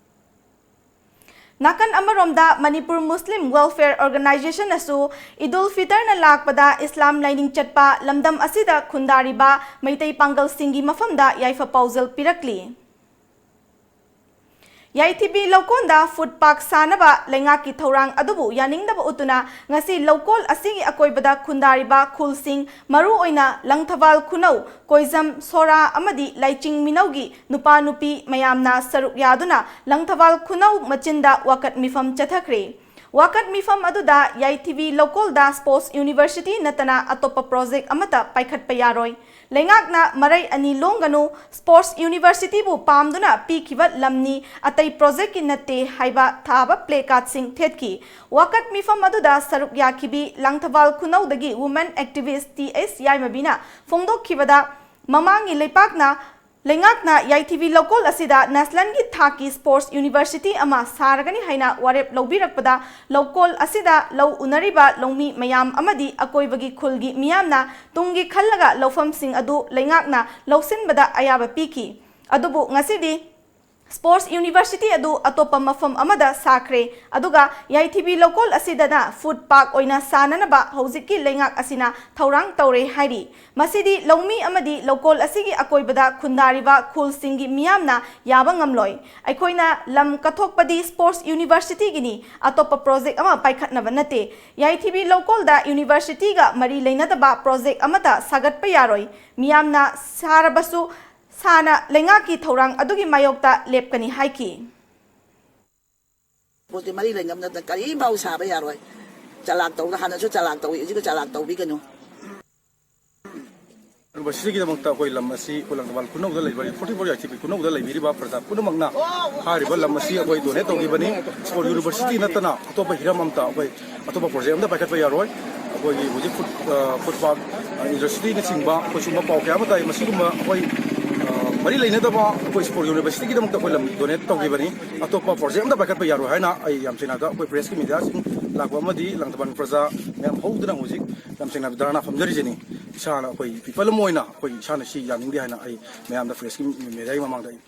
ꯅꯥꯀꯟ ꯑꯃꯔꯣꯝꯗ, ꯃꯅꯤꯄꯨꯔ ꯃꯨꯁꯂꯤꯝ ꯋꯦꯜꯐꯤꯌꯔ ꯑꯣꯔꯒꯅꯥꯏꯖꯦꯁꯟꯅꯁꯨ ꯏꯗꯨꯜ ꯐꯤꯇꯔꯅ ꯂꯥꯛꯄꯗ ꯏꯁꯂꯥꯝ ꯂꯥꯏꯅꯤꯡ ꯆꯠꯄ ꯂꯝꯗꯝ ꯑꯁꯤꯗ ꯈꯨꯟꯗꯥꯔꯤꯕ ꯃꯩꯇꯩ ꯄꯥꯡꯒꯜꯁꯤꯡꯒꯤ ꯃꯐꯝꯗ ꯌꯥꯏꯐ ꯄꯥꯎꯖꯦꯜ ꯄꯤꯔꯛꯂꯤ꯫ ꯌꯥꯏꯊꯤꯕꯤ ꯂꯧꯀꯣꯟꯗ ꯐꯨꯠ ꯄꯥꯛ ꯁꯥꯅꯕ ꯂꯩꯉꯥꯛꯀꯤ ꯊꯧꯔꯥꯡ ꯑꯗꯨꯕꯨ ꯌꯥꯅꯤꯡꯗꯕ ꯎꯠꯇꯨꯅ ꯉꯁꯤ ꯂꯧꯀꯣꯜ ꯑꯁꯤꯒꯤ ꯑꯀꯣꯏꯕꯗ ꯈꯨꯟꯗꯥꯔꯤꯕ ꯈꯨꯜꯁꯤꯡ, ꯃꯔꯨꯑꯣꯏꯅ ꯂꯪꯊꯕꯥꯜ ꯈꯨꯅꯧ, ꯀꯣꯏꯖꯝ, ꯁꯣꯔꯥ ꯑꯃꯗꯤ ꯂꯥꯏꯆꯤꯡ ꯃꯤꯅꯧꯒꯤ ꯅꯨꯄꯥ ꯅꯨꯄꯤ ꯃꯌꯥꯝꯅ ꯁꯔꯨꯛ ꯌꯥꯗꯨꯅ ꯂꯪꯊꯕꯥꯜ ꯈꯨꯅꯧ ꯃꯆꯤꯟꯗ ꯋꯥꯀꯠ ꯃꯤꯐꯝ ꯆꯠꯊꯈ꯭ꯔꯦ꯫ ꯋꯥꯀꯠ ꯃꯤꯐꯝ ꯑꯗꯨꯗ ꯌꯥꯏꯊꯤꯕꯤ ꯂꯧꯀꯣꯜꯗ ꯁ꯭ꯄꯣꯔꯠꯁ ꯌꯨꯅꯤꯚꯔꯁꯤꯇꯤ ꯅꯠꯇꯅ ꯑꯇꯣꯞꯄ ꯄ꯭ꯔꯣꯖꯦꯛ ꯑꯃꯠꯇ ꯄꯥꯏꯈꯠꯄ ꯌꯥꯔꯣꯏ꯫ ꯂꯩꯉꯥꯛꯅ ꯃꯔꯩ ꯑꯅꯤ ꯂꯣꯡꯒꯅꯨ, ꯁ꯭ꯄꯣꯔꯠꯁ ꯌꯨꯅꯤꯚꯔꯁꯤꯇꯤꯕꯨ ꯄꯥꯝꯗꯨꯅ ꯄꯤꯈꯤꯕ ꯂꯝꯅꯤ, ꯑꯇꯩ ꯄ꯭ꯔꯣꯖꯦꯛꯀꯤ ꯅꯠꯇꯦ ꯍꯥꯏꯕ ꯊꯥꯕ ꯄ꯭ꯂꯦ ꯀꯥꯔꯗꯁꯤꯡ ꯊꯦꯠꯈꯤ꯫ ꯋꯥꯀꯠ ꯃꯤꯐꯝ ꯑꯗꯨꯗ ꯁꯔꯨꯛ ꯌꯥꯈꯤꯕꯤ ꯂꯪꯊꯕꯥꯜ ꯈꯨꯅꯧꯗꯒꯤ ꯋꯨꯃꯦꯟ ꯑꯦꯛꯇꯤꯚꯤꯁ꯭ꯠ ꯇꯤ ꯑꯦꯁ ꯌꯥꯏꯃꯕꯤꯅ ꯐꯣꯡꯗꯣꯛꯈꯤꯕꯗ, ꯃꯃꯥꯡꯒꯤ ꯂꯩꯄꯥꯛꯅ ꯂꯩꯉꯥꯛꯅ ꯌꯥꯏꯊꯤꯕꯤ ꯂꯧꯀꯣꯜ ꯑꯁꯤꯗ ꯅꯦꯁꯅꯦꯜꯒꯤ ꯊꯥꯛꯀꯤ ꯁ꯭ꯄꯣꯔꯠꯁ ꯌꯨꯅꯤꯚꯔꯁꯤꯇꯤ ꯑꯃ ꯁꯥꯔꯒꯅꯤ ꯍꯥꯏꯅ ꯋꯥꯔꯦꯞ ꯂꯧꯕꯤꯔꯛꯄꯗ, ꯂꯧꯀꯣꯜ ꯑꯁꯤꯗ ꯂꯧ ꯎꯅꯔꯤꯕ ꯂꯧꯃꯤ ꯃꯌꯥꯝ ꯑꯃꯗꯤ ꯑꯀꯣꯏꯕꯒꯤ ꯈꯨꯜꯒꯤ ꯃꯤꯌꯥꯝꯅ ꯇꯨꯡꯒꯤ ꯈꯜꯂꯒ ꯂꯧꯐꯝꯁꯤꯡ ꯑꯗꯨ ꯂꯩꯉꯥꯛꯅ ꯂꯧꯁꯤꯟꯕꯗ ꯑꯌꯥꯕ ꯄꯤꯈꯤ꯫ ꯑꯗꯨꯕꯨ ꯉꯁꯤꯗꯤ ꯁ꯭ꯄꯣꯔꯠꯁ ꯌꯨꯅꯤꯚꯔꯁꯤꯇꯤ ꯑꯗꯨ ꯑꯇꯣꯞꯄ ꯃꯐꯝ ꯑꯃꯗ ꯁꯥꯈ꯭ꯔꯦ꯫ ꯑꯗꯨꯒ ꯌꯥꯏꯊꯤꯕꯤ ꯂꯧꯀꯣꯜ ꯑꯁꯤꯗꯅ ꯐꯨꯠ ꯄꯥꯛ ꯑꯣꯏꯅ ꯁꯥꯅꯅꯕ ꯍꯧꯖꯤꯛꯀꯤ ꯂꯩꯉꯥꯛ ꯑꯁꯤꯅ ꯊꯧꯔꯥꯡ ꯇꯧꯔꯦ ꯍꯥꯏꯔꯤ꯫ ꯃꯁꯤꯗꯤ ꯂꯧꯃꯤ ꯑꯃꯗꯤ ꯂꯧꯀꯣꯜ ꯑꯁꯤꯒꯤ ꯑꯀꯣꯏꯕꯗ ꯈꯨꯟꯗꯥꯔꯤꯕ ꯈꯨꯜꯁꯤꯡꯒꯤ ꯃꯤꯌꯥꯝꯅ ꯌꯥꯕ ꯉꯝꯂꯣꯏ꯫ ꯑꯩꯈꯣꯏꯅ ꯂꯝ ꯀꯠꯊꯣꯛꯄꯗꯤ ꯁ꯭ꯄꯣꯔꯠꯁ ꯌꯨꯅꯤꯚꯔꯁꯤꯇꯤꯒꯤꯅꯤ, ꯑꯇꯣꯞꯄ ꯄ꯭ꯔꯣꯖꯦꯛ ꯑꯃ ꯄꯥꯏꯈꯠꯅꯕ ꯅꯠꯇꯦ꯫ ꯌꯥꯏꯊꯤꯕꯤ ꯂꯧꯀꯣꯜꯗ ꯌꯨꯅꯤꯚꯔꯁꯤꯇꯤꯒ ꯃꯔꯤ ꯂꯩꯅꯗꯕ ꯄ꯭ꯔꯣꯖꯦꯛ ꯑꯃꯠꯇ ꯁꯥꯒꯠꯄ ꯌꯥꯔꯣꯏ꯫ ꯃꯤꯌꯥꯝꯅ ꯁꯥꯔꯕꯁꯨ ꯁꯥꯅ ꯂꯩꯉꯥꯛꯀꯤ ꯊꯧꯔꯥꯡ ꯑꯗꯨꯒꯤ ꯃꯥꯌꯣꯛꯇ ꯂꯦꯞꯀꯅꯤ ꯍꯥꯏꯈꯤ꯫ ꯄꯣꯠꯇꯤ ꯃꯔꯤ ꯂꯩꯅꯕ ꯅꯠꯇꯅ ꯀꯔꯤꯝꯐꯥꯎ ꯁꯥꯕ ꯌꯥꯔꯣꯏ꯫ ꯆꯂꯥꯛ ꯇꯧꯗ ꯍꯥꯟꯅꯁꯨ ꯆꯂꯥꯛ ꯇꯧꯏ, ꯍꯧꯖꯤꯛꯁꯨ ꯆꯂꯥꯛ ꯇꯧꯕꯤꯒꯅꯨ꯫ ꯌꯨꯅꯤꯚꯔꯁꯤꯇꯤꯒꯤꯗꯃꯛꯇ ꯑꯩꯈꯣꯏ ꯂꯝ ꯑꯁꯤ ꯑꯩꯈꯣꯏ ꯂꯪꯊꯕꯥꯜ ꯈꯨꯅꯧꯗ ꯂꯩꯕ, ꯐꯣꯔꯇꯤ ꯐꯣꯔ ꯌꯥꯏꯊꯤꯕꯤ ꯈꯨꯅꯧꯗ ꯂꯩꯕꯤꯔꯤꯕ ꯄ꯭ꯔꯖꯥ ꯄꯨꯝꯅꯃꯛꯅ ꯍꯥꯏꯔꯤꯕ ꯂꯝ ꯑꯁꯤ ꯑꯩꯈꯣꯏ ꯗꯣꯅꯦꯠ ꯇꯧꯈꯤꯕꯅꯤ꯫ ꯁ꯭ꯄꯣꯔꯠ ꯌꯨꯅꯤꯚꯔꯁꯤꯇꯤ ꯅꯠꯇꯅ ꯑꯇꯣꯞꯄ ꯍꯤꯔꯝ ꯑꯝꯇ ꯑꯩꯈꯣꯏ ꯑꯇꯣꯞꯄ ꯄ꯭ꯔꯣꯖꯦꯛ ꯑꯝꯇ ꯄꯥꯏꯈꯠꯄ ꯌꯥꯔꯣꯏ꯫ ꯑꯩꯈꯣꯏꯒꯤ ꯍꯧꯖꯤꯛ ꯐꯨꯠ ꯐꯨꯠ ꯄꯥꯛ ꯏꯟꯗꯁꯇ꯭ꯔꯤꯅꯆꯤꯡꯕ ꯑꯩꯈꯣꯏ ꯁꯨꯝꯕ ꯄꯥꯎ ꯀꯌꯥ ꯑꯃ ꯇꯥꯏ꯫ ꯃꯁꯤꯒꯨꯝꯕ ꯑꯩꯈꯣꯏ ꯃꯔꯤ ꯂꯩꯅꯗꯕ ꯑꯩꯈꯣꯏ ꯁ꯭ꯄꯣꯔꯠ ꯌꯨꯅꯤꯚꯔꯁꯤꯇꯤꯒꯤꯗꯃꯛꯇ ꯑꯩꯈꯣꯏ ꯂꯝ ꯗꯣꯅꯦꯠ ꯇꯧꯈꯤꯕꯅꯤ꯫ ꯑꯇꯣꯞꯄ ꯄ꯭ꯔꯣꯖꯦꯛ ꯑꯝꯇ ꯄꯥꯏꯈꯠꯄ ꯌꯥꯔꯣꯏ ꯍꯥꯏꯅ ꯑꯩ ꯌꯥꯝ ꯆꯤꯡꯅꯕ ꯑꯩꯈꯣꯏ ꯄ꯭ꯔꯦꯁꯀꯤ ꯃꯤꯗꯤꯌꯥꯁꯤꯡ ꯂꯥꯛꯄ ꯑꯃꯗꯤ ꯂꯪꯊꯕꯥꯜ ꯄ꯭ꯔꯖꯥ ꯃꯌꯥꯝ ꯍꯧꯗꯨꯅ ꯍꯧꯖꯤꯛ ꯌꯥꯝ ꯆꯤꯡꯅꯕ ꯙꯔꯅꯥ ꯐꯝꯖꯔꯤꯁꯤꯅꯤ꯫ ꯏꯁꯥꯅ ꯑꯩꯈꯣꯏ ꯄꯤꯄꯜ ꯑꯃ ꯑꯣꯏꯅ ꯑꯩꯈꯣꯏ ꯏꯁꯥꯅ ꯁꯤ ꯌꯥꯅꯤꯡꯗꯦ ꯍꯥꯏꯅ ꯑꯩ ꯃꯌꯥꯝꯗ ꯄ꯭ꯔꯦꯁꯀꯤ ꯃꯤꯗꯤꯌꯥꯒꯤ ꯃꯃꯥꯡꯗ ꯑꯩ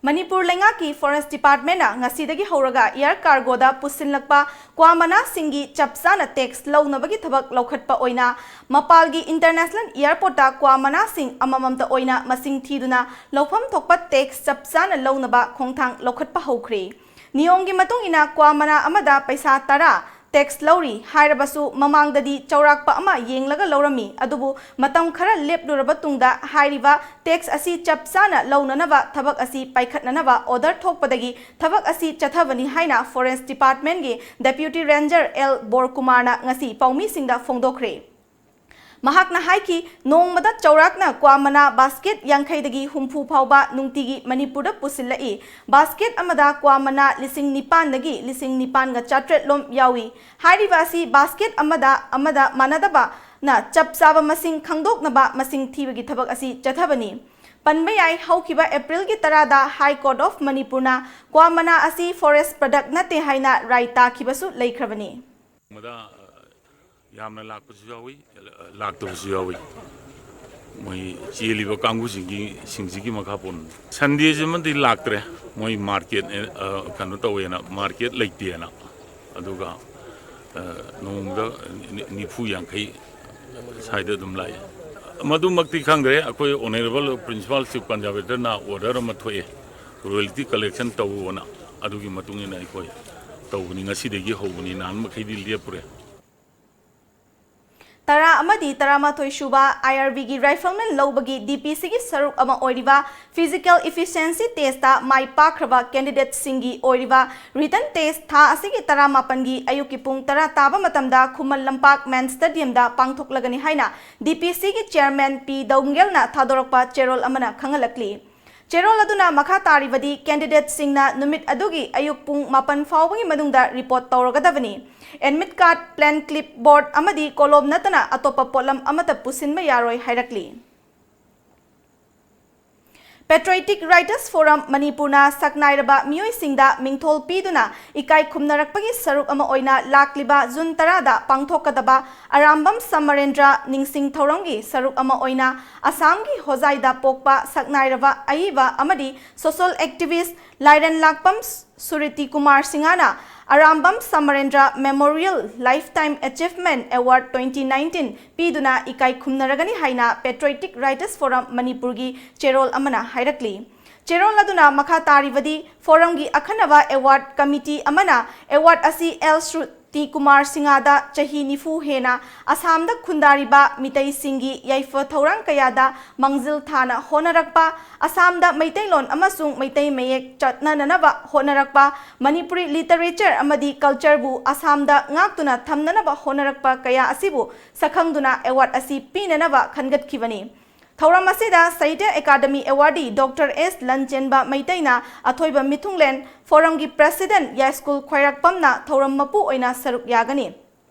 ꯃꯅꯤꯄꯨꯔ ꯂꯩꯉꯥꯛꯀꯤ Forest Department ꯅ ꯉꯁꯤꯗꯒꯤ ꯍꯧꯔꯒ air cargo ꯗ ꯄꯨꯁꯤꯜꯂꯛꯄ ꯀ꯭ꯋꯥ ꯃꯅꯥꯁꯤꯡꯒꯤ ꯆꯞ ꯆꯥꯅ tax ꯂꯧꯅꯕꯒꯤ ꯊꯕꯛ ꯂꯧꯈꯠꯄ ꯑꯣꯏꯅ ꯃꯄꯥꯜꯒꯤ international airport ꯇ ꯀ꯭ꯋꯥ ꯃꯅꯥꯁꯤꯡ ꯑꯃꯃꯝꯇ ꯑꯣꯏꯅ ꯃꯁꯤꯡ ꯊꯤꯗꯨꯅ ꯂꯧꯐꯝ ꯊꯣꯛꯄ tax ꯆꯞ ꯆꯥꯅ ꯂꯧꯅꯕ ꯈꯣꯡꯊꯥꯡ ꯂꯧꯈꯠꯄ ꯍꯧꯈ꯭ꯔꯦ꯫ ꯅꯤꯌꯣꯝꯒꯤ ꯃꯇꯨꯡ ꯏꯟꯅ ꯀ꯭ꯋꯥ ꯃꯅꯥ ꯑꯃꯗ ꯄꯩꯁꯥ ꯇꯔꯥ tax ꯂꯧꯔꯤ ꯍꯥꯏꯔꯕꯁꯨ, ꯃꯃꯥꯡꯗꯗꯤ ꯆꯥꯎꯔꯥꯛꯄ ꯑꯃ ꯌꯦꯡꯂꯒ ꯂꯧꯔꯝꯃꯤ, ꯑꯗꯨꯕꯨ ꯃꯇꯝ ꯈꯔ ꯂꯦꯞꯂꯨꯔꯕ ꯇꯨꯡꯗ ꯍꯥꯏꯔꯤꯕ tax ꯑꯁꯤ ꯆꯞ ꯆꯥꯅ ꯂꯧꯅꯅꯕ ꯊꯕꯛ ꯑꯁꯤ ꯄꯥꯏꯈꯠꯅꯅꯕ order ꯊꯣꯛꯄꯗꯒꯤ ꯊꯕꯛ ꯑꯁꯤ ꯆꯠꯊꯕꯅꯤ ꯍꯥꯏꯅ Forest Department ꯀꯤ Deputy Ranger ꯑꯦꯜ ꯕꯣꯔꯀꯨꯃꯥꯔꯅ ꯉꯁꯤ ꯄꯥꯎꯃꯤꯁꯤꯡꯗ ꯐꯣꯡꯗꯣꯛꯈ꯭ꯔꯦ꯫ ꯃꯍꯥꯛꯅ ꯍꯥꯏꯈꯤ, ꯅꯣꯡꯃꯗ ꯆꯥꯎꯔꯥꯛꯅ ꯀ꯭ꯋꯥ ꯃꯅꯥ basket ꯌꯥꯡꯈꯩꯗꯒꯤ ꯍꯨꯝꯐꯨ ꯐꯥꯎꯕ ꯅꯨꯡꯇꯤꯒꯤ ꯃꯅꯤꯄꯨꯔꯗ ꯄꯨꯁꯤꯜꯂꯛꯏ꯫ Basket ꯑꯃꯗ ꯀ꯭ꯋꯥ ꯃꯅꯥ ꯂꯤꯁꯤꯡ ꯅꯤꯄꯥꯟꯗꯒꯤ ꯂꯤꯁꯤꯡ ꯅꯤꯄꯥꯟꯒ ꯆꯥꯇ꯭ꯔꯦꯠ ꯂꯣꯝ ꯌꯥꯎꯏ꯫ ꯍꯥꯏꯔꯤꯕ ꯑꯁꯤ basket ꯑꯃꯗ ꯑꯃꯗ ꯃꯥꯟꯅꯗꯕꯅ ꯆꯞ ꯆꯥꯕ ꯃꯁꯤꯡ ꯈꯪꯗꯣꯛꯅꯕ ꯃꯁꯤꯡ ꯊꯤꯕꯒꯤ ꯊꯕꯛ ꯑꯁꯤ ꯆꯠꯊꯕꯅꯤ꯫ ꯄꯟꯕ ꯌꯥꯏ, ꯍꯧꯈꯤꯕ April ꯒꯤ ꯇꯔꯥꯗ High Court of ꯃꯅꯤꯄꯨꯔꯅ ꯀ꯭ꯋꯥ ꯃꯅꯥ ꯑꯁꯤ forest product ꯅꯠꯇꯦ ꯍꯥꯏꯅ ꯔꯥꯏ ꯇꯥꯈꯤꯕꯁꯨ ꯂꯩꯈ꯭ꯔꯕꯅꯤ꯫ ꯃꯗ, ꯑ, ꯌꯥꯝꯅ ꯂꯥꯛꯄꯁꯨ ꯌꯥꯎꯏ, ꯑ, ꯂꯥꯛꯇꯕꯁꯨ ꯌꯥꯎꯏ꯫ ꯃꯣꯏ ꯆꯦꯜꯂꯤꯕ ꯀꯥꯡꯕꯨꯁꯤꯡꯒꯤ, ꯁꯤꯡꯁꯤꯒꯤ ꯃꯈꯥ ꯄꯣꯟꯅ꯫ Sunday ꯁꯤꯃꯗꯤ ꯂꯥꯛꯇ꯭ꯔꯦ, ꯃꯣꯏ market, ꯑ, ꯀꯩꯅꯣ ꯇꯧꯋꯦꯅ, market ꯂꯩꯇꯦꯅ꯫ ꯑꯗꯨꯒ, ꯑ, ꯅꯣꯡꯃꯗ ꯅꯤ-, ꯅꯤꯐꯨ ꯌꯥꯡꯈꯩ ꯁ꯭ꯋꯥꯏꯗ ꯑꯗꯨꯝ ꯂꯥꯛꯑꯦ꯫ ꯃꯗꯨꯃꯛꯇꯤ ꯈꯪꯗ꯭ꯔꯦ, ꯑꯩꯈꯣꯏ Honourable Principal Chief Conservator ꯅ order ꯑꯃ ꯊꯣꯛꯑꯦ, royalty collection ꯇꯧꯑꯣꯅ, ꯑꯗꯨꯒꯤ ꯃꯇꯨꯡ ꯏꯟꯅ ꯑꯩꯈꯣꯏ ꯇꯧꯕꯅꯤ, ꯉꯁꯤꯗꯒꯤ ꯍꯧꯕꯅꯤ, ꯅꯍꯥꯟ ꯃꯈꯩꯗꯤ ꯂꯦꯞꯄꯨꯔꯦ꯫ ꯇꯔꯥ ꯑꯃꯗꯤ ꯇꯔꯥꯃꯥꯊꯣꯏ ꯁꯨꯕ I R B ꯒꯤ rifleman ꯂꯧꯕꯒꯤ D P C ꯒꯤ ꯁꯔꯨꯛ ꯑꯃ ꯑꯣꯏꯔꯤꯕ physical efficiency test ꯇ ꯃꯥꯏ ꯄꯥꯛꯈ꯭ꯔꯕ candidate ꯁꯤꯡꯒꯤ ꯑꯣꯏꯔꯤꯕ written test ꯊꯥ ꯑꯁꯤꯒꯤ ꯇꯔꯥꯃꯥꯄꯟꯒꯤ ꯑꯌꯨꯛꯀꯤ ꯄꯨꯡ ꯇꯔꯥ ꯇꯥꯕ ꯃꯇꯝꯗ ꯈꯨꯃꯟ ꯂꯝꯄꯥꯛ Men Stadium ꯗ ꯄꯥꯡꯊꯣꯛꯂꯒꯅꯤ ꯍꯥꯏꯅ D P C ꯒꯤ chairman ꯄꯤ ꯗꯧꯡꯒꯦꯜꯅ ꯊꯥꯗꯣꯔꯛꯄ ꯆꯦꯔꯣꯜ ꯑꯃꯅ ꯈꯪꯍꯜꯂꯛꯂꯤ꯫ ꯆꯦꯔꯣꯜ ꯑꯗꯨꯅ ꯃꯈꯥ ꯇꯥꯔꯤꯕꯗꯤ candidate ꯁꯤꯡꯅ ꯅꯨꯃꯤꯠ ꯑꯗꯨꯒꯤ ꯑꯌꯨꯛ ꯄꯨꯡ ꯃꯥꯄꯟ ꯐꯥꯎꯕꯒꯤ ꯃꯅꯨꯡꯗ report ꯇꯧꯔꯒꯗꯕꯅꯤ꯫ Admit card, plan, clipboard ꯑꯃꯗꯤ ꯀꯣꯂꯣꯝ ꯅꯠꯇꯅ ꯑꯇꯣꯞꯄ ꯄꯣꯠꯂꯝ ꯑꯃꯠꯇ ꯄꯨꯁꯤꯟꯕ ꯌꯥꯔꯣꯏ ꯍꯥꯏꯔꯛꯂꯤ꯫ Patriotic Writers Forum ꯃꯅꯤꯄꯨꯔꯅ ꯁꯛꯅꯥꯏꯔꯕ ꯃꯤꯑꯣꯏꯁꯤꯡꯗ ꯃꯤꯡꯊꯣꯜ ꯄꯤꯗꯨꯅ ꯏꯀꯥꯏ ꯈꯨꯝꯅꯔꯛꯄꯒꯤ ꯁꯔꯨꯛ ꯑꯃ ꯑꯣꯏꯅ ꯂꯥꯛꯂꯤꯕ ꯖꯨꯟ ꯇꯔꯥꯗ ꯄꯥꯡꯊꯣꯛꯀꯗꯕ ꯑꯔꯥꯝꯕꯝ ꯁꯃꯔꯦꯟꯗ꯭ꯔ ꯅꯤꯡꯁꯤꯡ ꯊꯧꯔꯝꯒꯤ ꯁꯔꯨꯛ ꯑꯃ ꯑꯣꯏꯅ ꯑꯁꯥꯝꯒꯤ ꯍꯣꯖꯥꯏꯗ ꯄꯣꯛꯄ ꯁꯛꯅꯥꯏꯔꯕ ꯑꯏꯕ ꯑꯃꯗꯤ social activist ꯂꯥꯏꯔꯦꯟ ꯂꯥꯛꯄꯝ ꯁꯨꯔꯤꯇꯤ ꯀꯨꯃꯥꯔ ꯁꯤꯡꯍꯅ Arambam ꯁꯃꯔꯦꯟꯗ꯭ꯔ Memorial Lifetime Achievement Award twenty nineteen ꯄꯤꯗꯨꯅ ꯏꯀꯥꯏ ꯈꯨꯝꯅꯔꯒꯅꯤ ꯍꯥꯏꯅ Patriotic Writers Forum ꯃꯅꯤꯄꯨꯔꯒꯤ ꯆꯦꯔꯣꯜ ꯑꯃꯅ ꯍꯥꯏꯔꯛꯂꯤ꯫ ꯆꯦꯔꯣꯜ ꯑꯗꯨꯅ ꯃꯈꯥ ꯇꯥꯔꯤꯕꯗꯤ, ꯐꯣꯔꯝꯒꯤ ꯑꯈꯟꯅꯕ ꯑꯦꯋꯥꯔꯗ ꯀꯃꯤꯇꯤ ꯑꯃꯅ ꯑꯦꯋꯥꯔꯗ ꯑꯁꯤ ꯑꯦꯜ ꯁ꯭ꯔꯨꯇꯤ ꯀꯨꯃꯥꯔ ꯁꯤꯡꯍꯗ ꯆꯍꯤ ꯅꯤꯐꯨ ꯍꯦꯟꯅ ꯑꯁꯥꯝꯗ ꯈꯨꯟꯗꯥꯔꯤꯕ ꯃꯤꯇꯩꯁꯤꯡꯒꯤ ꯌꯥꯏꯐ ꯊꯧꯔꯥꯡ ꯀꯌꯥꯗ ꯃꯥꯡꯖꯤꯜ ꯊꯥꯅ ꯍꯣꯠꯅꯔꯛꯄ, ꯑꯁꯥꯝꯗ ꯃꯩꯇꯩꯂꯣꯟ ꯑꯃꯁꯨꯡ ꯃꯩꯇꯩ ꯃꯌꯦꯛ ꯆꯠꯅꯅꯅꯕ ꯍꯣꯠꯅꯔꯛꯄ, ꯃꯅꯤꯄꯨꯔꯤ ꯂꯤꯇꯔꯦꯆꯔ ꯑꯃꯗꯤ ꯀꯜꯆꯔꯕꯨ ꯑꯁꯥꯝꯗ ꯉꯥꯛꯇꯨꯅ ꯊꯝꯅꯅꯕ ꯍꯣꯠꯅꯔꯛꯄ ꯀꯌꯥ ꯑꯁꯤꯕꯨ ꯁꯛꯈꯪꯗꯨꯅ ꯑꯦꯋꯥꯔꯗ ꯑꯁꯤ ꯄꯤꯅꯅꯕ ꯈꯟꯒꯠꯈꯤꯕꯅꯤ꯫ ꯊꯧꯔꯝ ꯑꯁꯤꯗ ꯁꯥꯍꯤꯇ꯭ꯌ ꯑꯦꯀꯥꯗꯃꯤ ꯑꯦꯋꯥꯔꯗꯤ ꯗꯣꯛꯇꯔ ꯑꯦꯁ ꯂꯟꯆꯦꯟꯕ ꯃꯩꯇꯩꯅ ꯑꯊꯣꯏꯕ ꯃꯤꯊꯨꯡꯂꯦꯟ, ꯐꯣꯔꯝꯒꯤ ꯄ꯭ꯔꯦꯁꯤꯗꯦꯟꯠ ꯌꯥꯏꯁ꯭ꯀꯨꯜ ꯈ꯭ꯋꯥꯏꯔꯥꯛꯄꯝꯅ ꯊꯧꯔꯝ ꯃꯄꯨ ꯑꯣꯏꯅ ꯁꯔꯨꯛ ꯌꯥꯒꯅꯤ꯫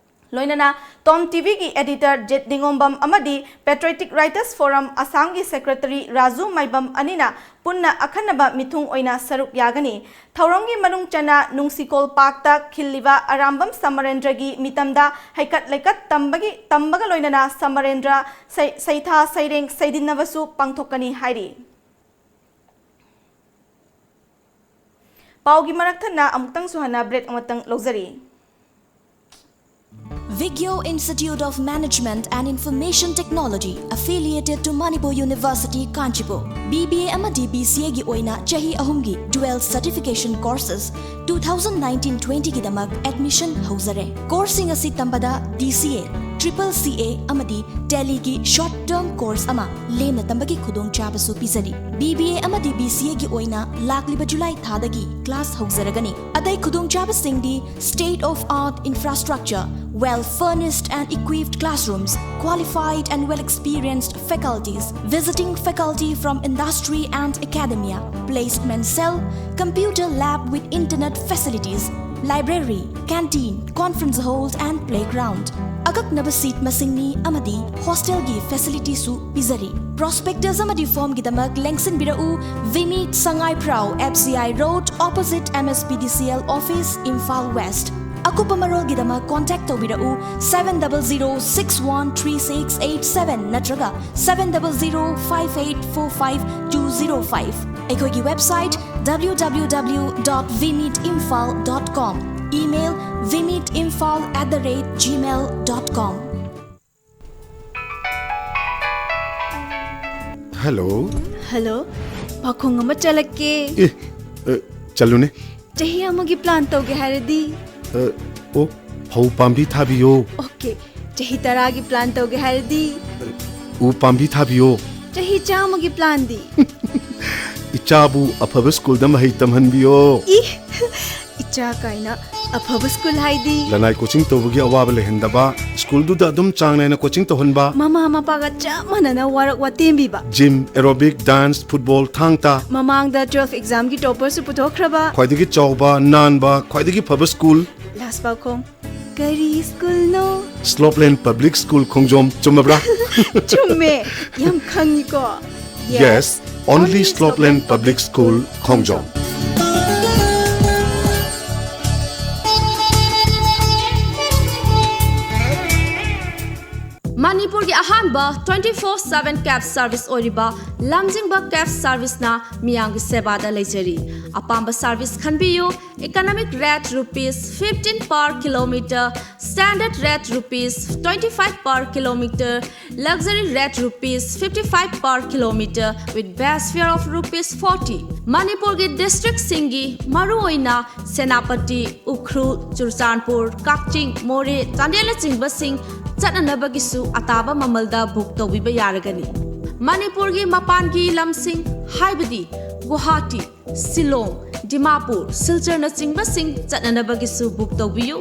ꯂꯣꯏꯅꯅ ꯇꯣꯝ ꯇꯤꯚꯤꯒꯤ ꯑꯦꯗꯤꯇꯔ ꯖꯦꯠ ꯅꯤꯉꯣꯝꯕꯝ ꯑꯃꯗꯤ Patriotic Writers Forum ꯑꯁꯥꯝꯒꯤ ꯁꯦꯀ꯭ꯔꯦꯇꯔꯤ ꯔꯥꯖꯨ ꯃꯥꯏꯕꯝ ꯑꯅꯤꯅ ꯄꯨꯟꯅ ꯑꯈꯟꯅꯕ ꯃꯤꯊꯨꯡ ꯑꯣꯏꯅ ꯁꯔꯨꯛ ꯌꯥꯒꯅꯤ꯫ ꯊꯧꯔꯝꯒꯤ ꯃꯅꯨꯡ ꯆꯟꯅ ꯅꯨꯡꯁꯤꯀꯣꯜ ꯄꯥꯔꯛꯇ ꯈꯤꯜꯂꯤꯕ ꯑꯔꯥꯝꯕꯝ ꯁꯃꯔꯦꯟꯗ꯭ꯔꯒꯤ ꯃꯤꯇꯝꯗ ꯍꯩꯀꯠ ꯂꯩꯀꯠ ꯇꯝꯕꯒꯤ, ꯇꯝꯕꯒ ꯂꯣꯏꯅꯅ ꯁꯃꯔꯦꯟꯗ꯭ꯔ ꯁꯩ-, ꯁꯩꯊꯥ ꯁꯩꯔꯦꯡ ꯁꯩꯗꯤꯟꯅꯕꯁꯨ ꯄꯥꯡꯊꯣꯛꯀꯅꯤ ꯍꯥꯏꯔꯤ꯫ ꯄꯥꯎꯒꯤ ꯃꯔꯛ ꯊꯠꯅ ꯑꯃꯨꯛꯇꯪꯁꯨ ꯍꯟꯅ ꯕ꯭ꯔꯦꯛ ꯑꯃꯇꯪ ꯂꯧꯖꯔꯤ꯫ Vigyo Institute of Management and Information Technology, affiliated to Manipur University, Kanchipur, B B A ꯑꯃꯗꯤ B C A ꯒꯤ ꯑꯣꯏꯅ ꯆꯍꯤ ꯑꯍꯨꯝꯒꯤ dual certification courses two thousand nineteen twenty ꯒꯤꯗꯃꯛ admission ꯍꯧꯖꯔꯦ꯫ Course ꯁꯤꯡ ꯑꯁꯤ ꯇꯝꯕꯗ D C A, triple C A ꯑꯃꯗꯤ Tally ꯒꯤ short term course ꯑꯃ ꯂꯦꯝꯅ ꯇꯝꯕꯒꯤ ꯈꯨꯗꯣꯡꯆꯥꯕꯁꯨ ꯄꯤꯖꯔꯤ꯫ B B A ꯑꯃꯗꯤ B C A ꯒꯤ ꯑꯣꯏꯅ ꯂꯥꯛꯂꯤꯕ ꯖꯨꯂꯥꯏ ꯊꯥꯗꯒꯤ class ꯍꯧꯖꯔꯒꯅꯤ꯫ ꯑꯇꯩ ꯈꯨꯗꯣꯡꯆꯥꯕꯁꯤꯡꯗꯤ state of art infrastructure, well furnished and equipped classrooms, qualified and well experienced faculties, visiting faculty from industry and academia, placement cell, computer lab with internet facilities, library, canteen, conference hall and playground. A ꯑꯀꯛꯅꯕ ꯁꯤꯠ ꯃꯁꯤꯡꯅꯤ ꯑꯃꯗꯤ ꯍꯣꯁꯇꯦꯜꯒꯤ ꯐꯦꯁꯤꯂꯤꯇꯤꯁꯨ ꯄꯤꯖꯔꯤ꯫ ꯄ꯭ꯔꯣꯁꯄꯦꯛꯇꯁ ꯑꯃꯗꯤ ꯐꯣꯔꯝꯒꯤꯗꯃꯛ ꯂꯦꯡꯁꯤꯟꯕꯤꯔꯛꯎ, ꯚꯤꯃꯤꯠ, ꯁꯉꯥꯏ ꯄ꯭ꯔꯥꯎ, F C I Road, opposite M S P D C L office, Imphal West꯫ ꯑꯀꯨꯞꯄ ꯃꯔꯣꯜꯒꯤꯗꯃꯛ ꯀꯣꯟꯇꯦꯛ ꯇꯧꯕꯤꯔꯛꯎ, seven double zero six one three six eight seven ꯅꯠꯇ꯭ꯔꯒ seven double zero five eight four five two zero five꯫ ꯑꯩꯈꯣꯏꯒꯤ website W W W dot vimitimphal dot com, email vimitimphal at the rate gmail dot com꯫ Hello. Hello, ꯄꯥꯈꯣꯡ ꯑꯃ ꯆꯠꯂꯛꯀꯦ꯫ ꯑꯦ, ꯑ, ꯆꯠꯂꯨꯅꯦ꯫ ꯆꯍꯤ ꯑꯃꯒꯤ ꯄ꯭ꯂꯥꯟ ꯇꯧꯒꯦ ꯍꯥꯏꯔꯗꯤ? ꯑ, ꯑꯣ, ꯐꯧ ꯄꯥꯝꯕꯤ ꯊꯥꯕꯤꯌꯣ꯫ ꯑꯣꯀꯦ꯫ ꯆꯍꯤ ꯇꯔꯥꯒꯤ ꯄ꯭ꯂꯥꯟ ꯇꯧꯒꯦ ꯍꯥꯏꯔꯗꯤ? ꯎ ꯄꯥꯝꯕꯤ ꯊꯥꯕꯤꯌꯣ꯫ ꯆꯍꯤ ꯆꯥꯝꯃꯒꯤ ꯄ꯭ꯂꯥꯟꯗꯤ? ꯏꯆꯥꯕꯨ ꯑꯐꯕ ꯁ꯭ꯀꯨꯜꯗ ꯃꯍꯩ ꯇꯝꯍꯟꯕꯤꯌꯣ꯫ ꯏ, ꯏꯆꯥ ꯀꯥꯏꯅ꯫ ꯑꯐꯕ ꯁ꯭ꯀꯨꯜ ꯍꯥꯏꯗꯤ? ꯂꯅꯥꯏ ꯀꯣꯆꯤꯡ ꯇꯧꯕꯒꯤ ꯑꯋꯥꯕ ꯂꯩꯍꯟꯗꯕ, ꯁ꯭ꯀꯨꯜꯗꯨꯗ ꯑꯗꯨꯝ ꯆꯥꯡ ꯅꯥꯏꯅ ꯀꯣꯆꯤꯡ ꯇꯧꯍꯟꯕ꯫ ꯃꯃꯥ ꯃꯄꯥꯒ ꯆꯞ ꯃꯥꯟꯅꯅ ꯋꯥꯔꯛ ꯋꯥꯇꯦꯝꯕꯤꯕ꯫ ꯖꯤꯝ, ꯑꯦꯔꯣꯕꯤꯛ, ꯗꯥꯟꯁ, ꯐꯨꯠꯕꯣꯜ, ꯊꯥꯡ ꯇꯥ꯫ ꯃꯃꯥꯡꯗ ꯇꯨꯋꯦꯜꯐ ꯑꯦꯛꯖꯥꯝꯒꯤ ꯇꯣꯄꯔꯁꯨ ꯄꯨꯊꯣꯛꯈ꯭ꯔꯕ꯫ ꯈ꯭ꯋꯥꯏꯗꯒꯤ ꯆꯥꯎꯕ, ꯅꯥꯟꯕ, ꯈ꯭ꯋꯥꯏꯗꯒꯤ ꯐꯕ ꯁ꯭ꯀꯨꯜ꯫ ꯂꯥꯁ ꯄꯥꯎꯈꯣꯡ꯫ ꯀꯔꯤ ꯁ꯭ꯀꯨꯜꯅꯣ? ꯁ꯭ꯂꯣꯞꯂꯦꯟ ꯄꯕ꯭ꯂꯤꯛ ꯁ꯭ꯀꯨꯜ ꯈꯣꯡꯖꯣꯝ, ꯆꯨꯝꯃꯕ꯭ꯔꯥ? ꯆꯨꯝꯃꯦ, ꯌꯥꯝ ꯈꯪꯉꯤꯀꯣ꯫ Yes, only Slopeland Public School, ꯈꯣꯡꯖꯣꯝ꯫ ꯃꯅꯤꯄꯨꯔꯒꯤ ꯑꯍꯥꯟꯕ twenty four seven cab service ꯑꯣꯏꯔꯤꯕ ꯂꯝꯖꯤꯡꯕ cab serviceꯅ ꯃꯤꯌꯥꯝꯒꯤ ꯁꯦꯕꯥꯗ ꯂꯩꯖꯔꯤ꯫ ꯑꯄꯥꯝꯕ service ꯈꯟꯕꯤꯌꯨ꯫ Economic rate rupees fifteen per kilometer, standard rate rupees twenty five per kilometer, luxury rate rupees fifty five per kilometer with base fare of rupees forty꯫ ꯃꯅꯤꯄꯨꯔꯒꯤ districtꯁꯤꯡꯒꯤ ꯃꯔꯨꯑꯣꯏꯅ ꯁꯦꯅꯥꯄꯇꯤ, ꯎꯈ꯭ꯔꯨꯜ, ꯆꯨꯔꯆꯥꯟꯄꯨꯔ, ꯀꯛꯆꯤꯡ, ꯃꯣꯔꯦ, ꯆꯥꯟꯗꯦꯜꯅꯆꯤꯡꯕꯁꯤꯡ ꯆꯠꯅꯅꯕꯒꯤꯁꯨ ꯑꯇꯥꯕ ꯃꯃꯜꯗ book ꯇꯧꯕꯤꯕ ꯌꯥꯔꯒꯅꯤ꯫ ꯃꯅꯤꯄꯨꯔꯒꯤ ꯃꯄꯥꯟꯒꯤ ꯂꯝꯁꯤꯡ ꯍꯥꯏꯕꯗꯤ ꯒꯨꯋꯥꯍꯥꯇꯤ, ꯁꯤꯂꯣꯡ, ꯗꯤꯃꯥꯄꯨꯔ, ꯁꯤꯜꯆꯔꯅꯆꯤꯡꯕꯁꯤꯡ ꯆꯠꯅꯅꯕꯒꯤꯁꯨ book ꯇꯧꯕꯤꯌꯨ꯫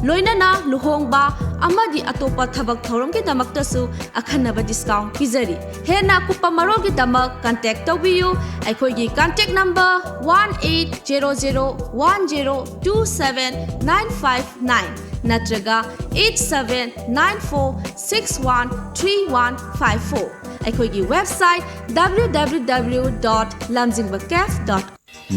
ꯂꯣꯏꯅꯅ ꯂꯨꯍꯣꯡꯕ ꯑꯃꯗꯤ ꯑꯇꯣꯞꯄ ꯊꯕꯛ ꯊꯧꯔꯝꯒꯤꯗꯃꯛꯇꯁꯨ ꯑꯈꯟꯅꯕ discount ꯄꯤꯖꯔꯤ꯫ ꯍꯦꯟꯅ ꯑꯀꯨꯞꯄ ꯃꯔꯣꯜꯒꯤꯗꯃꯛ contact ꯇꯧꯕꯤꯌꯨ꯫ ꯑꯩꯈꯣꯏꯒꯤ contact number one eight zero zero one zero two seven nine five nine꯫ ꯅꯠꯇ꯭ꯔꯒ eight seven nine four six one three one five four꯫ ꯑꯩꯈꯣꯏꯒꯤ website W W W dot lamjingba cafe dot com꯫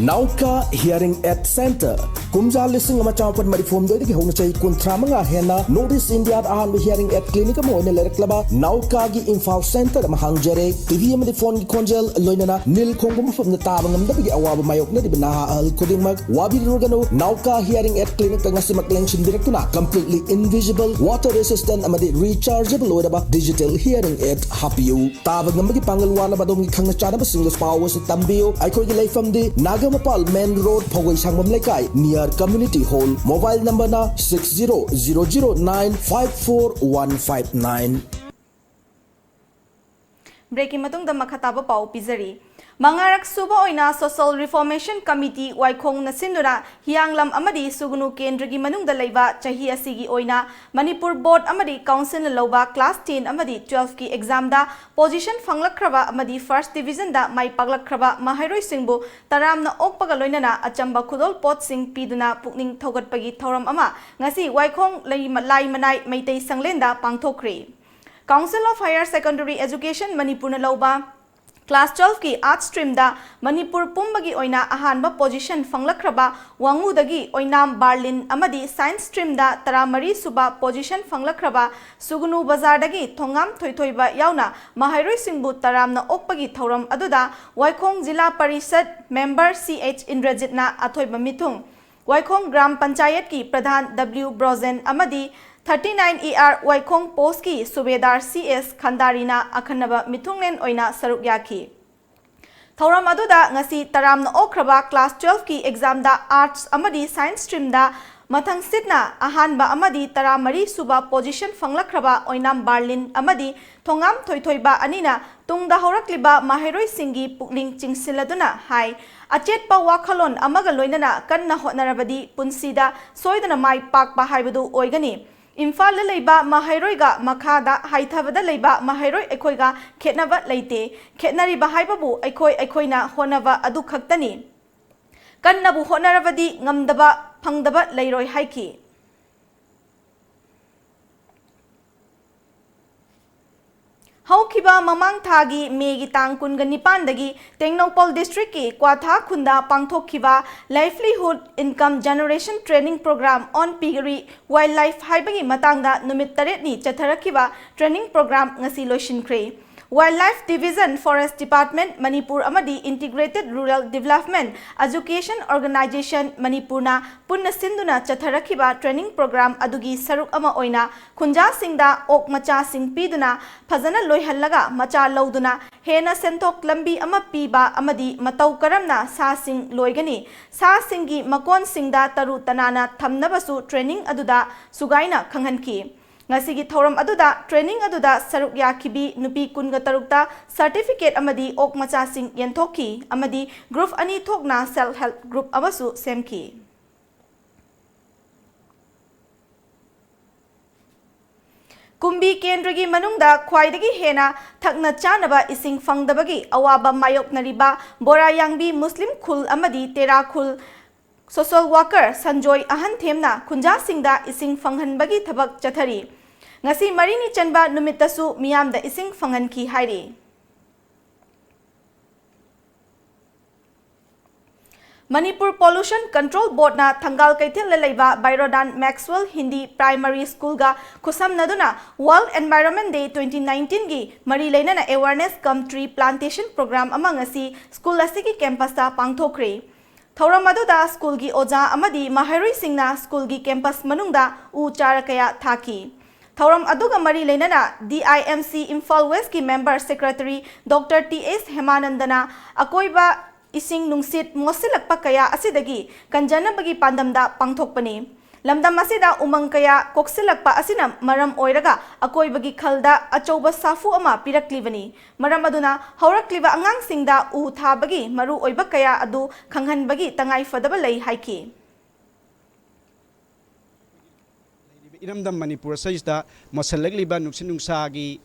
ꯅꯥꯎꯀꯥ hearing ꯑꯦꯗ ꯁꯦꯟꯇꯔ꯫ ꯀꯨꯝꯖꯥ ꯂꯤꯁꯤꯡ ꯑꯃ ꯆꯥꯃꯥꯄꯟ ꯃꯔꯤꯐꯨ ꯍꯨꯝꯗꯣꯏꯗꯒꯤ ꯍꯧꯅ ꯆꯍꯤ ꯀꯨꯟꯊ꯭ꯔꯥ ꯃꯉꯥ ꯍꯦꯟꯅ ꯅꯣꯔꯠ ꯏꯁ ꯏꯟꯗꯤꯌꯥꯗ ꯑꯍꯥꯟꯕ ꯍꯤꯌꯔꯤꯡ ꯑꯦꯗ ꯀ꯭ꯂꯤꯅꯤꯛ ꯑꯃ ꯑꯣꯏꯅ ꯂꯩꯔꯛꯂꯕ ꯅꯥꯎꯀꯥꯒꯤ ꯏꯝꯐꯥꯜ ꯁꯦꯟꯇꯔ ꯑꯃ ꯍꯥꯡꯖꯔꯦ꯫ ꯇꯤꯚꯤ ꯑꯃꯗꯤ ꯐꯣꯟꯒꯤ ꯈꯣꯟꯖꯦꯜ, ꯂꯣꯏꯅꯅ ꯅꯤꯜ ꯈꯣꯡꯕ ꯃꯐꯝꯗ ꯇꯥꯕ ꯉꯝꯗꯕꯒꯤ ꯑꯋꯥꯕ ꯃꯥꯌꯣꯛꯅꯔꯤꯕ ꯅꯍꯥ ꯑꯍꯜ ꯈꯨꯗꯤꯡꯃꯛ ꯋꯥꯕꯤꯔꯨꯔꯒꯅꯨ꯫ ꯅꯥꯎꯀꯥ ꯍꯤꯌꯔꯤꯡ ꯑꯦꯗ ꯀ꯭ꯂꯤꯅꯤꯛꯇ ꯉꯁꯤꯃꯛ ꯂꯦꯡꯁꯤꯟꯕꯤꯔꯛꯇꯨꯅ completely invisible, water resistant ꯑꯃꯗꯤ rechargeable ꯑꯣꯏꯔꯕ digital hearing aid ꯍꯥꯞꯄꯤꯌꯨ꯫ ꯇꯥꯕ ꯉꯝꯕꯒꯤ ꯄꯥꯡꯒꯜ ꯋꯥꯠꯂꯕ ꯑꯗꯣꯝꯒꯤ ꯈꯪꯅ ꯆꯥꯟꯅꯕꯁꯤꯡꯗꯁꯨ ꯄꯥꯎ ꯑꯁꯤ ꯇꯝꯕꯤꯌꯨ꯫ ꯑꯩꯈꯣꯏꯒꯤ ꯂꯩꯐꯝꯗꯤ ꯅꯥꯒꯥꯃꯄꯥꯜ ꯃꯦꯟ ꯔꯣꯗ, ꯐꯧꯒꯩ ꯁꯥꯡꯕꯝ ꯂꯩꯀꯥꯏ, near community hall꯫ Mobile number ꯅ six zero zero zero nine five four one five nine꯫ ꯕ꯭ꯔꯦꯛꯀꯤ ꯃꯇꯨꯡꯗ ꯃꯈꯥ ꯇꯥꯕ ꯄꯥꯎ ꯄꯤꯖꯔꯤ꯫ ꯃꯉꯥꯔꯛ ꯁꯨꯕ ꯑꯣꯏꯅ Social Reformation Committee ꯋꯥꯏꯈꯣꯡꯅ ꯁꯤꯟꯗꯨꯅ ꯍꯤꯌꯥꯡꯂꯝ ꯑꯃꯗꯤ ꯁꯨꯒꯅꯨ ꯀꯦꯟꯗ꯭ꯔꯒꯤ ꯃꯅꯨꯡꯗ ꯂꯩꯕ ꯆꯍꯤ ꯑꯁꯤꯒꯤ ꯑꯣꯏꯅ ꯃꯅꯤꯄꯨꯔ ꯕꯣꯔꯗ ꯑꯃꯗꯤ ꯀꯥꯎꯟꯁꯤꯜꯅ ꯂꯧꯕ class ten ꯑꯃꯗꯤ twelve ꯀꯤ exam ꯗ position ꯐꯪꯂꯛꯈ꯭ꯔꯕ ꯑꯃꯗꯤ first division ꯗ ꯃꯥꯏ ꯄꯥꯛꯂꯛꯈ꯭ꯔꯕ ꯃꯍꯩꯔꯣꯏꯁꯤꯡꯕꯨ ꯇꯔꯥꯝꯅ ꯑꯣꯛꯄꯒ ꯂꯣꯏꯅꯅ ꯑꯆꯝꯕ ꯈꯨꯗꯣꯜ ꯄꯣꯠꯁꯤꯡ ꯄꯤꯗꯨꯅ ꯄꯨꯛꯅꯤꯡ ꯊꯧꯒꯠꯄꯒꯤ ꯊꯧꯔꯝ ꯑꯃ ꯉꯁꯤ ꯋꯥꯏꯈꯣꯡ ꯂꯩꯃ-, ꯂꯥꯏꯃꯅꯥꯏ Meitei ꯁꯪꯂꯦꯟꯗ ꯄꯥꯡꯊꯣꯛꯈ꯭ꯔꯤ꯫ Council of Higher Secondary Education ꯃꯅꯤꯄꯨꯔꯅ ꯂꯧꯕ class twelve ꯀꯤ Arts stream ꯗ ꯃꯅꯤꯄꯨꯔ ꯄꯨꯝꯕꯒꯤ ꯑꯣꯏꯅ ꯑꯍꯥꯟꯕ position ꯐꯪꯂꯛꯈ꯭ꯔꯕ ꯋꯥꯉꯨꯗꯒꯤ ꯑꯣꯏꯅꯥꯝ ꯕꯥꯔꯂꯤꯟ ꯑꯃꯗꯤ Science stream ꯗ ꯇꯔꯥꯃꯔꯤ ꯁꯨꯕ position ꯐꯪꯂꯛꯈ꯭ꯔꯕ ꯁꯨꯒꯅꯨ ꯕꯖꯥꯔꯗꯒꯤ ꯊꯣꯉꯥꯝ ꯊꯣꯏꯊꯣꯏꯕ ꯌꯥꯎꯅ ꯃꯍꯩꯔꯣꯏꯁꯤꯡꯕꯨ ꯇꯔꯥꯝꯅ ꯑꯣꯛꯄꯒꯤ ꯊꯧꯔꯝ ꯑꯗꯨꯗ ꯋꯥꯏꯈꯣꯡ ꯖꯤꯂꯥ ꯄꯔꯤꯁꯠ member C H ꯏꯟꯗ꯭ꯔꯖꯤꯠꯅ ꯑꯊꯣꯏꯕ ꯃꯤꯊꯨꯡ, ꯋꯥꯏꯈꯣꯡ ꯒ꯭ꯔꯥꯝ ꯄꯟꯆꯥꯌꯠꯀꯤ ꯄ꯭ꯔꯙꯥꯟ W ꯕ꯭ꯔꯣꯖꯦꯟ ꯑꯃꯗꯤ thirty nine E R ꯋꯥꯏꯈꯣꯡ post ꯀꯤ ꯁꯨꯕꯦꯗꯥꯔ C S ꯈꯟꯗꯥꯔꯤꯅ ꯑꯈꯟꯅꯕ ꯃꯤꯊꯨꯡꯂꯦꯟ ꯑꯣꯏꯅ ꯁꯔꯨꯛ ꯌꯥꯈꯤ꯫ ꯊꯧꯔꯝ ꯑꯗꯨꯗ ꯉꯁꯤ ꯇꯔꯥꯝꯅ ꯑꯣꯛꯈ꯭ꯔꯕ class twelve ꯀꯤ exam ꯗ Arts ꯑꯃꯗꯤ Science stream ꯗ ꯃꯊꯪꯁꯤꯠꯅ ꯑꯍꯥꯟꯕ ꯑꯃꯗꯤ ꯇꯔꯥꯃꯔꯤ ꯁꯨꯕ position ꯐꯪꯂꯛꯈ꯭ꯔꯕ ꯑꯣꯏꯅꯥꯝ ꯕꯥꯔꯂꯤꯟ ꯑꯃꯗꯤ ꯊꯣꯉꯥꯝ ꯊꯣꯏꯊꯣꯏꯕ ꯑꯅꯤꯅ ꯇꯨꯡꯗ ꯍꯧꯔꯛꯂꯤꯕ ꯃꯍꯩꯔꯣꯏꯁꯤꯡꯒꯤ ꯄꯨꯛꯅꯤꯡ ꯆꯤꯡꯁꯤꯜꯂꯗꯨꯅ ꯍꯥꯏ, ꯑꯆꯦꯠꯄ ꯋꯥꯈꯜꯂꯣꯟ ꯑꯃꯒ ꯂꯣꯏꯅꯅ ꯀꯟꯅ ꯍꯣꯠꯅꯔꯕꯗꯤ ꯄꯨꯟꯁꯤꯗ ꯁꯣꯏꯗꯅ ꯃꯥꯏ ꯄꯥꯛꯄ ꯍꯥꯏꯕꯗꯨ ꯑꯣꯏꯒꯅꯤ꯫ ꯏꯝꯐꯥꯜꯗ ꯂꯩꯕ ꯃꯍꯩꯔꯣꯏꯒ ꯃꯈꯥꯗ ꯍꯥꯏꯊꯕꯗ ꯂꯩꯕ ꯃꯍꯩꯔꯣꯏ ꯑꯩꯈꯣꯏꯒ ꯈꯦꯠꯅꯕ ꯂꯩꯇꯦ꯫ ꯈꯦꯠꯅꯔꯤꯕ ꯍꯥꯏꯕꯕꯨ ꯑꯩꯈꯣꯏ ꯑꯩꯈꯣꯏꯅ ꯍꯣꯠꯅꯕ ꯑꯗꯨ ꯈꯛꯇꯅꯤ꯫ ꯀꯟꯅꯕꯨ ꯍꯣꯠꯅꯔꯕꯗꯤ ꯉꯝꯗꯕ, ꯐꯪꯗꯕ ꯂꯩꯔꯣꯏ ꯍꯥꯏꯈꯤ꯫ ꯍꯧꯈꯤꯕ ꯃꯃꯥꯡ ꯊꯥꯒꯤ ꯃꯦꯒꯤ ꯇꯥꯡ ꯀꯨꯟꯒ ꯅꯤꯄꯥꯟꯗꯒꯤ ꯇꯦꯡꯅꯧꯄꯜ ꯗꯤꯁꯇ꯭ꯔꯤꯛꯀꯤ ꯀ꯭ꯋꯥꯊꯥ ꯈꯨꯟꯗ ꯄꯥꯡꯊꯣꯛꯈꯤꯕ Livelihood Income Generation Training Program on Piggery Wildlife ꯍꯥꯏꯕꯒꯤ ꯃꯇꯥꯡꯗ ꯅꯨꯃꯤꯠ ꯇꯔꯦꯠꯅꯤ ꯆꯠꯊꯔꯛꯈꯤꯕ training program ꯉꯁꯤ ꯂꯣꯏꯁꯤꯟꯈ꯭ꯔꯦ꯫ Wildlife Division, Forest Department, Manipur ꯑꯃꯗꯤ Integrated Rural Development Education Organization, ꯃꯅꯤꯄꯨꯔꯅ ꯄꯨꯟꯅ ꯁꯤꯟꯗꯨꯅ ꯆꯠꯊꯔꯛꯈꯤꯕ training program ꯑꯗꯨꯒꯤ ꯁꯔꯨꯛ ꯑꯃ ꯑꯣꯏꯅ ꯈꯨꯟꯖꯥꯁꯤꯡꯗ ꯑꯣꯛ ꯃꯆꯥꯁꯤꯡ ꯄꯤꯗꯨꯅ ꯐꯖꯅ ꯂꯣꯏꯍꯜꯂꯒ ꯃꯆꯥ ꯂꯧꯗꯨꯅ ꯍꯦꯟꯅ ꯁꯦꯟꯊꯣꯛ ꯂꯝꯕꯤ ꯑꯃ ꯄꯤꯕ ꯑꯃꯗꯤ ꯃꯇꯧ ꯀꯔꯝꯅ ꯁꯥꯁꯤꯡ ꯂꯣꯏꯒꯅꯤ, ꯁꯥꯁꯤꯡꯒꯤ ꯃꯀꯣꯟꯁꯤꯡꯗ ꯇꯔꯨ ꯇꯅꯥꯟꯅ ꯊꯝꯅꯕꯁꯨ training ꯑꯗꯨꯗ ꯁꯨꯒꯥꯏꯅ ꯈꯪꯍꯟꯈꯤ꯫ ꯉꯁꯤꯒꯤ ꯊꯧꯔꯝ ꯑꯗꯨꯗ training ꯑꯗꯨꯗ ꯁꯔꯨꯛ ꯌꯥꯈꯤꯕꯤ ꯅꯨꯄꯤ ꯀꯨꯟꯒ ꯇꯔꯨꯛꯇ certificate ꯑꯃꯗꯤ ꯑꯣꯛ ꯃꯆꯥꯁꯤꯡ ꯌꯦꯟꯊꯣꯛꯈꯤ ꯑꯃꯗꯤ group ꯑꯅꯤ ꯊꯣꯛꯅ self help group ꯑꯃꯁꯨ ꯁꯦꯝꯈꯤ꯫ ꯀꯨꯝꯕꯤ ꯀꯦꯟꯗ꯭ꯔꯒꯤ ꯃꯅꯨꯡꯗ ꯈ꯭ꯋꯥꯏꯗꯒꯤ ꯍꯦꯟꯅ ꯊꯛꯅ ꯆꯥꯅꯕ ꯏꯁꯤꯡ ꯐꯪꯗꯕꯒꯤ ꯑꯋꯥꯕ ꯃꯥꯌꯣꯛꯅꯔꯤꯕ ꯕꯣꯔꯥꯌꯥꯡꯕꯤ ꯃꯨꯁꯂꯤꯝ ꯈꯨꯜ ꯑꯃꯗꯤ ꯇꯦꯔꯥ ꯈꯨꯜ social worker ꯁꯟꯖꯣꯏ ꯑꯍꯟꯊꯦꯝꯅ ꯈꯨꯟꯖꯥꯁꯤꯡꯗ ꯏꯁꯤꯡ ꯐꯪꯍꯟꯕꯒꯤ ꯊꯕꯛ ꯆꯠꯊꯔꯤ꯫ ꯉꯁꯤ ꯃꯔꯤꯅꯤ ꯆꯟꯕ ꯅꯨꯃꯤꯠꯇꯁꯨ ꯃꯤꯌꯥꯝꯗ ꯏꯁꯤꯡ ꯐꯪꯍꯟꯈꯤ ꯍꯥꯏꯔꯤ꯫ ꯃꯅꯤꯄꯨꯔ Pollution Control Boardꯅ ꯊꯪꯒꯥꯜ ꯀꯩꯊꯦꯜꯗ ꯂꯩꯕ ꯕꯥꯏꯔꯣꯗꯥꯟ ꯃꯦꯛꯁꯋꯦꯜ ꯍꯤꯟꯗꯤ ꯄ꯭ꯔꯥꯏꯃꯔꯤ ꯁ꯭ꯀꯨꯜꯒ ꯈꯨꯠꯁꯝꯅꯗꯨꯅ World Environment Day twenty nineteenꯒꯤ ꯃꯔꯤ ꯂꯩꯅꯅ awareness cum tree plantation program ꯑꯃ ꯉꯁꯤ ꯁ꯭ꯀꯨꯜ ꯑꯁꯤꯒꯤ campusꯇ ꯄꯥꯡꯊꯣꯛꯈ꯭ꯔꯦ꯫ ꯊꯧꯔꯝ ꯑꯗꯨꯗ ꯁ꯭ꯀꯨꯜꯒꯤ ꯑꯣꯖꯥ ꯑꯃꯗꯤ ꯃꯍꯩꯔꯣꯏꯁꯤꯡꯅ ꯁ꯭ꯀꯨꯜꯒꯤ campus ꯃꯅꯨꯡꯗ ꯎ ꯆꯥꯔ ꯀꯌꯥ ꯊꯥꯈꯤ꯫ ꯊꯧꯔꯝ ꯑꯗꯨꯒ ꯃꯔꯤ ꯂꯩꯅꯅ D I M C Imphal Westꯀꯤ member secretary Doctor T S ꯍꯦꯃꯥꯅꯟꯗꯅ ꯑꯀꯣꯏꯕ ꯏꯁꯤꯡ ꯅꯨꯡꯁꯤꯠ ꯃꯣꯠꯁꯤꯜꯂꯛꯄ ꯀꯌꯥ ꯑꯁꯤꯗꯒꯤ ꯀꯟꯖꯅꯕꯒꯤ ꯄꯥꯟꯗꯝꯗ ꯄꯥꯡꯊꯣꯛꯄꯅꯤ꯫ ꯂꯝꯗꯝ ꯑꯁꯤꯗ ꯎꯃꯪ ꯀꯌꯥ ꯀꯣꯛꯁꯤꯜꯂꯛꯄ ꯑꯁꯤꯅ ꯃꯔꯝ ꯑꯣꯏꯔꯒ ꯑꯀꯣꯏꯕꯒꯤ ꯈꯜꯗ ꯑꯆꯧꯕ ꯁꯥꯐꯨ ꯑꯃ ꯄꯤꯔꯛꯂꯤꯕꯅꯤ꯫ ꯃꯔꯝ ꯑꯗꯨꯅ ꯍꯧꯔꯛꯂꯤꯕ ꯑꯉꯥꯡꯁꯤꯡꯗ ꯎ ꯊꯥꯕꯒꯤ ꯃꯔꯨꯑꯣꯏꯕ ꯀꯌꯥ ꯑꯗꯨ ꯈꯪꯍꯟꯕꯒꯤ ꯇꯉꯥꯏ ꯐꯗꯕ ꯂꯩ ꯍꯥꯏꯈꯤ꯫ ꯂꯩꯔꯤꯕ ꯏꯔꯝꯗꯝ ꯃꯅꯤꯄꯨꯔ ꯑꯁꯤꯗ ꯃꯣꯠꯁꯤꯜꯂꯛꯂꯤꯕ ꯅꯨꯡꯁꯤꯠ ꯅꯨꯡꯁꯥꯒꯤ,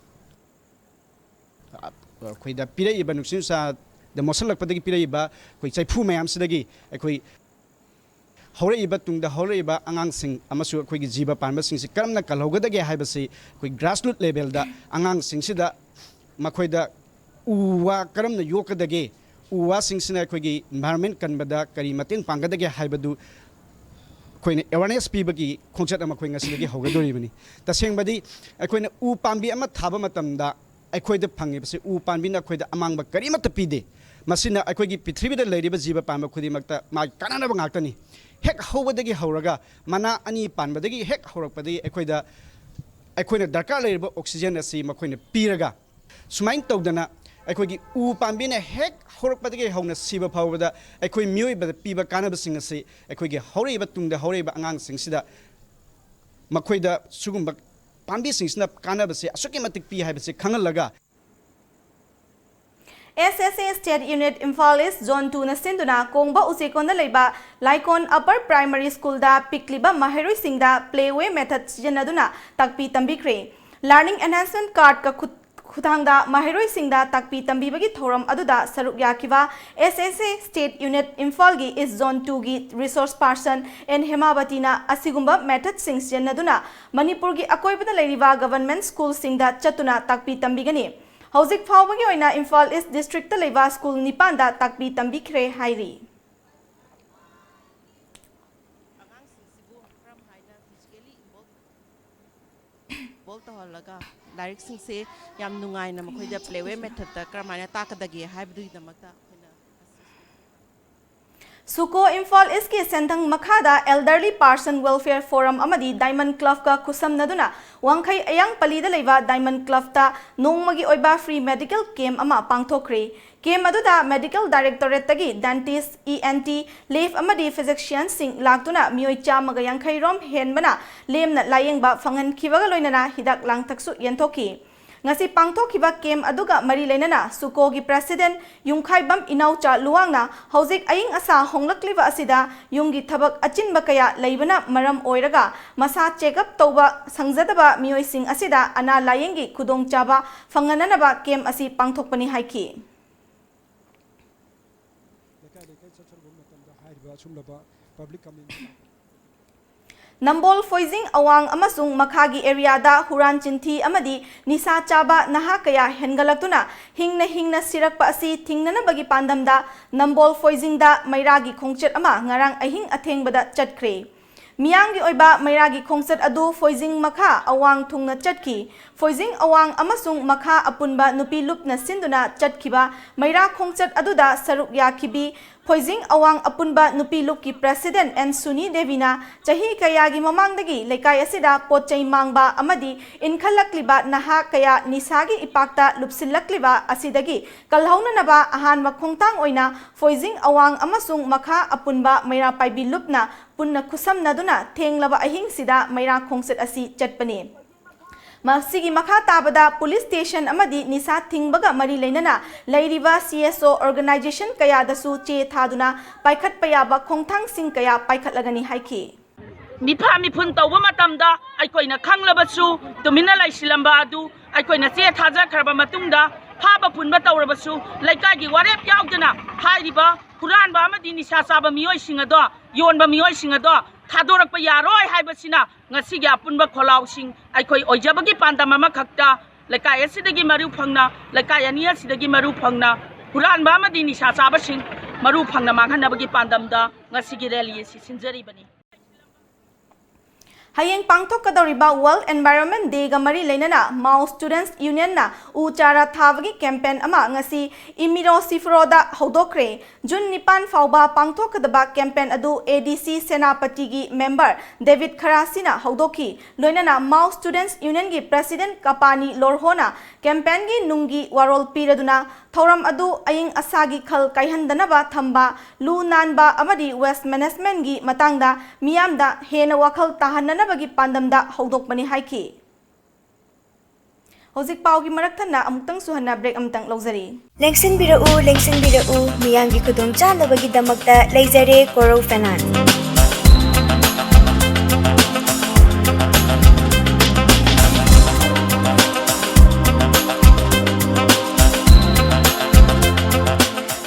ꯑ, ꯑꯩꯈꯣꯏꯗ ꯄꯤꯔꯛꯏꯕ ꯅꯨꯡꯁꯤꯠ ꯅꯨꯡꯁꯥꯗ ꯃꯣꯠꯁꯤꯜꯂꯛꯄꯗꯒꯤ ꯄꯤꯔꯛꯏꯕ ꯑꯩꯈꯣꯏ ꯆꯩꯐꯨ ꯃꯌꯥꯝꯁꯤꯗꯒꯤ ꯑꯩꯈꯣꯏ ꯍꯧꯔꯛꯏꯕ, ꯇꯨꯡꯗ ꯍꯧꯔꯛꯏꯕ ꯑꯉꯥꯡꯁꯤꯡ ꯑꯃꯁꯨ ꯑꯩꯈꯣꯏꯒꯤ ꯖꯤꯕ ꯄꯥꯟꯕꯁꯤꯡꯁꯤ ꯀꯔꯝꯅ ꯀꯜꯍꯧꯒꯗꯒꯦ ꯍꯥꯏꯕꯁꯤ ꯑꯩꯈꯣꯏ grassroot levelꯗ ꯑꯉꯥꯡꯁꯤꯡꯁꯤꯗ ꯃꯈꯣꯏꯗ ꯎ ꯋꯥ ꯀꯔꯝꯅ ꯌꯣꯛꯀꯗꯒꯦ, ꯎ ꯋꯥꯁꯤꯡꯁꯤꯅ ꯑꯩꯈꯣꯏꯒꯤ environment ꯀꯟꯕꯗ ꯀꯔꯤ ꯃꯇꯦꯡ ꯄꯥꯡꯒꯗꯒꯦ ꯍꯥꯏꯕꯗꯨ ꯑꯩꯈꯣꯏꯅ awareness ꯄꯤꯕꯒꯤ ꯈꯣꯡꯆꯠ ꯑꯃ ꯑꯩꯈꯣꯏ ꯉꯁꯤꯗꯒꯤ ꯍꯧꯒꯗꯧꯔꯤꯕꯅꯤ꯫ ꯇꯁꯦꯡꯕꯗꯤ ꯑꯩꯈꯣꯏꯅ ꯎ ꯄꯥꯝꯕꯤ ꯑꯃ ꯊꯥꯕ ꯃꯇꯝꯗ ꯑꯩꯈꯣꯏꯗ ꯐꯪꯉꯤꯕꯁꯤ ꯎ ꯄꯥꯝꯕꯤꯅ ꯑꯩꯈꯣꯏꯗ ꯑꯃꯥꯡꯕ ꯀꯔꯤꯃꯠꯇ ꯄꯤꯗꯦ꯫ ꯃꯁꯤꯅ ꯑꯩꯈꯣꯏꯒꯤ ꯄ꯭ꯔꯤꯊꯤꯕꯤꯗ ꯂꯩꯔꯤꯕ ꯖꯤꯕ ꯄꯥꯟꯕ ꯈꯨꯗꯤꯡꯃꯛꯇ ꯃꯥꯒꯤ ꯀꯥꯟꯅꯅꯕ ꯉꯥꯛꯇꯅꯤ꯫ ꯍꯦꯛ ꯍꯧꯕꯗꯒꯤ ꯍꯧꯔꯒ, ꯃꯅꯥ ꯑꯅꯤ ꯄꯥꯟꯕꯗꯒꯤ ꯍꯦꯛ ꯍꯧꯔꯛꯄꯗꯒꯤ ꯑꯩꯈꯣꯏꯗ, ꯑꯩꯈꯣꯏꯅ ꯗꯔꯀꯥꯔ ꯂꯩꯔꯤꯕ oxygen ꯑꯁꯤ ꯃꯈꯣꯏꯅ ꯄꯤꯔꯒ, ꯁꯨꯃꯥꯏꯅ ꯇꯧꯗꯅ ꯑꯩꯈꯣꯏꯒꯤ ꯎ ꯄꯥꯝꯕꯤꯅ ꯍꯦꯛ ꯍꯧꯔꯛꯄꯗꯒꯤ ꯍꯧꯅ ꯁꯤꯕ ꯐꯥꯎꯕꯗ ꯑꯩꯈꯣꯏ ꯃꯤꯑꯣꯏꯕꯗ ꯄꯤꯕ ꯀꯥꯟꯅꯕꯁꯤꯡ ꯑꯁꯤ ꯑꯩꯈꯣꯏꯒꯤ ꯍꯧꯔꯛꯏꯕ, ꯇꯨꯡꯗ ꯍꯧꯔꯛꯏꯕ ꯑꯉꯥꯡꯁꯤꯡꯁꯤꯗ ꯃꯈꯣꯏꯗ ꯁꯤꯒꯨꯝꯕ ꯄꯥꯝꯕꯤꯁꯤꯡꯁꯤꯅ ꯀꯥꯟꯅꯕꯁꯦ ꯑꯁꯨꯛꯀꯤ ꯃꯇꯤꯛ ꯄꯤ ꯍꯥꯏꯕꯁꯦ ꯈꯪꯍꯜꯂꯒ, S S A State Unit Imphal East Zone two ꯅ ꯁꯤꯟꯗꯨꯅ ꯀꯣꯡꯕ ꯎꯆꯦꯀꯣꯟꯗ ꯂꯩꯕ ꯂꯥꯏꯀꯣꯟ Upper Primary School ꯗ ꯄꯤꯛꯂꯤꯕ ꯃꯍꯩꯔꯣꯏꯁꯤꯡꯗ play way method ꯁꯤꯖꯤꯟꯅꯗꯨꯅ ꯇꯥꯛꯄꯤ ꯇꯝꯕꯤꯈ꯭ꯔꯦ꯫ Learning Enhancement Card ꯀ ꯈꯨꯠ-, ꯈꯨꯠꯊꯥꯡꯗ ꯃꯍꯩꯔꯣꯏꯁꯤꯡꯗ ꯇꯥꯛꯄꯤ ꯇꯝꯕꯤꯕꯒꯤ ꯊꯧꯔꯝ ꯑꯗꯨꯗ ꯁꯔꯨꯛ ꯌꯥꯈꯤꯕ S S A State Unit Imphal ꯒꯤ East Zone two ꯒꯤ resource person N ꯍꯦꯃꯥꯕꯇꯤꯅ ꯑꯁꯤꯒꯨꯝꯕ method ꯁꯤꯡ ꯁꯤꯖꯤꯟꯅꯗꯨꯅ ꯃꯅꯤꯄꯨꯔꯒꯤ ꯑꯀꯣꯏꯕꯗ ꯂꯩꯔꯤꯕ government school ꯁꯤꯡꯗ ꯆꯠꯇꯨꯅ ꯇꯥꯛꯄꯤ ꯇꯝꯕꯤꯒꯅꯤ꯫ ꯍꯧꯖꯤꯛ ꯐꯥꯎꯕꯒꯤ ꯑꯣꯏꯅ ꯏꯝꯐꯥꯜ ꯏꯁ ꯗꯤꯁꯇ꯭ꯔꯤꯛꯇ ꯂꯩꯕ ꯁ꯭ꯀꯨꯜ ꯅꯤꯄꯥꯟꯗ ꯇꯥꯛꯄꯤ ꯇꯝꯕꯤꯈ꯭ꯔꯦ ꯍꯥꯏꯔꯤ꯫ ꯑꯉꯥꯡꯁꯤꯡꯁꯤꯕꯨ ꯀꯔꯝ ꯍꯥꯏꯅ physically involve, involve ꯇꯧꯍꯜꯂꯒ ꯂꯥꯏꯔꯤꯛꯁꯤꯡꯁꯦ ꯌꯥꯝ ꯅꯨꯡꯉꯥꯏꯅ ꯃꯈꯣꯏꯗ play way method ꯇ ꯀꯔꯝ ꯍꯥꯏꯅ ꯇꯥꯛꯀꯗꯒꯦ ꯍꯥꯏꯕꯗꯨꯒꯤꯗꯃꯛꯇ ꯑꯩꯈꯣꯏꯅ ꯁꯨꯀꯣ ꯏꯝꯐꯥꯜ ꯏꯁꯀꯤ ꯁꯦꯟꯊꯪ ꯃꯈꯥꯗ Elderly Person Welfare Forum ꯑꯃꯗꯤ Diamond Club ꯀ ꯈꯨꯠꯁꯝꯅꯗꯨꯅ ꯋꯥꯡꯈꯩ ꯑꯌꯥꯡ ꯄꯜꯂꯤꯗ ꯂꯩꯕ Diamond Club ꯇ ꯅꯣꯡꯃꯒꯤ ꯑꯣꯏꯕ free medical camp ꯑꯃ ꯄꯥꯡꯊꯣꯛꯈ꯭ꯔꯦ꯫ Camp ꯑꯗꯨꯗ Medical Directorate ꯇꯒꯤ dentist, E N T, lab ꯑꯃꯗꯤ physician ꯁꯤꯡ ꯂꯥꯛꯇꯨꯅ ꯃꯤꯑꯣꯏ ꯆꯥꯝꯃꯒ ꯌꯥꯡꯈꯩ ꯔꯣꯝ ꯍꯦꯟꯕꯅ ꯂꯦꯝꯅ ꯂꯥꯌꯦꯡꯕ ꯐꯪꯍꯟꯈꯤꯕꯒ ꯂꯣꯏꯅꯅ ꯍꯤꯗꯥꯛ ꯂꯥꯡꯊꯛꯁꯨ ꯌꯦꯟꯊꯣꯛꯈꯤ꯫ ꯉꯁꯤ ꯄꯥꯡꯊꯣꯛꯈꯤꯕ camp ꯑꯗꯨꯒ ꯃꯔꯤ ꯂꯩꯅꯅ ꯁꯨꯀꯣꯒꯤ President ꯌꯨꯝꯈꯥꯏꯕꯝ ꯏꯅꯥꯎꯆꯥ ꯂꯨꯋꯥꯡꯅ ꯍꯧꯖꯤꯛ ꯑꯏꯪ ꯑꯁꯥ ꯍꯣꯡꯂꯛꯂꯤꯕ ꯑꯁꯤꯗ ꯌꯨꯝꯒꯤ ꯊꯕꯛ ꯑꯆꯤꯟꯕ ꯀꯌꯥ ꯂꯩꯕꯅ ꯃꯔꯝ ꯑꯣꯏꯔꯒ ꯃꯁꯥ check up ꯇꯧꯕ ꯁꯪꯖꯗꯕ ꯃꯤꯑꯣꯏꯁꯤꯡ ꯑꯁꯤꯗ ꯑꯅꯥ ꯂꯥꯌꯦꯡꯒꯤ ꯈꯨꯗꯣꯡꯆꯥꯕ ꯐꯪꯍꯟꯅꯅꯕ camp ꯑꯁꯤ ꯄꯥꯡꯊꯣꯛꯄꯅꯤ ꯍꯥꯏꯈꯤ꯫ ꯂꯩꯀꯥꯏ ꯂꯩꯀꯥꯏ ꯆꯠꯊꯔꯨꯕ ꯃꯇꯝꯗ ꯍꯥꯏꯔꯤꯕ ꯑꯁꯨꯝꯂꯕ public community ꯅꯝꯕꯣꯜ ꯐꯣꯏꯖꯤꯡ ꯑꯋꯥꯡ ꯑꯃꯁꯨꯡ ꯃꯈꯥꯒꯤ ꯑꯦꯔꯤꯌꯥꯗ ꯍꯨꯔꯥꯟ ꯆꯤꯟꯊꯤ ꯑꯃꯗꯤ ꯅꯤꯁꯥ ꯆꯥꯕ ꯅꯍꯥ ꯀꯌꯥ ꯍꯦꯟꯒꯠꯂꯛꯇꯨꯅ ꯍꯤꯡꯅ ꯍꯤꯡꯅ ꯁꯤꯔꯛꯄ ꯑꯁꯤ ꯊꯤꯡꯅꯅꯕꯒꯤ ꯄꯥꯟꯗꯝꯗ ꯅꯝꯕꯣꯜ ꯐꯣꯏꯖꯤꯡꯗ ꯃꯩꯔꯥꯒꯤ ꯈꯣꯡꯆꯠ ꯑꯃ ꯉꯔꯥꯡ ꯑꯍꯤꯡ ꯑꯊꯦꯡꯕꯗ ꯆꯠꯈ꯭ꯔꯦ꯫ ꯃꯤꯌꯥꯝꯒꯤ ꯑꯣꯏꯕ ꯃꯩꯔꯥꯒꯤ ꯈꯣꯡꯆꯠ ꯑꯗꯨ ꯐꯣꯏꯖꯤꯡ ꯃꯈꯥ ꯑꯋꯥꯡ ꯊꯨꯡꯅ ꯆꯠꯈꯤ꯫ ꯐꯣꯏꯖꯤꯡ ꯑꯋꯥꯡ ꯑꯃꯁꯨꯡ ꯃꯈꯥ ꯑꯄꯨꯟꯕ ꯅꯨꯄꯤ ꯂꯨꯞꯅ ꯁꯤꯟꯗꯨꯅ ꯆꯠꯈꯤꯕ ꯃꯩꯔꯥ ꯈꯣꯡꯆꯠ ꯑꯗꯨꯗ ꯁꯔꯨꯛ ꯌꯥꯈꯤꯕꯤ ꯐꯣꯏꯖꯤꯡ ꯑꯋꯥꯡ ꯑꯄꯨꯟꯕ ꯅꯨꯄꯤ ꯂꯨꯞꯀꯤ ꯄ꯭ꯔꯦꯁꯤꯗꯦꯟꯠ ꯑꯦꯟ ꯁꯨꯅꯤ ꯗꯦꯕꯤꯅ ꯆꯍꯤ ꯀꯌꯥꯒꯤ ꯃꯃꯥꯡꯗꯒꯤ ꯂꯩꯀꯥꯏ ꯑꯁꯤꯗ ꯄꯣꯠ ꯆꯩ ꯃꯥꯡꯕ ꯑꯃꯗꯤ ꯏꯟꯈꯠꯂꯛꯂꯤꯕ ꯅꯍꯥ ꯀꯌꯥ ꯅꯤꯁꯥꯒꯤ ꯏꯄꯥꯛꯇ ꯂꯨꯞꯁꯤꯜꯂꯛꯂꯤꯕ ꯑꯁꯤꯗꯒꯤ ꯀꯜꯍꯧꯅꯅꯕ ꯑꯍꯥꯟꯕ ꯈꯣꯡꯊꯥꯡ ꯑꯣꯏꯅ ꯐꯣꯏꯖꯤꯡ ꯑꯋꯥꯡ ꯑꯃꯁꯨꯡ ꯃꯈꯥ ꯑꯄꯨꯟꯕ ꯃꯩꯔꯥ ꯄꯥꯏꯕꯤ ꯂꯨꯞꯅ ꯄꯨꯟꯅ ꯈꯨꯠꯁꯝꯅꯗꯨꯅ ꯊꯦꯡꯂꯕ ꯑꯍꯤꯡꯁꯤꯗ ꯃꯩꯔꯥ ꯈꯣꯡꯆꯠ ꯑꯁꯤ ꯆꯠꯄꯅꯤ꯫ ꯃꯁꯤꯒꯤ ꯃꯈꯥ ꯇꯥꯕꯗ ꯄꯨꯂꯤꯁ ꯁ꯭ꯇꯦꯁꯟ ꯑꯃꯗꯤ ꯅꯤꯁꯥ ꯊꯤꯡꯕꯒ ꯃꯔꯤ ꯂꯩꯅꯅ ꯂꯩꯔꯤꯕ ꯁꯤ ꯑꯦꯁ ꯑꯣ ꯑꯣꯔꯒꯅꯥꯏꯖꯦꯁꯟ ꯀꯌꯥꯗꯁꯨ ꯆꯦ ꯊꯥꯗꯨꯅ ꯄꯥꯏꯈꯠꯄ ꯌꯥꯕ ꯈꯣꯡꯊꯥꯡꯁꯤꯡ ꯀꯌꯥ ꯄꯥꯏꯈꯠꯂꯒꯅꯤ ꯍꯥꯏꯈꯤ꯫ ꯃꯤꯐꯥ ꯃꯤꯐꯨꯟ ꯇꯧꯕ ꯃꯇꯝꯗ ꯑꯩꯈꯣꯏꯅ ꯈꯪꯂꯕꯁꯨ ꯇꯨꯃꯤꯟꯅ ꯂꯩꯁꯤꯜꯂꯝꯕ ꯑꯗꯨ ꯑꯩꯈꯣꯏꯅ ꯆꯦ ꯊꯥꯖꯈ꯭ꯔꯕ ꯃꯇꯨꯡꯗ ꯐꯥꯕ ꯄꯨꯟꯕ ꯇꯧꯔꯕꯁꯨ ꯂꯩꯀꯥꯏꯒꯤ ꯋꯥꯔꯦꯞ ꯌꯥꯎꯗꯅ ꯍꯥꯏꯔꯤꯕ ꯍꯨꯔꯥꯟꯕ ꯑꯃꯗꯤ ꯅꯤꯁꯥ ꯆꯥꯕ ꯃꯤꯑꯣꯏꯁꯤꯡ ꯑꯗꯣ, ꯌꯣꯟꯕ ꯃꯤꯑꯣꯏꯁꯤꯡ ꯑꯗꯣ ꯊꯥꯗꯣꯔꯛꯄ ꯌꯥꯔꯣꯏ ꯍꯥꯏꯕꯁꯤꯅ ꯉꯁꯤꯒꯤ ꯑꯄꯨꯟꯕ ꯈꯣꯜꯂꯥꯎꯁꯤꯡ ꯑꯩꯈꯣꯏ ꯑꯣꯏꯖꯕꯒꯤ ꯄꯥꯟꯗꯝ ꯑꯃꯈꯛꯇ ꯂꯩꯀꯥꯏ ꯑꯁꯤꯗꯒꯤ ꯃꯔꯨ ꯐꯪꯅ, ꯂꯩꯀꯥꯏ ꯑꯅꯤ ꯑꯁꯤꯗꯒꯤ ꯃꯔꯨ ꯐꯪꯅ ꯍꯨꯔꯥꯟꯕ ꯑꯃꯗꯤ ꯅꯤꯁꯥ ꯆꯥꯕꯁꯤꯡ ꯃꯔꯨ ꯐꯪꯅ ꯃꯥꯡꯍꯟꯅꯕꯒꯤ ꯄꯥꯟꯗꯝꯗ ꯉꯁꯤꯒꯤ ꯔꯦꯂꯤ ꯑꯁꯤ ꯁꯤꯟꯖꯔꯤꯕꯅꯤ꯫ ꯍꯌꯦꯡ ꯄꯥꯡꯊꯣꯛꯀꯗꯧꯔꯤꯕ World Environment Day ꯒ ꯃꯔꯤ ꯂꯩꯅꯅ Mao Students Union ꯅ ꯎ ꯆꯥꯔꯥ ꯊꯥꯕꯒꯤ campaign ꯑꯃ ꯉꯁꯤ ꯏꯃꯤꯔꯣ ꯁꯤꯐ꯭ꯔꯣꯗ ꯍꯧꯗꯣꯛꯈ꯭ꯔꯦ꯫ ꯖꯨꯟ ꯅꯤꯄꯥꯟ ꯐꯥꯎꯕ ꯄꯥꯡꯊꯣꯛꯀꯗꯕ campaign ꯑꯗꯨ ꯑꯦ ꯗꯤ ꯁꯤ ꯁꯦꯅꯥꯄꯇꯤꯒꯤ member ꯗꯦꯕꯤꯠ ꯈꯔꯥꯁꯤꯅ ꯍꯧꯗꯣꯛꯈꯤ꯫ ꯂꯣꯏꯅꯅ Mao Students Union ꯒꯤ president ꯀꯄꯥꯅꯤ ꯂꯣꯔꯍꯣꯅ campaign ꯒꯤ ꯅꯨꯡꯒꯤ ꯋꯥꯔꯣꯜ ꯄꯤꯔꯗꯨꯅ ꯊꯧꯔꯝ ꯑꯗꯨ ꯑꯏꯪ ꯑꯁꯥꯒꯤ ꯈꯜ ꯀꯥꯏꯍꯟꯗꯅꯕ ꯊꯝꯕ, ꯂꯨ ꯅꯥꯟꯕ ꯑꯃꯗꯤ waste management ꯒꯤ ꯃꯇꯥꯡꯗ ꯃꯤꯌꯥꯝꯗ ꯍꯦꯟꯅ ꯋꯥꯈꯜ ꯇꯥꯍꯟꯅꯅꯕꯒꯤ ꯄꯥꯟꯗꯝꯗ ꯍꯧꯗꯣꯛꯄꯅꯤ ꯍꯥꯏꯈꯤ꯫ ꯍꯧꯖꯤꯛ ꯄꯥꯎꯒꯤ ꯃꯔꯛ ꯊꯠꯅ ꯑꯃꯨꯛꯇꯪꯁꯨ ꯍꯟꯅ break ꯑꯃꯇꯪ ꯂꯧꯖꯔꯤ꯫ ꯂꯦꯡꯁꯤꯟꯕꯤꯔꯛꯎ, ꯂꯦꯡꯁꯤꯟꯕꯤꯔꯛꯎ, ꯃꯤꯌꯥꯝꯒꯤ ꯈꯨꯗꯣꯡꯆꯥꯅꯕꯒꯤꯗꯃꯛꯇ ꯂꯩꯖꯔꯦ Koro Finance꯫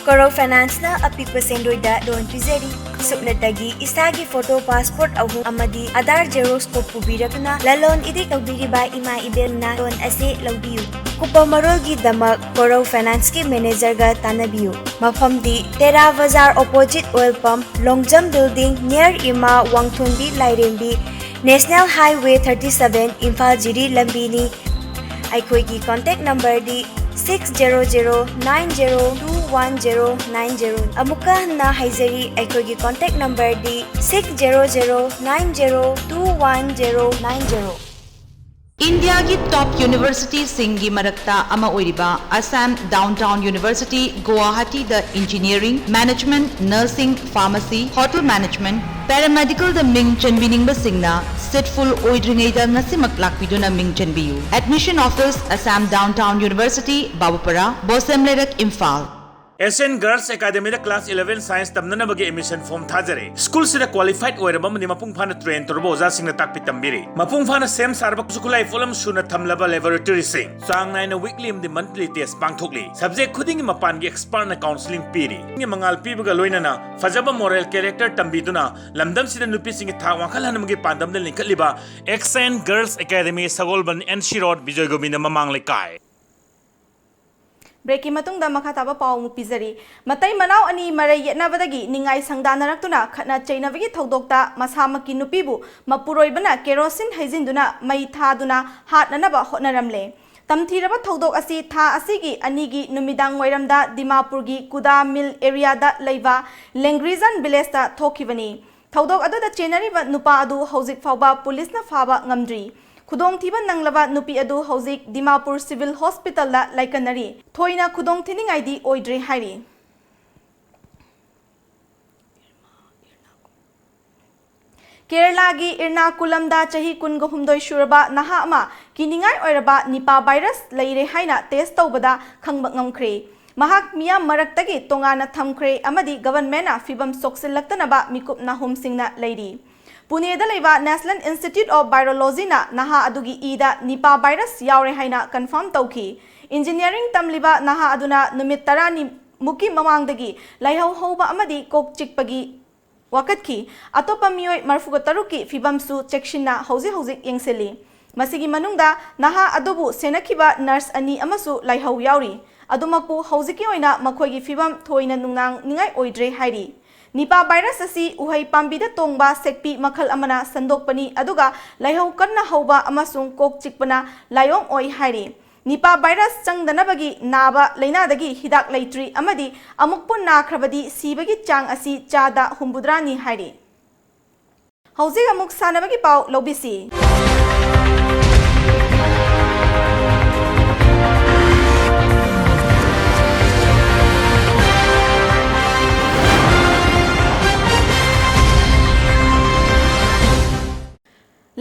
Koro ꯐꯥꯏꯅꯥꯟꯁꯅ ꯑꯄꯤꯛꯄ ꯁꯦꯟꯗꯣꯏꯗ ꯂꯣꯟ ꯄꯤꯖꯔꯤ꯫ ꯁꯨꯞꯅꯇꯒꯤ ꯏꯁꯥꯒꯤ ꯐꯣꯇꯣ, ꯄꯥꯁꯄꯣꯔꯠ ꯑꯍꯨꯝ ꯑꯃꯗꯤ ꯑꯥꯙꯥꯔ ꯖꯦꯔꯣꯛꯁ ꯀꯣꯄꯤ ꯄꯨꯕꯤꯔꯛꯇꯨꯅ ꯂꯂꯣꯟ ꯏꯇꯤꯛ ꯇꯧꯕꯤꯔꯤꯕ ꯏꯃꯥ ꯏꯕꯦꯜꯅ ꯂꯣꯟ ꯑꯁꯤ ꯂꯧꯕꯤꯌꯨ꯫ ꯀꯨꯞꯄ ꯃꯔꯣꯜꯒꯤꯗꯃꯛ ꯀꯣꯔꯧ ꯐꯥꯏꯅꯥꯟꯁꯀꯤ ꯃꯦꯅꯦꯖꯔꯒ ꯇꯥꯟꯅꯕꯤꯌꯨ꯫ ꯃꯐꯝꯗꯤ Tera Bazar, opposite oil pump, Longjam building, near ꯏꯃꯥ Wangthoibi Lairembi, national highway thirty seven, Imphal Jiri ꯂꯝꯕꯤꯅꯤ꯫ ꯑꯩꯈꯣꯏꯒꯤ ꯀꯣꯟꯇꯦꯛ ꯅꯝꯕꯔꯗꯤ six zero zero nine zero two one zero nine zero. ꯑꯃꯨꯛꯀ ꯍꯟꯅ ꯍꯥꯏꯖꯔꯤ, ꯑꯩꯈꯣꯏꯒꯤ ꯀꯣꯟꯇꯦꯛ ꯅꯝꯕꯔꯗꯤ six zero zero nine zero two one zero nine zero. ꯏꯟꯗꯤꯌꯥꯒꯤ ꯇꯣꯞ ꯌꯨꯅꯤꯚꯔꯁꯤꯇꯤꯁꯤꯡꯒꯤ ꯃꯔꯛꯇ ꯑꯃ ꯑꯣꯏꯔꯤꯕ ꯑꯁꯥꯝ ꯗꯥꯎꯟꯇꯥꯎꯟ ꯌꯨꯅꯤꯚꯔꯁꯤꯇꯤ ꯒꯨꯋꯥꯍꯥꯇꯤꯗ engineering, management, nursing, pharmacy, hotel management, ꯄꯦꯔꯥꯃꯦꯗꯤꯀꯜꯗ ꯃꯤꯡ ꯆꯟꯕꯤꯅꯤꯡꯕꯁꯤꯡꯅ ꯁꯤꯠ ꯐꯨꯜ ꯑꯣꯏꯗ꯭ꯔꯤꯉꯩꯗ ꯉꯁꯤꯃꯛ ꯂꯥꯛꯄꯤꯗꯨꯅ ꯃꯤꯡ ꯆꯟꯕꯤꯌꯨ꯫ Admission office, Assam Downtown University, Babupara, ꯕꯣꯁꯦꯝ ꯂꯩꯔꯛ, ꯏꯝꯐꯥꯜ꯫ ꯑꯦꯁ ꯑꯦꯟ ꯒꯔꯜꯁ ꯑꯦꯀꯥꯗꯃꯤꯗ ꯀ꯭ꯂꯥꯁ ꯏꯂꯦꯚꯦꯟ ꯁꯥꯏꯟꯁ ꯇꯝꯅꯅꯕꯒꯤ ꯑꯦꯗꯃꯤꯁꯟ ꯐꯣꯔꯝ ꯊꯥꯖꯔꯦ꯫ ꯁ꯭ꯀꯨꯜꯁꯤꯗ ꯀ꯭ꯋꯥꯂꯤꯐꯥꯏꯗ ꯑꯣꯏꯔꯕ ꯑꯃꯗꯤ ꯃꯄꯨꯡ ꯐꯥꯅ ꯇ꯭ꯔꯦꯟ ꯇꯧꯔꯕ ꯑꯣꯖꯥꯁꯤꯡꯅ ꯇꯥꯛꯄꯤ ꯇꯝꯕꯤꯔꯤ꯫ ꯃꯄꯨꯡ ꯐꯥꯅ ꯁꯦꯝ ꯁꯥꯔꯕ ꯈꯨꯠꯁꯨ ꯈꯨꯠꯂꯥꯏ ꯄꯣꯠꯂꯝ ꯁꯨꯅ ꯊꯝꯂꯕ ꯂꯦꯕꯣꯔꯦꯇꯔꯤꯁꯤꯡ, ꯆꯥꯡ ꯅꯥꯏꯅ ꯋꯤꯛꯂꯤ ꯑꯃꯗꯤ ꯃꯟꯊꯂꯤ ꯇꯦꯁ ꯄꯥꯡꯊꯣꯛꯂꯤ꯫ ꯁꯕꯖꯦꯛ ꯈꯨꯗꯤꯡꯒꯤ ꯃꯄꯥꯟꯒꯤ ꯑꯦꯛꯁꯄꯔꯠꯅ ꯀꯥꯎꯟꯁꯤꯂꯤꯡ ꯄꯤꯔꯤ꯫ ꯃꯉꯥꯜ ꯄꯤꯕꯒ ꯂꯣꯏꯅꯅ ꯐꯖꯕ ꯃꯣꯔꯦꯜ ꯀꯦꯔꯦꯛꯇꯔ ꯇꯝꯕꯤꯗꯨꯅ ꯂꯝꯗꯝꯁꯤꯗ ꯅꯨꯄꯤꯁꯤꯡꯒꯤ ꯊꯥꯛ ꯋꯥꯡꯈꯠꯍꯟꯕꯒꯤ ꯄꯥꯟꯗꯝꯗ ꯂꯤꯡꯈꯠꯂꯤꯕ S N girls academy, Sagolband, N C road, Bijoy Gobind ꯃꯃꯥꯡ ꯂꯩꯀꯥꯏ꯫ ꯕ꯭ꯔꯦꯛꯀꯤ ꯃꯇꯨꯡꯗ ꯃꯈꯥ ꯇꯥꯕ ꯄꯥꯎ ꯑꯃꯨꯛ ꯄꯤꯖꯔꯤ꯫ ꯃꯇꯩ ꯃꯅꯥꯎ ꯑꯅꯤ ꯃꯔꯩ ꯌꯦꯠꯅꯕꯗꯒꯤ ꯅꯤꯡꯉꯥꯏ ꯁꯪꯗꯥꯅꯔꯛꯇꯨꯅ ꯈꯠꯅ ꯆꯩꯅꯕꯒꯤ ꯊꯧꯗꯣꯛꯇ ꯃꯁꯥꯃꯛꯀꯤ ꯅꯨꯄꯤꯕꯨ ꯃꯄꯨꯔꯣꯏꯕꯅ ꯀꯦꯔꯣꯁꯤꯟ ꯍꯩꯖꯤꯟꯗꯨꯅ ꯃꯩ ꯊꯥꯗꯨꯅ ꯍꯥꯠꯅꯅꯕ ꯍꯣꯠꯅꯔꯝꯂꯦ꯫ ꯇꯝꯊꯤꯔꯕ ꯊꯧꯗꯣꯛ ꯑꯁꯤ ꯊꯥ ꯑꯁꯤꯒꯤ ꯑꯅꯤꯒꯤ ꯅꯨꯃꯤꯗꯥꯡ ꯋꯥꯏꯔꯝꯗ ꯗꯤꯃꯥꯄꯨꯔꯒꯤ ꯀꯨꯗꯥ ꯃꯤꯜ ꯑꯦꯔꯤꯌꯥꯗ ꯂꯩꯕ ꯂꯦꯡꯒ꯭ꯔꯤꯖꯥꯟ ꯚꯤꯂꯦꯖꯇ ꯊꯣꯛꯈꯤꯕꯅꯤ꯫ ꯊꯧꯗꯣꯛ ꯑꯗꯨꯗ ꯆꯦꯟꯅꯔꯤꯕ ꯅꯨꯄꯥ ꯑꯗꯨ ꯍꯧꯖꯤꯛ ꯐꯥꯎꯕ ꯄꯨꯂꯤꯁꯅ ꯐꯥꯕ ꯉꯝꯗ꯭ꯔꯤ꯫ ꯈꯨꯗꯣꯡꯊꯤꯕ ꯅꯪꯂꯕ ꯅꯨꯄꯤ ꯑꯗꯨ ꯍꯧꯖꯤꯛ ꯗꯤꯃꯥꯄꯨꯔ ꯁꯤꯚꯤꯜ ꯍꯣꯁꯄꯤꯇꯥꯜꯗ ꯂꯥꯏꯀꯠꯅꯔꯤ꯫ ꯊꯣꯏꯅ ꯈꯨꯗꯣꯡꯊꯤꯅꯤꯡꯉꯥꯏꯗꯤ ꯑꯣꯏꯗ꯭ꯔꯤ ꯍꯥꯏꯔꯤ꯫ ꯀꯦꯔꯂꯥꯒꯤ ꯏꯔꯅꯥꯀꯨꯂꯝꯗ ꯆꯍꯤ ꯀꯨꯟꯒ ꯍꯨꯝꯗꯣꯏ ꯁꯨꯔꯕ ꯅꯍꯥ ꯑꯃ ꯀꯤꯅꯤꯡꯉꯥꯏ ꯑꯣꯏꯔꯕ ꯅꯤꯄꯥ ꯚꯥꯏꯔꯁ ꯂꯩꯔꯦ ꯍꯥꯏꯅ ꯇꯦꯁ ꯇꯧꯕꯗ ꯈꯪꯕ ꯉꯝꯈ꯭ꯔꯦ꯫ ꯃꯍꯥꯛ ꯃꯤꯌꯥꯝ ꯃꯔꯛꯇꯒꯤ ꯇꯣꯉꯥꯟꯅ ꯊꯝꯈ꯭ꯔꯦ ꯑꯃꯗꯤ ꯒꯚꯔꯟꯃꯦꯟꯠꯅ ꯐꯤꯚꯝ ꯁꯣꯛꯆꯤꯜꯂꯛꯇꯅꯕ ꯃꯤꯀꯨꯞ ꯅꯥꯍꯨꯝꯁꯤꯡꯅ ꯂꯩꯔꯤ꯫ ꯄꯨꯅꯦꯗ ꯂꯩꯕ National Institute of Virologyꯅ ꯅꯍꯥ ꯑꯗꯨꯒꯤ ꯏꯗ ꯅꯤꯄꯥ ꯚꯥꯏꯔꯁ ꯌꯥꯎꯔꯦ ꯍꯥꯏꯅ ꯀꯟꯐꯥꯔꯝ ꯇꯧꯈꯤ꯫ ꯏꯟꯖꯤꯅꯤꯌꯔꯤꯡ ꯇꯝꯂꯤꯕ ꯅꯍꯥ ꯑꯗꯨꯅ ꯅꯨꯃꯤꯠ ꯇꯔꯥꯅꯤ ꯃꯨꯛꯀꯤ ꯃꯃꯥꯡꯗꯒꯤ ꯂꯥꯏꯍꯧ ꯍꯧꯕ ꯑꯃꯗꯤ ꯀꯣꯛ ꯆꯤꯛꯄꯒꯤ ꯋꯥꯀꯠꯈꯤ꯫ ꯑꯇꯣꯞꯄ ꯃꯤꯑꯣꯏ ꯃꯔꯤꯐꯨꯇꯔꯨꯛꯀꯤ ꯐꯤꯕꯝꯁꯨ ꯆꯦꯛꯁꯤꯟꯅ ꯍꯧꯖꯤꯛ ꯍꯧꯖꯤꯛ ꯌꯦꯡꯁꯤꯜꯂꯤ꯫ ꯃꯁꯤꯒꯤ ꯃꯅꯨꯡꯗ ꯅꯍꯥ ꯑꯗꯨꯕꯨ ꯁꯦꯟꯅꯈꯤꯕ ꯅꯔꯁ ꯑꯅꯤ ꯑꯃꯁꯨ ꯂꯥꯏꯍꯧ ꯌꯥꯎꯔꯤ꯫ ꯑꯗꯨꯃꯛꯄꯨ ꯍꯧꯖꯤꯛꯀꯤ ꯑꯣꯏꯅ ꯃꯈꯣꯏꯒꯤ ꯐꯤꯕꯝ ꯊꯣꯏꯅ ꯅꯨꯡꯅꯥꯡꯅꯤꯡꯉꯥꯏ ꯑꯣꯏꯗ꯭ꯔꯦ ꯍꯥꯏꯔꯤ꯫ ꯅꯤꯄꯥ ꯚꯥꯏꯔꯁ ꯑꯁꯤ ꯎꯍꯩ ꯄꯥꯝꯕꯤꯗ ꯇꯣꯡꯕ ꯁꯦꯛꯄꯤ ꯃꯈꯜ ꯑꯃꯅ ꯁꯟꯗꯣꯛꯄꯅꯤ, ꯑꯗꯨꯒ ꯂꯥꯏꯍꯧ ꯀꯟꯅ ꯍꯧꯕ ꯑꯃꯁꯨꯡ ꯀꯣꯛ ꯆꯤꯛꯄꯅ ꯂꯥꯏꯑꯣꯡ ꯑꯣꯏ ꯍꯥꯏꯔꯤ꯫ ꯅꯤꯄꯥ ꯚꯥꯏꯔꯁ ꯆꯪꯗꯅꯕꯒꯤ ꯅꯥꯕ ꯂꯥꯏꯅꯥꯗꯒꯤ ꯍꯤꯗꯥꯛ ꯂꯩꯇ꯭ꯔꯤ ꯑꯃꯗꯤ ꯑꯃꯨꯛꯄꯨ ꯅꯥꯈ꯭ꯔꯕꯗꯤ ꯁꯤꯕꯒꯤ ꯆꯥꯡ ꯑꯁꯤ ꯆꯥꯗ ꯍꯨꯝꯐꯨꯇꯔꯥꯅꯤ ꯍꯥꯏꯔꯤ꯫ ꯍꯧꯖꯤꯛ ꯑꯃꯨꯛ ꯁꯥꯟꯅꯕꯒꯤ ꯄꯥꯎ ꯂꯧꯕꯤꯁꯤ꯫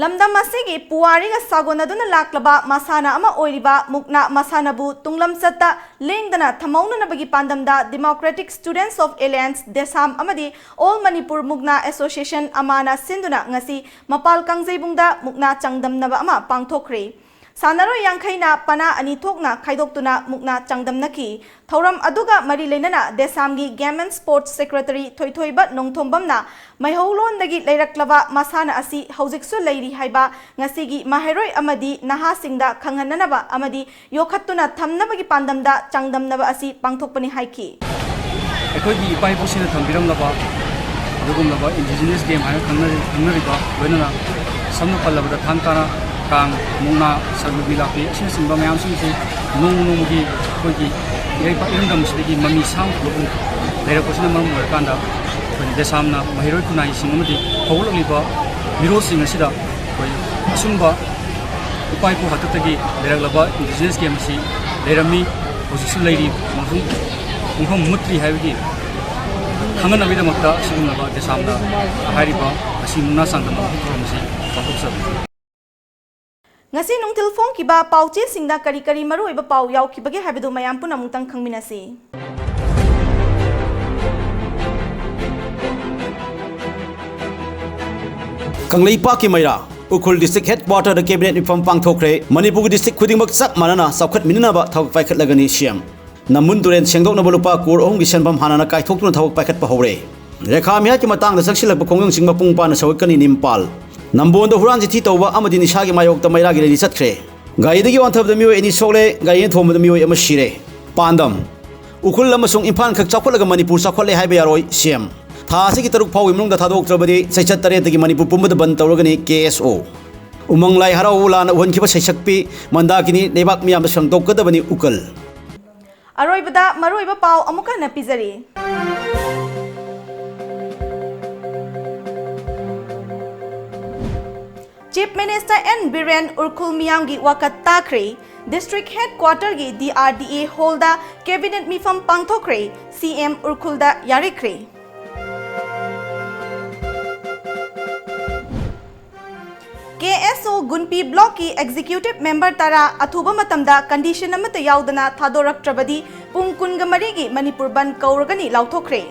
ꯂꯝꯗꯝ ꯑꯁꯤꯒꯤ ꯄꯨꯋꯥꯔꯤꯒ ꯁꯥꯒꯣꯟꯅꯗꯨꯅ ꯂꯥꯛꯂꯕ ꯃꯁꯥꯟꯅ ꯑꯃ ꯑꯣꯏꯔꯤꯕ ꯃꯨꯛꯅꯥ ꯃꯁꯥꯟꯅꯕꯨ ꯇꯨꯡꯂꯝꯆꯠꯇ ꯂꯦꯡꯗꯅ ꯊꯝꯍꯧꯅꯅꯕꯒꯤ ꯄꯥꯟꯗꯝꯗ Democratic Students of Alliance, ꯗꯦꯁꯥꯝ, ꯑꯃꯗꯤ All Manipur Mukna Association, ꯑꯃꯥꯅ ꯁꯤꯟꯗꯨꯅ ꯉꯁꯤ ꯃꯄꯥꯜ ꯀꯥꯡꯖꯩꯕꯨꯡꯗ ꯃꯨꯛꯅꯥ ꯆꯥꯡꯗꯝꯅꯕ ꯑꯃ ꯄꯥꯡꯊꯣꯛꯈ꯭ꯔꯦ꯫ ꯁꯥꯟꯅꯔꯣꯏ ꯌꯥꯡꯈꯩꯅ ꯄꯅꯥ ꯑꯅꯤ ꯊꯣꯛꯅ ꯈꯥꯏꯗꯣꯛꯇꯨꯅ ꯃꯨꯛꯅꯥ ꯆꯥꯡꯗꯝꯅꯈꯤ꯫ ꯊꯧꯔꯝ ꯑꯗꯨꯒ ꯃꯔꯤ ꯂꯩꯅꯅ ꯗꯦꯁꯥꯝꯒꯤ Game and Sports Secretary ꯊꯣꯏꯊꯣꯏꯕ ꯅꯣꯡꯊꯣꯝꯕꯝꯅ ꯃꯩꯍꯧꯂꯣꯟꯗꯒꯤ ꯂꯩꯔꯛꯂꯕ ꯃꯁꯥꯟꯅ ꯑꯁꯤ ꯍꯧꯖꯤꯛꯁꯨ ꯂꯩꯔꯤ ꯍꯥꯏꯕ ꯉꯁꯤꯒꯤ ꯃꯍꯩꯔꯣꯏ ꯑꯃꯗꯤ ꯅꯍꯥꯁꯤꯡꯗ ꯈꯪꯍꯟꯅꯅꯕ ꯑꯃꯗꯤ ꯌꯣꯛꯈꯠꯇꯨꯅ ꯊꯝꯅꯕꯒꯤ ꯄꯥꯟꯗꯝꯗ ꯆꯥꯡꯗꯝꯅꯕ ꯑꯁꯤ ꯄꯥꯡꯊꯣꯛꯄꯅꯤ ꯍꯥꯏꯈꯤ꯫ ꯑꯩꯈꯣꯏꯒꯤ ꯏꯄꯥ ꯏꯄꯨꯁꯤꯡꯅ ꯊꯝꯕꯤꯔꯝꯂꯕ ꯑꯗꯨꯒꯨꯝꯂꯕ indigenous game ꯍꯥꯏꯅ ꯈꯪꯅꯔꯤ-, ꯈꯪꯅꯔꯤꯕ, ꯂꯣꯏꯅꯅ ꯁꯝꯅ ꯄꯜꯂꯕꯗ ꯊꯥꯡ ꯇꯥ, ꯀꯥꯡ, ꯃꯨꯛꯅꯥ, ꯁꯟ ꯅꯨꯄꯤ ꯂꯥꯛꯄꯤ ꯑꯁꯤꯅꯆꯤꯡꯕ ꯃꯌꯥꯝꯁꯤꯡꯁꯤ ꯅꯣꯡꯃ ꯅꯣꯡꯃꯒꯤ ꯑꯩꯈꯣꯏꯒꯤ ꯏꯔꯩꯄꯥꯛ ꯏꯔꯝꯗꯝꯁꯤꯗꯒꯤ ꯃꯃꯤ ꯁꯥꯡꯅ ꯄꯨꯔꯛꯄ ꯂꯩꯔꯛꯄꯁꯤꯅ ꯃꯔꯝ ꯑꯣꯏꯔꯀꯥꯟꯗ ꯑꯩꯈꯣꯏꯅ ꯗꯦꯁꯥꯝꯅ ꯃꯍꯩꯔꯣꯏ ꯈꯨꯟꯅꯥꯏꯁꯤꯡ ꯑꯃꯗꯤ ꯍꯧꯒꯠꯂꯛꯂꯤꯕ ꯃꯤꯔꯣꯜꯁꯤꯡ ꯑꯁꯤꯗ ꯑꯩꯈꯣꯏ ꯑꯁꯨꯝꯕ ꯏꯄꯥ ꯏꯄꯨ ꯍꯥꯛꯇꯛꯇꯒꯤ ꯂꯩꯔꯛꯂꯕ indigenous game ꯑꯁꯤ ꯂꯩꯔꯝꯃꯤ, ꯍꯧꯖꯤꯛꯁꯨ ꯂꯩꯔꯤ, ꯃꯇꯨꯡ ꯄꯨꯡꯐꯝ ꯃꯨꯠꯇ꯭ꯔꯤ ꯍꯥꯏꯕꯒꯤ ꯈꯪꯍꯟꯅꯕꯒꯤꯗꯃꯛꯇ ꯑꯁꯤꯒꯨꯝꯂꯕ ꯗꯦꯁꯥꯝꯗ ꯍꯥꯏꯔꯤꯕ ꯑꯁꯤ ꯃꯨꯛꯅꯥ ꯆꯥꯡꯗꯝꯅꯕꯒꯤ ꯊꯧꯔꯝ ꯑꯁꯤ ꯄꯥꯡꯊꯣꯛꯆꯕꯅꯤ꯫ ꯉꯁꯤ ꯅꯨꯡꯊꯤꯜ ꯐꯣꯡꯈꯤꯕ ꯄꯥꯎꯆꯦꯁꯤꯡꯗ ꯀꯔꯤ ꯀꯔꯤ ꯃꯔꯨꯑꯣꯏꯕ ꯄꯥꯎ ꯌꯥꯎꯈꯤꯕꯒꯦ ꯍꯥꯏꯕꯗꯨ ꯃꯌꯥꯝ ꯄꯨꯟꯅ ꯑꯃꯨꯛꯇꯪ ꯈꯪꯃꯤꯟꯅꯁꯤ꯫ ꯀꯪꯂꯩꯄꯥꯛꯀꯤ ꯃꯩꯔꯥ, ꯎꯈ꯭ꯔꯨꯜ district headquarter ꯗ cabinet ꯃꯤꯐꯝ ꯄꯥꯡꯊꯣꯛꯈ꯭ꯔꯦ꯫ ꯃꯅꯤꯄꯨꯔꯒꯤ district ꯈꯨꯗꯤꯡꯃꯛ ꯆꯞ ꯃꯥꯟꯅꯅ ꯆꯥꯎꯈꯠꯃꯤꯟꯅꯅꯕ ꯊꯕꯛ ꯄꯥꯏꯈꯠꯂꯒꯅꯤ ꯁꯤ ꯑꯦꯝ꯫ ꯅꯝꯕꯨꯜ ꯇꯨꯔꯦꯜ ꯁꯦꯡꯗꯣꯛꯅꯕ ꯂꯨꯄꯥ ꯀ꯭ꯔꯣꯔ ꯑꯍꯨꯝꯒꯤ ꯁꯦꯟꯐꯝ ꯍꯥꯟꯅꯅ ꯀꯥꯏꯊꯣꯛꯇꯨꯅ ꯊꯕꯛ ꯄꯥꯏꯈꯠꯄ ꯍꯧꯔꯦ꯫ ꯔꯦꯈꯥ ꯃꯤꯍꯥꯠꯀꯤ ꯃꯇꯥꯡꯗ ꯆꯪꯁꯤꯜꯂꯛꯄ ꯈꯣꯡꯖꯪꯁꯤꯡ ꯃꯄꯨꯡ ꯐꯥꯅ ꯁꯧꯒꯠꯀꯅꯤ ꯅꯤꯝꯄꯥꯜ꯫ ꯅꯝꯕꯣꯜꯗ ꯍꯨꯔꯥꯟ ꯆꯤꯊꯤ ꯇꯧꯕ ꯑꯃꯗꯤ ꯅꯤꯁꯥꯒꯤ ꯃꯥꯌꯣꯛꯇ ꯃꯩꯔꯥꯒꯤ ꯔꯦꯂꯤ ꯆꯠꯈ꯭ꯔꯦ꯫ ꯒꯥꯔꯤꯗꯒꯤ ꯋꯥꯟꯊꯕꯗ ꯃꯤꯑꯣꯏ ꯑꯅꯤ ꯁꯣꯛꯂꯦ, ꯒꯥꯔꯤꯅ ꯊꯣꯝꯕꯗ ꯃꯤꯑꯣꯏ ꯑꯃ ꯁꯤꯔꯦ꯫ ꯄꯥꯟꯗꯝ: ꯎꯈ꯭ꯔꯨꯜ ꯑꯃꯁꯨꯡ ꯏꯝꯐꯥꯜ ꯈꯛ ꯆꯥꯎꯈꯠꯂꯒ ꯃꯅꯤꯄꯨꯔ ꯆꯥꯎꯈꯠꯂꯦ ꯍꯥꯏꯕ ꯌꯥꯔꯣꯏ, ꯁꯤ ꯑꯦꯝ꯫ ꯊꯥ ꯑꯁꯤꯒꯤ ꯇꯔꯨꯛ ꯐꯥꯎꯒꯤ ꯃꯅꯨꯡꯗ ꯊꯥꯗꯣꯛꯇ꯭ꯔꯕꯗꯤ ꯆꯩꯆꯠ ꯇꯔꯦꯠꯇꯒꯤ ꯃꯅꯤꯄꯨꯔ ꯄꯨꯝꯕꯗ ꯕꯟ ꯇꯧꯔꯒꯅꯤ, ꯀꯦ ꯑꯦꯁ ꯑꯣ꯫ ꯎꯃꯪ ꯂꯥꯏ ꯍꯔꯥꯎꯕꯕꯨ ꯂꯥꯟꯅ ꯎꯍꯟꯈꯤꯕ ꯁꯩꯁꯛꯄꯤ ꯃꯟꯗꯥꯀꯤꯅꯤ ꯂꯩꯕꯥꯛ ꯃꯤꯌꯥꯝꯗ ꯁꯦꯡꯗꯣꯛꯀꯗꯕꯅꯤ, ꯎꯀꯜ꯫ ꯑꯔꯣꯏꯕꯗ ꯃꯔꯨꯑꯣꯏꯕ ꯄꯥꯎ ꯑꯃꯨꯛ ꯍꯟꯅ ꯄꯤꯖꯔꯤ꯫ Chief Minister and Biren Ukhrul ꯃꯤꯌꯥꯝꯒꯤ ꯋꯥꯀꯠ ꯇꯥꯈ꯭ꯔꯦ꯫ District Headquarter ꯒꯤ ꯗꯤ ꯑꯥꯔ ꯗꯤ ꯑꯦ Hall ꯗ Cabinet ꯃꯤꯐꯝ ꯄꯥꯡꯊꯣꯛꯈ꯭ꯔꯦ꯫ ꯁꯤ ꯑꯦꯝ ꯎꯔꯈꯨꯜꯗ ꯌꯥꯔꯤꯈ꯭ꯔꯦ꯫ ꯀꯦ ꯑꯦꯁ ꯑꯣ ꯒꯨꯟꯄꯤ Block ꯀꯤ Executive Member ꯇꯔꯥ ꯑꯊꯨꯕ ꯃꯇꯝꯗ condition ꯑꯃꯠꯇ ꯌꯥꯎꯗꯅ ꯊꯥꯗꯣꯔꯛꯇ꯭ꯔꯕꯗꯤ ꯄꯨꯡ ꯀꯨꯟꯒ ꯃꯔꯤꯒꯤ ꯃꯅꯤꯄꯨꯔ ꯕꯟ ꯀꯧꯔꯒꯅꯤ ꯂꯥꯎꯊꯣꯛꯈ꯭ꯔꯦ꯫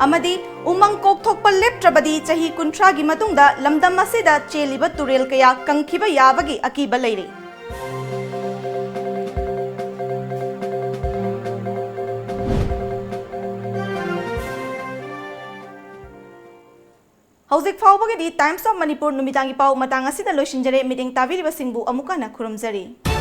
ꯑꯃꯗꯤ ꯎꯃꯪ ꯀꯣꯛꯊꯣꯛꯄ ꯂꯦꯞꯇ꯭ꯔꯕꯗꯤ ꯆꯍꯤ ꯀꯨꯟꯊ꯭ꯔꯥꯒꯤ ꯃꯇꯨꯡꯗ ꯂꯝꯗꯝ ꯑꯁꯤꯗ ꯆꯦꯜꯂꯤꯕ ꯇꯨꯔꯦꯜ ꯀꯌꯥ ꯀꯪꯈꯤꯕ ꯌꯥꯕꯒꯤ ꯑꯀꯤꯕ ꯂꯩꯔꯤ꯫ ꯍꯧꯖꯤꯛ ꯐꯥꯎꯕꯒꯤꯗꯤ Times of Manipur ꯅꯨꯃꯤꯗꯥꯡꯒꯤ ꯄꯥꯎ ꯃꯇꯥꯡ ꯑꯁꯤꯗ ꯂꯣꯏꯁꯤꯟꯖꯔꯦ꯫ ꯃꯤꯠꯌꯦꯡ ꯇꯥꯕꯤꯔꯤꯕꯁꯤꯡꯕꯨ ꯑꯃꯨꯛ ꯍꯟꯅ ꯈꯨꯔꯨꯝꯖꯔꯤ꯫